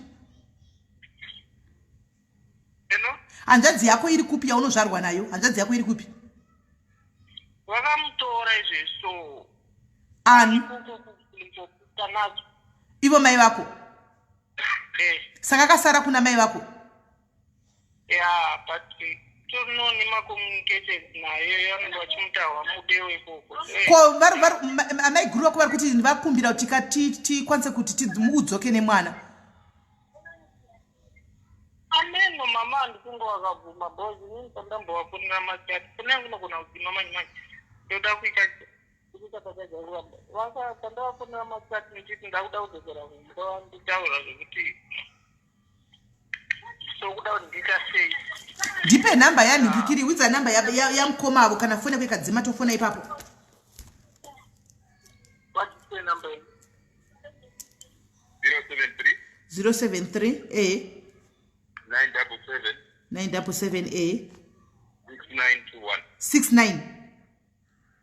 Hello. Hanzvadzi yako iri kupi, yaunozvarwa nayo? Hanzvadzi yako iri kupi? Vakamutora izvezvo. Ani? Tanadzo. Ivo mai vako? Eh. Saka akasara kuna mai vako? Yeah, but tononi macommunicated naye, vanenge vachimutaura mudewo ikoko. Ko amai guru vako vari kuti vakumbira kuti tikwanise kuti udzoke nemwana. Ameno mama, handisi. Ndofunga vakabvuma because inini pandambovafonera masikati, foni yangu inogona kudzima manje manje, ndoda kuita kuita pachajaa. Pandavafonera masikati ndichiti ndakuda kudzokera kumba, nditaura zvekuti sokuda kuti ndiita sei. Ndipe nhamba yanhingikiri, widza nhamba yamukoma avo. Kana foni yako ikadzima, tofona ipapo. Vatipe namba iyi. 073. 073 a. 977. 977 a. 6921. 69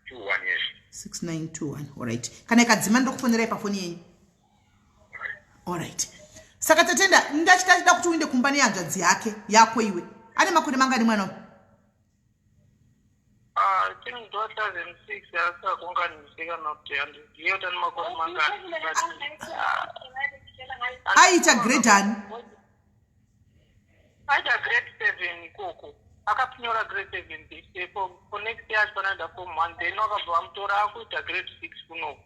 21, yes. 6921, alright. Kana ikadzima, ndokufonerai pafoni yenyu, alright. Saka Tatenda, ndachida kuti uinde kumba nehanzvadzi yake yako. Iwe ane makore mangani mwana uyu? I think 2006, asakunganise kana kuti handizive kuti ane makore mangani, but Aita grade ani? Aita grade 7 ikoko, akapinyora grade 7 this year. For next year achipanoenda form 1, then wakabva vamutora akuita grade 6 kunoku.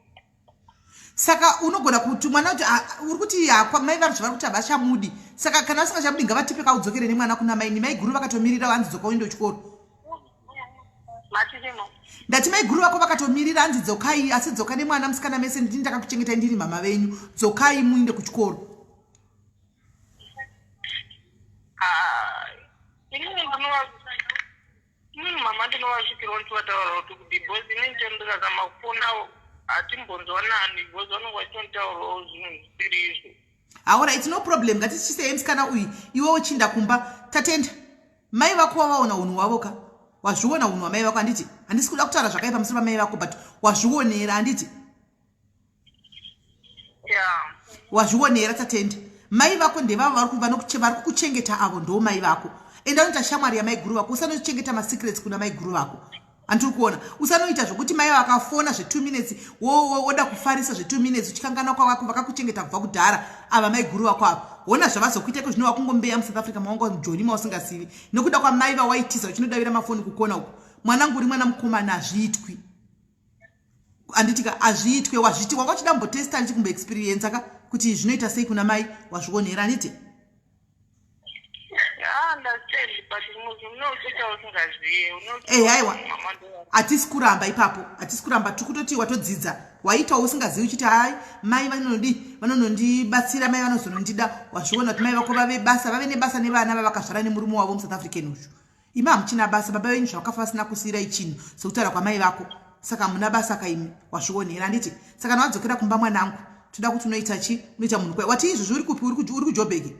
Saka unogona kuti mwana kuti, ah, uri kuti hakwa mai vari zvavari kuti havachamudi. Saka kana vasingachamudi, ngavatipe kaudzokere nemwana kuna mai. Nemai guru vakatomirira, hanzi dzoka uende kuchikoro. Matichino? Ndati mai guru vako vakatomirira, hanzi dzokai, asi dzoka nemwana musikana mese. Ndini ndakakuchengetai, ndiri mama venyu, dzokai muinde kuchikoro. Inini ndinova inini mama ndinovasvikirawo ndichivataurira kuti kudi, because inini chero ndikazama kufona hatimbonzwanani, because vanonge vachitonitaurawo zvinhu zvisiri izvo. Alright, no problem. Ngatichisei musikana uyu, iwe uchinda kumba. Tatenda, mai vako wavaona unhu hwavo ka? Wazviona unhu hwamai vako, handiti? Handisi kuda kutaura zvakaipa musoro pamai vako, but wazvionera, handiti? Ya. Wazvionera, Tatenda. Mai vako ndevavo vari kukuchengeta avo, ndo mai vako. Enda unoita shamwari yamai guru vako. Usanochengeta masecrets kuna mai guru vako, handiri kuona. Usanoita zvokuti mai vakafona zve2 minutes, woda kufarisa zve2 minutes, uchikanganwa kwavako vakakuchengeta kubva kudhara. Ava mai guru vako ava, hona zvavazokuita iko zvino. Vakungombeya muSouth Africa mawanga joni mausingazivi nekuda kwamai vawaitiza uchinodavira mafoni kukona uku. Mwanangu, uri mwana mukomana, hazviitwi, handitika? Hazviitwe. Wazviti wanga uchida kumbotesta ndichi kumboexperiensa ka kuti zvinoita sei kuna mai. Wazvionera, handiti? Ya, understand, but unotoita usingazive. Eh, aiwa, hatisi kuramba ipapo, hatisi kuramba. Tiri kutoti watodzidza, waitawo usingazivi, uchiti hai, mai vanonodi, vanonondibatsira, mai vanozonondida. Wazviona kuti mai vako vave basa, vave nebasa nevana vavakazvara nemurume wavo muSouth African uyu. Imi hamuchina basa, baba venyu zvavakafa vasina kusiyirai chinhu sekutaura kwamai vako, saka hamuna basa kaimi. Wazvionera, handiti? Saka kana wadzokera kumba, mwanangu, toda kuti unoita chi unoita munhu kwai. Wati izvozvi uri kupi? Uri kuJobheki?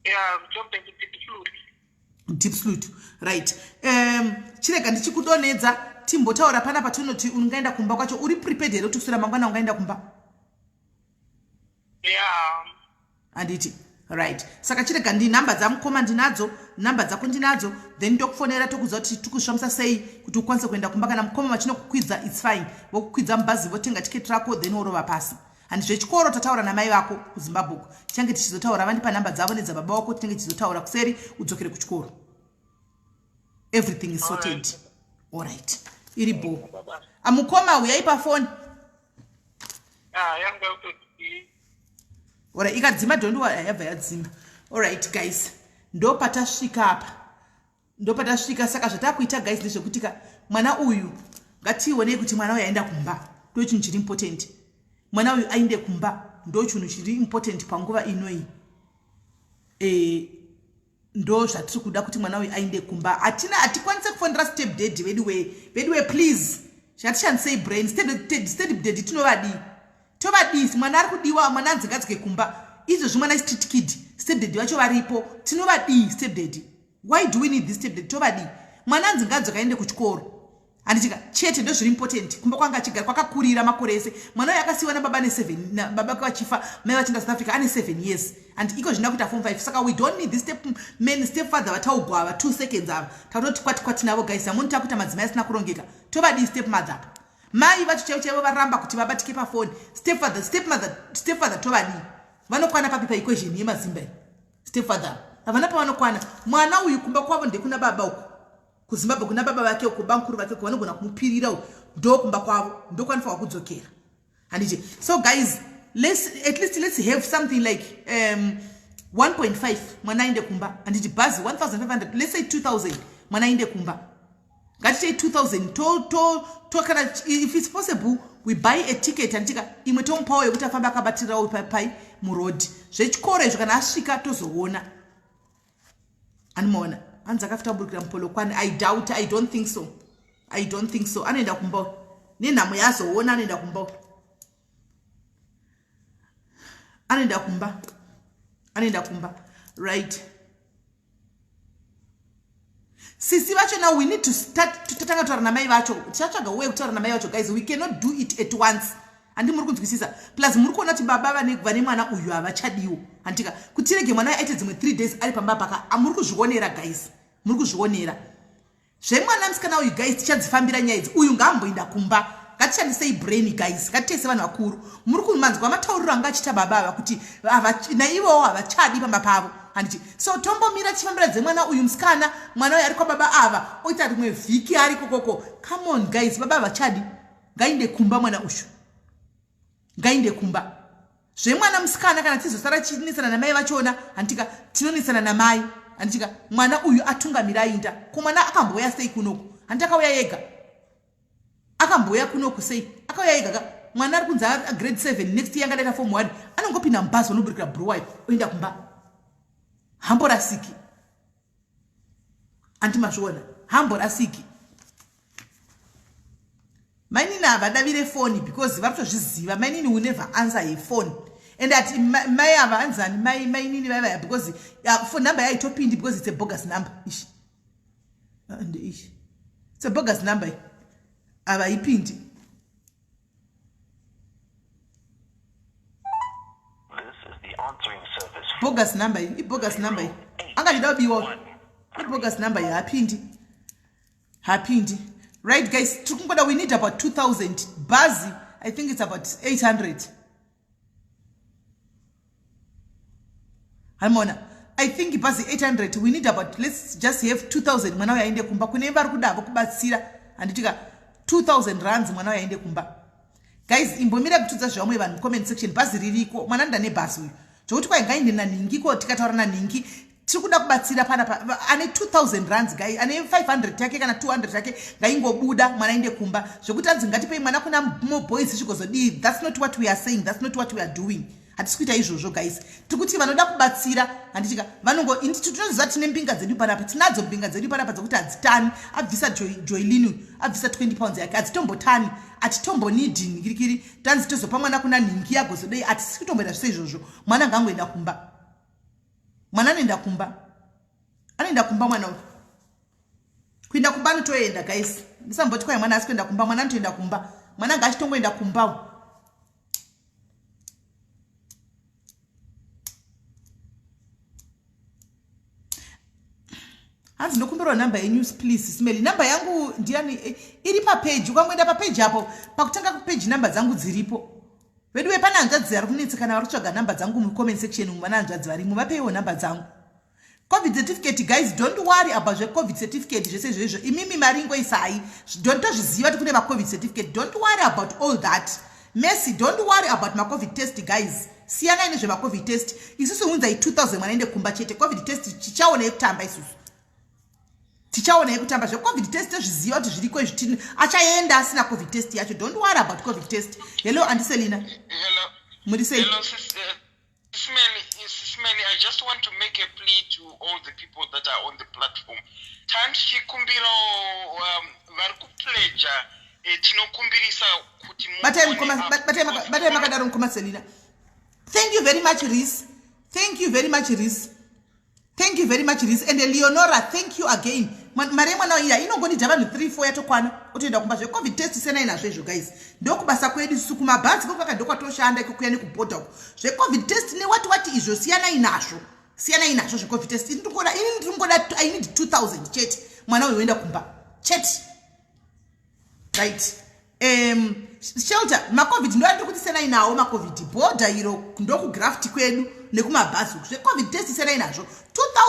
Ya, Jobek, Diepsloot. Diepsloot, right. Chirega ndichikudonhedza, timbotaura panapa. Tinoti ungaenda kumba kwacho, uri prepared here kuti kuswera mangwana ungaenda kumba? Ya. Handiti? Right, saka chirega ndi nhamba dzamukoma ndinadzo, nhamba dzako ndinadzo, then tokufonera, tokuziva kuti tikusvamisa sei kuti ukwanise kuenda kumba. Kana mukoma vachinokukwidza, it's fine, vokukwidza mubhazi, votenga tiketi rako, then worova pasi. Handi zvechikoro tataura namai vako kuZimbabwe uko, tichange tichizotaura. Vandipa nhamba dzavo nedzababa vako, tinenge tichizotaura kuseri. Udzokere kuchikoro, everything is sorted, alright? Iri bo amukoma, uyai pafoni. Ah, yanga kutoti. Alright, ikadzima dhondiwa yabva yadzima. Alright guys, ndo patasvika apa, ndo patasvika. Saka zvatakuita guys ndezvekuti ka mwana uyu, ngationei kuti mwana uyu aenda kumba, ndo chinhu chiri important. Mwana uyu ainde kumba, ndo chinhu chiri important panguva inoi. Ndo zvatiri kuda, kuti mwana uyu ainde kumba. Hatina, hatikwanise kufonera step daddy vedu wee. Vedu wee, please, ngatishandisei brain. Step daddy tinovadii? Tovadii? Mwana ari kudiwa, mwana anzi ngadzike kumba izvozvi. Mwana street kid, step daddy vacho varipo, tinovadii step daddy? Why do we need this step daddy? Tovadii? Mwana anzi ngadzoka aende kuchikoro, handitika? Chete, ndo zviri important. Kumba kwanga achigara, kwakakurira makore ese, mwana uyu akasiyiwa nababa ne7, baba vachifa, mai vachienda South Africa ane 7 years, and iko zvina kuita form 5. Saka we don't need this step man, step father vataugwa ava, 2 seconds ava takutoti kwati kwati navo. Guys, hamuni takuita madzimai asina kurongeka. Tovadii step mother apa? Mai vacho chaivo chaivo varamba kuti vabatike pafoni. Step father, step mother, step father, tovadii? Vanokwana papi paequation yemazimba iyi? Step father havana pavanokwana. Mwana uyu kumba kwavo ndekuna baba uko kuZimbabwe, kuna baba vake uko, bamukuru vake uko, vanogona kumupirira uko. Ndo kumba kwavo, ndokwanofanirwa kudzokera, handiti? So guys, let's at least let's have something like 1.5 mwana aende kumba handiti bhazi 1500 let's say 2000 mwana aende kumba ngatitei 2000 to to to kana if it's possible we buy a ticket handitika imwe tomupawo yekuti afambe akabatirirawo pai muroad zvechikoro izvo kana asvika tozoona anomaona hanzi akafita kuburikira mupolokwani i doubt i don't think so i don't think so anoenda kumba nenhamo yaazoona anoenda kumba anoenda kumba anoenda kumba right sisi vacho now we need to start totanga kutaura namai vacho tichatsvaga way kutaura namai vacho guys we cannot do it at once handi muri kunzwisisa plus muri kuona kuti baba vane mwana uyu havachadiwo handika kuti tirege mwana aite dzimwe three days ari pamba paka muri kuzvionera guys muri kuzvionera zvemwana musikana uyu guys tichadzifambira nyaya idzi uyu ngaamboinda kumba ngatishandisei brain guys ngatitese vanhu vakuru muri kumanzwa matauriro anga achiita baba ava kuti naivowo havachadi pamba pavo handiti so tombomira tichifambira dzemwana uyu musikana mwana uyu ari kwababa ava oita rimwe vhiki ari kokoko come on guys baba havachadi ngainde kumba mwana uyu ngainde kumba zvemwana musikana kana tizosara tichinesana namai vachona handitika tinonetsana namai handitika mwana uyu atungamira ainda ko mwana akambouya sei kunoku handiti akauya yega akambouya kunoku sei akauya yega ka mwana ari kunzi agrade 7 next year angadaita form 1 anongopinda mubhazi onoburikira bhuruwayo oenda kumba hamborasiki anti mazviona hamborasiki mainini havadavire foni because vari kutozviziva mainini will never answer her phone and ati mai ava anzani mai mainini vaivaya because phone number yaitopindi because it's a bogus number ishi ah, ndeishi it's a bogus number havaipindi bogus number iyi ibogus number iyi angachida kubiwa ibogus number iyi hapindi hapindi right guys tiri kungoda we need about 2000 bhazi i think it's about 800 haimona i think bhazi 800 we need about let's just have 2000 mwana uyo aende kumba kune vari kudavo kubatsira handitika 2000 rands mwana uyo aende kumba guys imbomira kutudza zvevamwe vanhu comment section bhazi ririko mwana nda nebhazi uyu zvokuti kwai ngainde nanhingi ko tikataura nanhingi tiri kuda kubatsira panapa ane 2000 rands gai ane 500 yake kana 200 yake ngaingobuda mwana aende kumba zvekuti anzi ngatipei mwana kuna moboys zvikozodii that's not what we are saying that's not what we are doing hatisi kuita izvozvo guys tiri kuti vanoda kubatsira handitika vanongo tinoziva tine mbinga dzedu panapa tinadzo mbinga dzedu panapa dzekuti hadzitani abvisa joylin abvisa 20 pounds yake hadzitombotani hatitombonidi nhingirikiri tanzi tozopa mwana kuna nhingi agozodei hatisi kutomboita zvese izvozvo mwana ngaangoenda kumba mwana anoenda kumba anoenda kumba mwana uyu kuenda kumba anotoenda guys ndisamboti kwai mwana asi kuenda kumba mwana anotoenda kumba mwana anga achitongoenda kumba hanzi ndokumbirwa number yenyu please smeli number yangu ndiyani eh, iri papeji ukangoenda papeji apo pakutanga kupeji number dzangu dziripo veduwe pane hanzvadzi vari kunetsekana vari kutsvaga number dzangu mucomment section umu vana hanzvadzi varimo vapeiwo number dzangu covid certificate guys don't worry about zvecovid certificate zvese izvo izvo imimi mari ingoisai don't tozviziva kuti kune macovid certificate don't worry about all that mercy don't worry about macovid test guys siyanai nezvemacovid test isusu unzai 2000 mwana ende kumba chete covid test tichaona yekutamba isusu tichaona yekutamba zvecovid test tozviziva kuti zviriko izvi achaenda asina covid test yacho don't worry about covid test hello andiselina muri sei Smelly, I just want to make a plea to all the people that are on the platform. Time tichikumbira um, vari kupledger eh, tinokumbirisa kuti batai makadaro mukoma Selina. Thank you very much Reese. Thank you very much Reese. Thank you very much Reese and Leonora thank you again. Mari yemwana iya inongonida vanhu 3 4 yatokwana otoenda kumba zvecovid test senai nazvo izvo guys. Ndokubasa kwedu isu kumabhazi kokaka ndokwatoshanda iko kuya nekubhodha uko. Zvecovid test newati wati izvo siyanai nazvo. Siyanai nazvo zvecovid test. Ini ndingoda ini ndingoda I need 2000 chete. Mwana uyu oenda kumba. Chete. Right. Um, shelter macovid ndo andiri kuti senai nawo macovid border iro ndokugraft kwedu nekumabhazi uku zvecovid test senai nazvo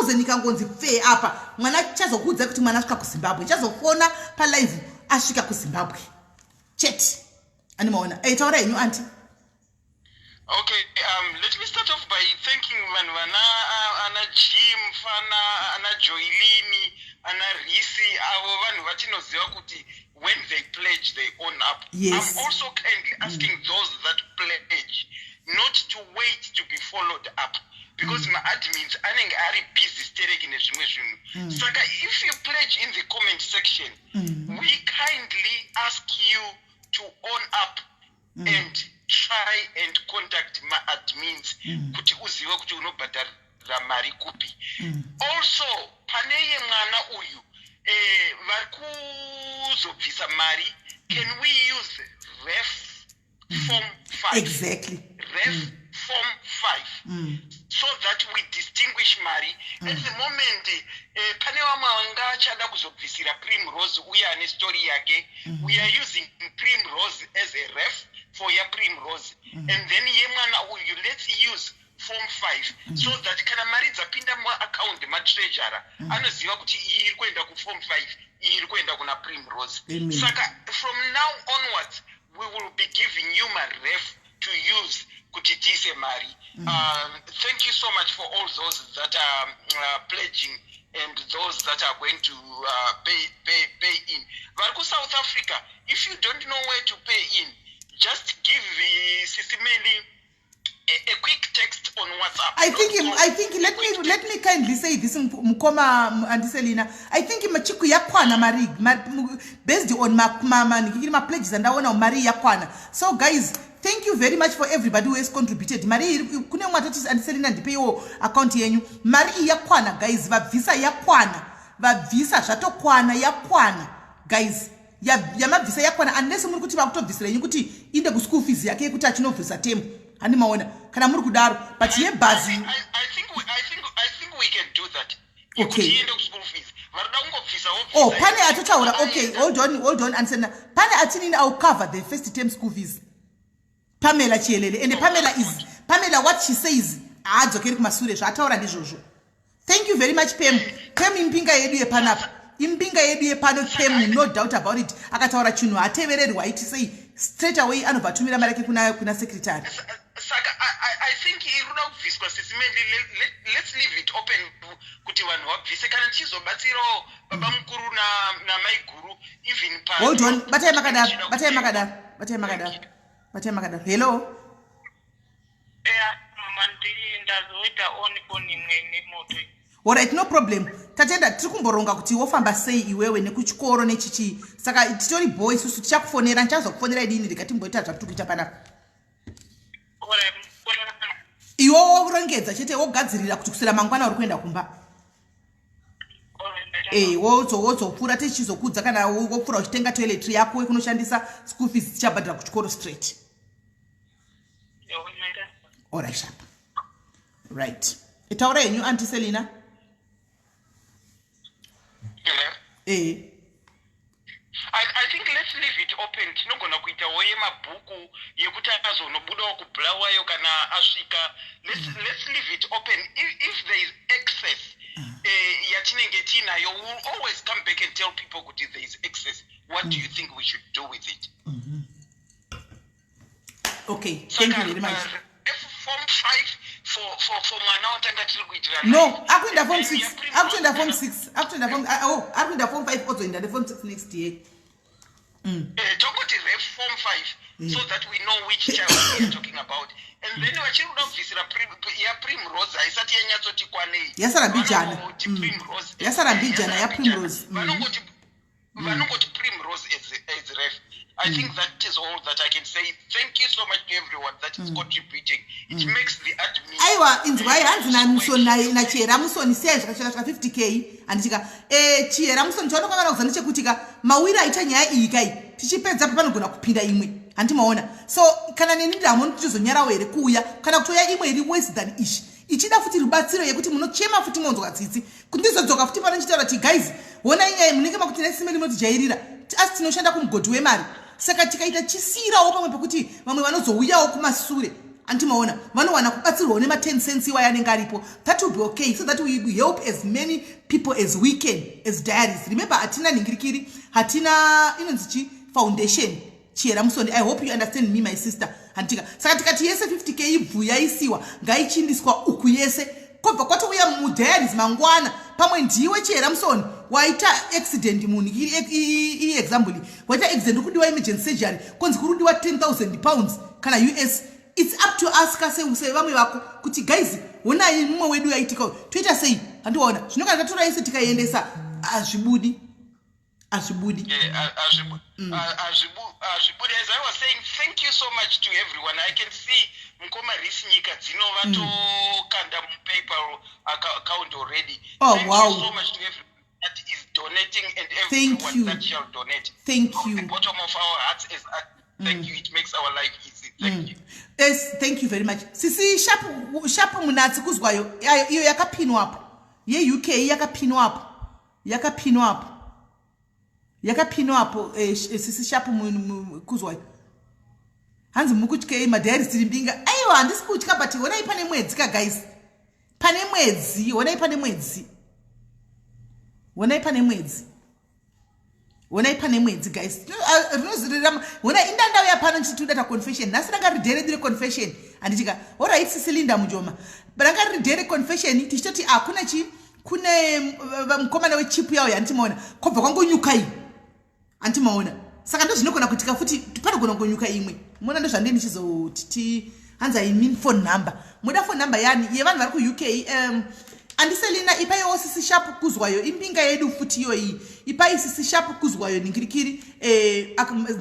2000 ikangonzi pfee apa mwana chazokuudza kuti mwana asvika kuzimbabwe chazofona palive asvika kuzimbabwe chete animaona ei taura henyu anti. Okay, let me start off by thanking vanhu vana ana Jim, Fana, ana Joilini, ana Risi, avo vanhu vatinoziva kuti when they pledge, they own up. I'm also kindly asking those that pledge not to wait to be followed up because maadmins anenge ari busy stereki nezvimwe zvinhu. Saka if you pledge in the comment section, we kindly ask you to own up and try and contact maadmins kuti uzive kuti unobhadharira mari kupi. Also, pane yemwana uyu, vari kuzobvisa mari, can we use ref form 5? Exactly. Ref form 5, so that we distinguish mari. At the moment, pane vamwe vanga achada kuzobvisira Primrose uye ane story yake. We are using Primrose as a ref for yaPrimrose, and then yemwana uyu, let's use form 5 so that kana mari dzapinda muaccount matreasurer anoziva kuti iyi iri kuenda kuform 5, iyi iri kuenda kuna Primrose. Amen. Saka from now onwards we will be giving you maref to use kuti tiise mari. Thank you so much for all those that are pledging and those that are going to pay in. Vari kuSouth Africa, if you don't know where to pay in, just give Sisi Melly a quick text on WhatsApp. I think Not I think let me kindly say this, mukoma Auntie Selina. I think machiku yakwana mari based on ma pledges andaona, mari yakwana. So guys, thank you very much for everybody who has contributed. Mari kune umwe atoti, "Auntie Selina, ndipeiwo account yenyu." Mari iyi yakwana, guys. Vabvisa yakwana. Vabvisa zvatokwana, yakwana, guys. Yamabvisa yakwana, unless muri kuti vakutobvisira yenyu kuti inde kuschool fees yake yekuti achinobvisa temu. Handimaona kana muri kudaro, but yebhazi I think we can do that. Okay. Kuti iende kuschool fees. Varida kungobvisa Oh, wobvisa. pane atotaura. Okay, hold on, hold on, Auntie Selina. Pane atinini, "I'll cover the first term school fees," Pamela Chielele. And Pamela is Pamela. What she says haadzokeri kumasure, zvaataura ndizvozvo. Thank you very much, Pam. Pam imbinga yedu yepanapa, imbinga yedu yepano. Pam, no doubt about it, akataura chinhu hatevererwa, aiti sei, straight away anobva atumira mari yake kuna secretary. Saka I think iri kuda kubviswa, Sisi Melly, let's leave it open kuti vanhu vabvise kana tichizobatsirawo baba mukuru namai guru even pa Hold on, batai makadaro, batai makadaro, batai makadaro, batai makadaro. Hello. Ya, mama, ndazoita on foni imwe nemoto. Alright, no problem. Tatenda, tiri kumboronga kuti wofamba sei iwewe nekuchikoro nechichii. Saka titori boy isusu, tichakufonera, ndichazokufonera idini, rega timboita zvatiri kuita panapa. Alright. Iwe worongedza chete, wogadzirira kuti kuswera mangwana uri kuenda kumba. Wozopfuura tichizokudza kana wopfuura uchitenga toiletry yako yekunoshandisa. School fees tichabhadhara kuchikoro straight. Alright, sharp. Right, taura henyu, Auntie Selina. Hello? I think let's leave it open. Tinogona kuitawo yemabhuku yekuti azonobudawo kuBulawayo kana asvika. Let's leave it open. If there is excess yatinenge tiinayo, we'll always come back and tell people kuti there is excess, what do you think we should do with it? Okay, thank you very much. Form 5 for mwana watanga tiri kuitira. No, akuenda form 6, akutoenda form 6, akutoenda form, oh, ari kuenda form 5, ozoenda neform 6 next year. Tongoti ref form 5 so that we know which child we are talking about. And then vachiri kuda kubvisira yaPrimrose, haisati yanyatsoti kwanei. Yasara mbijana. Vanongoti Primrose. Yasara mbijana yaPrimrose. Vanongoti Primrose as ref. I think that is all that I can say. Thank you so much to everyone that is contributing. It makes the admin Aiwa, inzwai, hanzi naMusoni, naChihera Musoni, siyai zvakasvika svika 50 k handichika. Chihera Musoni, chaunokangana kuza ndechekuti ka mawiri aita nyaya iyi kai, tichipedza panogona kupinda imwe, handimaona? So kana neni ndamo tichizonyarawo here kuuya kana kutoya imwe iri worse than ishi, ichida futi rubatsiro yekuti munochema futi monzwa tsitsi, ndizodzoka futi pano ndichitaura kuti, "Guys, honai nyaya." Munenge makuti nesime rinotijairira, asi tinoshanda kumugodhi wemari. Saka tikaita chisiyirawo pamwe pekuti vamwe vanozouyawo kumasure, andimaona, vanowana kubatsirwawo nema10 cents iwayo anenge aripo, that will be okay, so that we help as many people as we can as diaries. Remember, hatina nhingirikiri, hatina inonzi chi foundation. Chihera Musoni, I hope you understand me, my sister. Handitika saka tikati yese 50 k ibvu yaisiwa, ngaichiindiswa uku yese, kobva kwatouya mudiaries mangwana. Pamwe ndiwe Chihera Musoni waita accident, munhu iexample, waita accident, kudiwa emergency surgery, konzi kuri kudiwa £10,000 kana US. It's up to us kase vamwe vako kuti, guys, honai mumwe wedu yaitika, toita sei? Handiwaona zvino kana tatora yese tikaiendesa, hazvibudi, hazvibudi. Hazvibudi. As I was saying, thank you so much to everyone. I can see mukoma Risi nyika dzino vatokanda muPayPal account already. Thank you so much to everyone that is donating and Thank everyone you. that shall donate. Thank From you. the bottom of our hearts as thank you. It makes our life easy. Thank you. Yes, thank you very much. Sisi Sharp, Sharp Munatsi kuzwayo, iyo yakapinwapo yeUK, yakapinwapo, yakapinwapo, yakapinwapo. Sisi Sharp kuzwayo, hanzi mukutyei madiaries? Tiri mbinga. Aiwa, handisi kutya, but honai pane mwedzi ka, guys, pane mwedzi. Honai pane mwedzi, honai pane mwedzi, honai pane mwedzi, guys. Rinozirira hona indandauya pano ndichiti udata confession. Nhasi ranga riri day redu reconfession, handitika? Alright, Sisilinda Mujoma, ranga riri day reconfession, tichitoti hakuna chi kune mukomana wechipu yawo, handimaona kwabva kwangonyuka iyi, handimaona. Saka ndozvinogona kuitika futi, panogona kungonyuka imwe. Mona ndozvandii ndichizoti hanzi, I mean, phone number. Muda phone number yani yevanhu vari kuUK? Andiselina, ipaiwo Sisi Sharp kuzwayo, imbinga yedu futi iyoyi. Ipai Sisi Sharp kuzwayo ningirikiri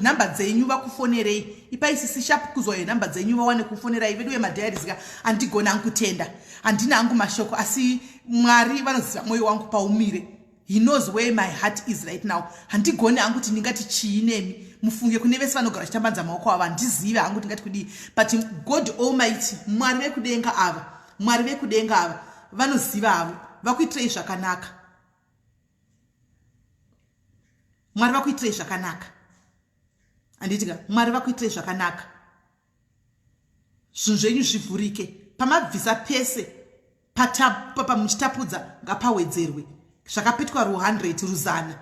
nhamba dzenyu vakufonerei. Ipai Sisi Sharp kuzwayo nhamba dzenyu vawane kufonerai. Vedu vemadiaries ka, handigoni hangu kutenda, handina hangu mashoko, asi Mwari vanoziva mwoyo wangu paumire. He knows where my heart is right now. Handigoni hangu kuti ndingati chii nemi. Mufunge kune vese vanogara vachitambanza maoko avo, handizivi hangu ndingati kudii, but God Almighty, Mwari vekudenga ava, Mwari vekudenga ava vanoziva havo. Vakuitirei zvakanaka. Mwari vakuitirei zvakanaka, handitika? Mwari vakuitirei zvakanaka, zvinhu zvenyu zvivhurike. Pamabvisa pese muchitapudza, ngapawedzerwe zvakapetwa ru100, ruzana.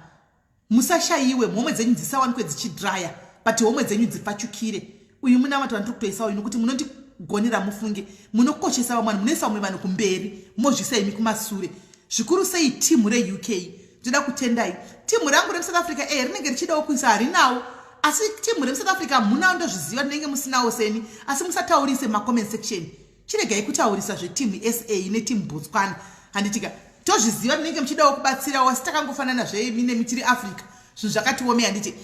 Musashayiwe, homwe dzenyu dzisawanikwe dzichidhiraya, but homwe dzenyu dzipfachukire. Uyu munamato wandiri kutoisa uyu, nokuti munondigonera, mufunge. Munokoshesa vamwe vanhu, munoisa vamwe vanhu kumberi, mozvisa imi kumasure. Zvikuru sei timu reUK, ndoda kutendai. Timu rangu remuSouth Africa rinenge richidawo kuisa, harinawo, asi timu remuSouth Africa munawo, ndozviziva, ndinenge musinawo seni, asi musataurise mumacomment section. Chiregai kutaurisa zvetimu SA netimu Botswana, handitika? Tozviziva tinenge muchidawo kubatsirawo, asi takangofanana zveimi nemi, tiri Africa, zvinhu zvakatiomei, handiti?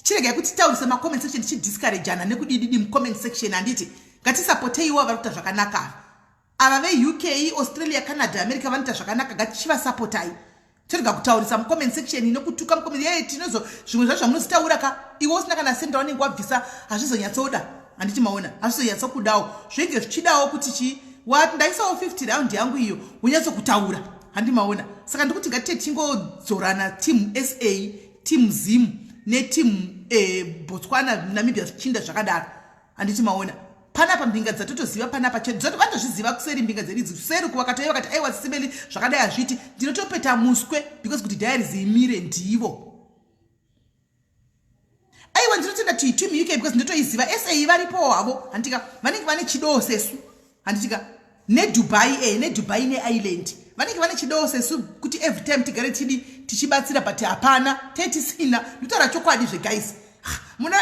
Chiregai kuti titaurise macomment section, tichidiscouragana nekudididi mucomment section, handiti? Ngatisapoteiwo vari kuita zvakanaka ava veUK, Australia, Canada, America. Vanoita zvakanaka, ngatichivasapotai. Torega kutaurisa mucomment section nekutuka mucomment. Ye tinozo zvimwe zvacho zvamunozitaura ka, iwe usina kana senda wanenge wabvisa, hazvizonyatsoda, handiti? Maona, hazvizonyatsokudawo, zvinenge zvichidawo kuti chi wati ndaisawo 50 round yangu iyo, wonyatsokutaura, handi maona? Saka ndikuti ngatite tingodzorana, team SA, team Zim neteam Botswana, Namibia, zvichinda zvakadaro, handiti maona? Panapa mbinga dzatotoziva panapa, vanotozviziva kuseri mbinga dzedu idzi kuseri kuvakatouya vakati, "Aiwa, Sisibeli, zvakadai hazviiti." Ndinotopeta muswe because kuti diaries imire ndivo. Aiwa, ndinotenda team UK because ndinotoiziva. SA varipowo havo, handitika? Vanenge vane chidowo sesu, handitika? NeDubai, neDubai neIreland vanenge vane chidowo sesu, kuti every time tigare tidi tichibatsira, but hapana, tetisina. Nditaura chokwadi zveguys, muno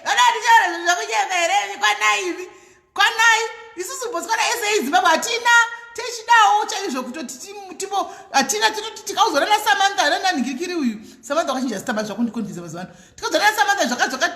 anatichaura zvakunyepa here? Kwanaivi, kwanai isusu Botswana, SA, Zimbabwe hatina, techidawo chaizvo kutoti tipo hatina. Tinoti tikauzora naSamantha nananhingirikiri uyu Samantha wakachinja zita manje, zvakundikonfisa mazuva ano. Tikauzora naSamantha zvaka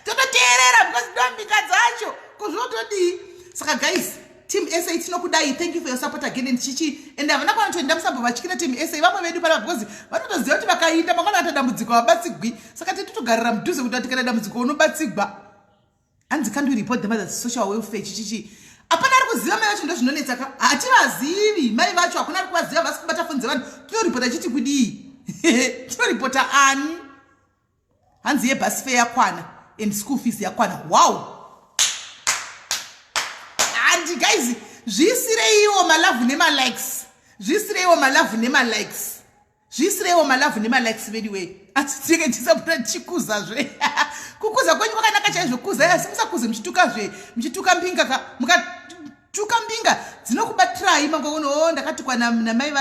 tototeerera because ndombika dzacho kuzvinotodii. Saka guys, team SA tinokudai. Thank you for your support again. And chichi and havana kwanotoenda, musambo vatyina team SA vamwe vedu panapa, because vanotoziva kuti vakainda mangwana vata dambudziko vabatsigwi. Saka titotogarira mudhuze kuti tikaita dambudziko unobatsigwa. Hanzi, "Can't we report the mothers social welfare?" Chichichi, hapana ari kuziva mai vacho, ndozvinonetsa ka, hativazivi mai vacho, hakuna ari kuvaziva, vasi kubata foni dzevanhu. Tinoripota chiti kudii? Tinoripota ani? Hanzi yebus fare yakwana and school fees yakwana. Wow, handi guys, zviisireiwo malove nemalikes, zviisireiwo malove nemalikes, zviisireiwo. Tisiireiwo malavhu nemalikes veduwee asi tinenge tisabuda tichikuzazve. Kukuza kwenyu kwakanaka chaizvo kuzai asi musakuze muchitukazve muchituka mbinga ka mukatuka mbinga dzinokubatirai mangwana o oh, ndakatukwa namai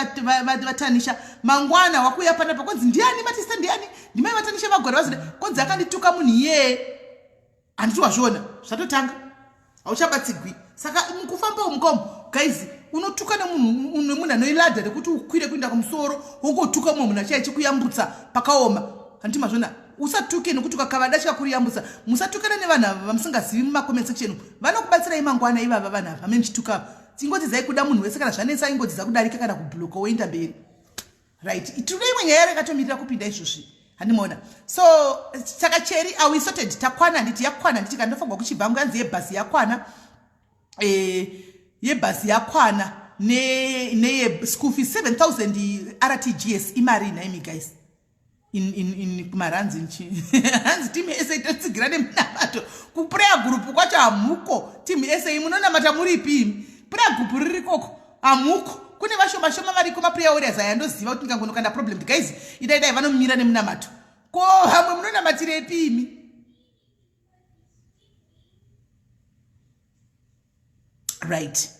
vatanisha mangwana wakuuya panapa konzi ndiani matista ndiani ndimai vatanisha vagora vazode konzi akandituka munhu iyeye handiti wazviona zvatotanga hauchabatsigwi saka mukufamba umu kamu guys unotuka nemunhu nemunhu anoiladha rekuti ukwire kuenda kumusoro wongotuka mumwe munhu achiya achikuyambutsa pakaoma handiti mazviona usatuke nekuti ukakava datya kuriyambutsa musatukana nevanhu ava vamusingazivi mumacomment section vanokubatsirai mangwana ivava vanhu ava vame muchituka ingodzidzai kuda munhu wese kana zvanetsa ingodzidza kudarika kana kubloka woenda mberi right tine imwe nyaya yakatomirira kupinda izvozvi handimaona so saka cheri are we sorted takwana handiti yakwana handiti kana ndofanirwa kuchibva angu yanzi yebhazi yakwana eh, yebhazi yakwana neye school fees 7000 rtgs imari nhaimi guys in, in, in kumaranzi nchi hanzi timu ese itotsigira nemunamato kuprayer group kwacho hamuko timu ese munonamata muripi imi prayer group ririkoko hamuko kune vashoma shoma variko maprayer warriors aya ndoziva kuti ndikangonokanda problem guys idai dai vanomira nemunamato ko vamwe munonamatirepi imi right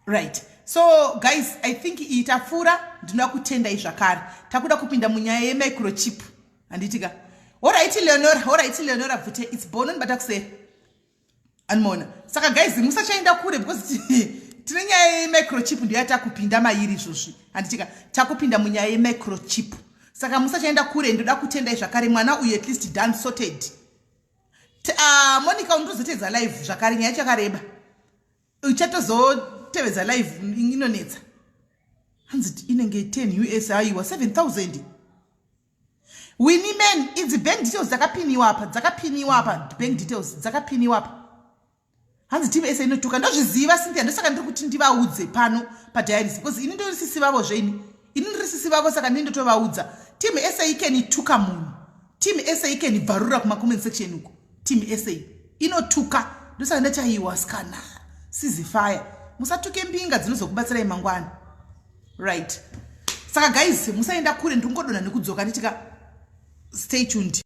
right so guys i think iyi tapfuura ndinoda kutendai zvakare takuda kupinda munyaya yemicrochip handiti ka horaiti leonora horaiti leonora bvute its bone ndibata kuseri animoona saka guys musachaenda kure because tine nyaya yemicrochip ndiyo yatakupinda mairi izvozvi handitika takupinda munyaya yemicrochip saka musachaenda kure ndoda kutendai zvakare mwana uyu at least done sorted uh, monica unotozotedza live zvakare nyaya chakareba uchatozotevedza live inonetsa hanzi inenge 10 us aiwa 7000 winnie man idzi bank details dzakapiniwa apa dzakapiniwa apa bank details dzakapiniwa apa hanzi team ese inotuka ndozviziva cynthia ndosaka ndiri kuti ndivaudze pano padiaries because ini ndori sisi vavo zveini ini ndiri sisi vavo saka ndini ndotovaudza team ese ikenituka munhu team ese ikenibvarura kumacomment section uko team sa inotuka ndosaka ndachaiwa sikana sizifaya musatuke mbinga dzinozokubatsirai mangwana right saka guys musaenda kure ndikungodonha nekudzoka nditika stay tuned.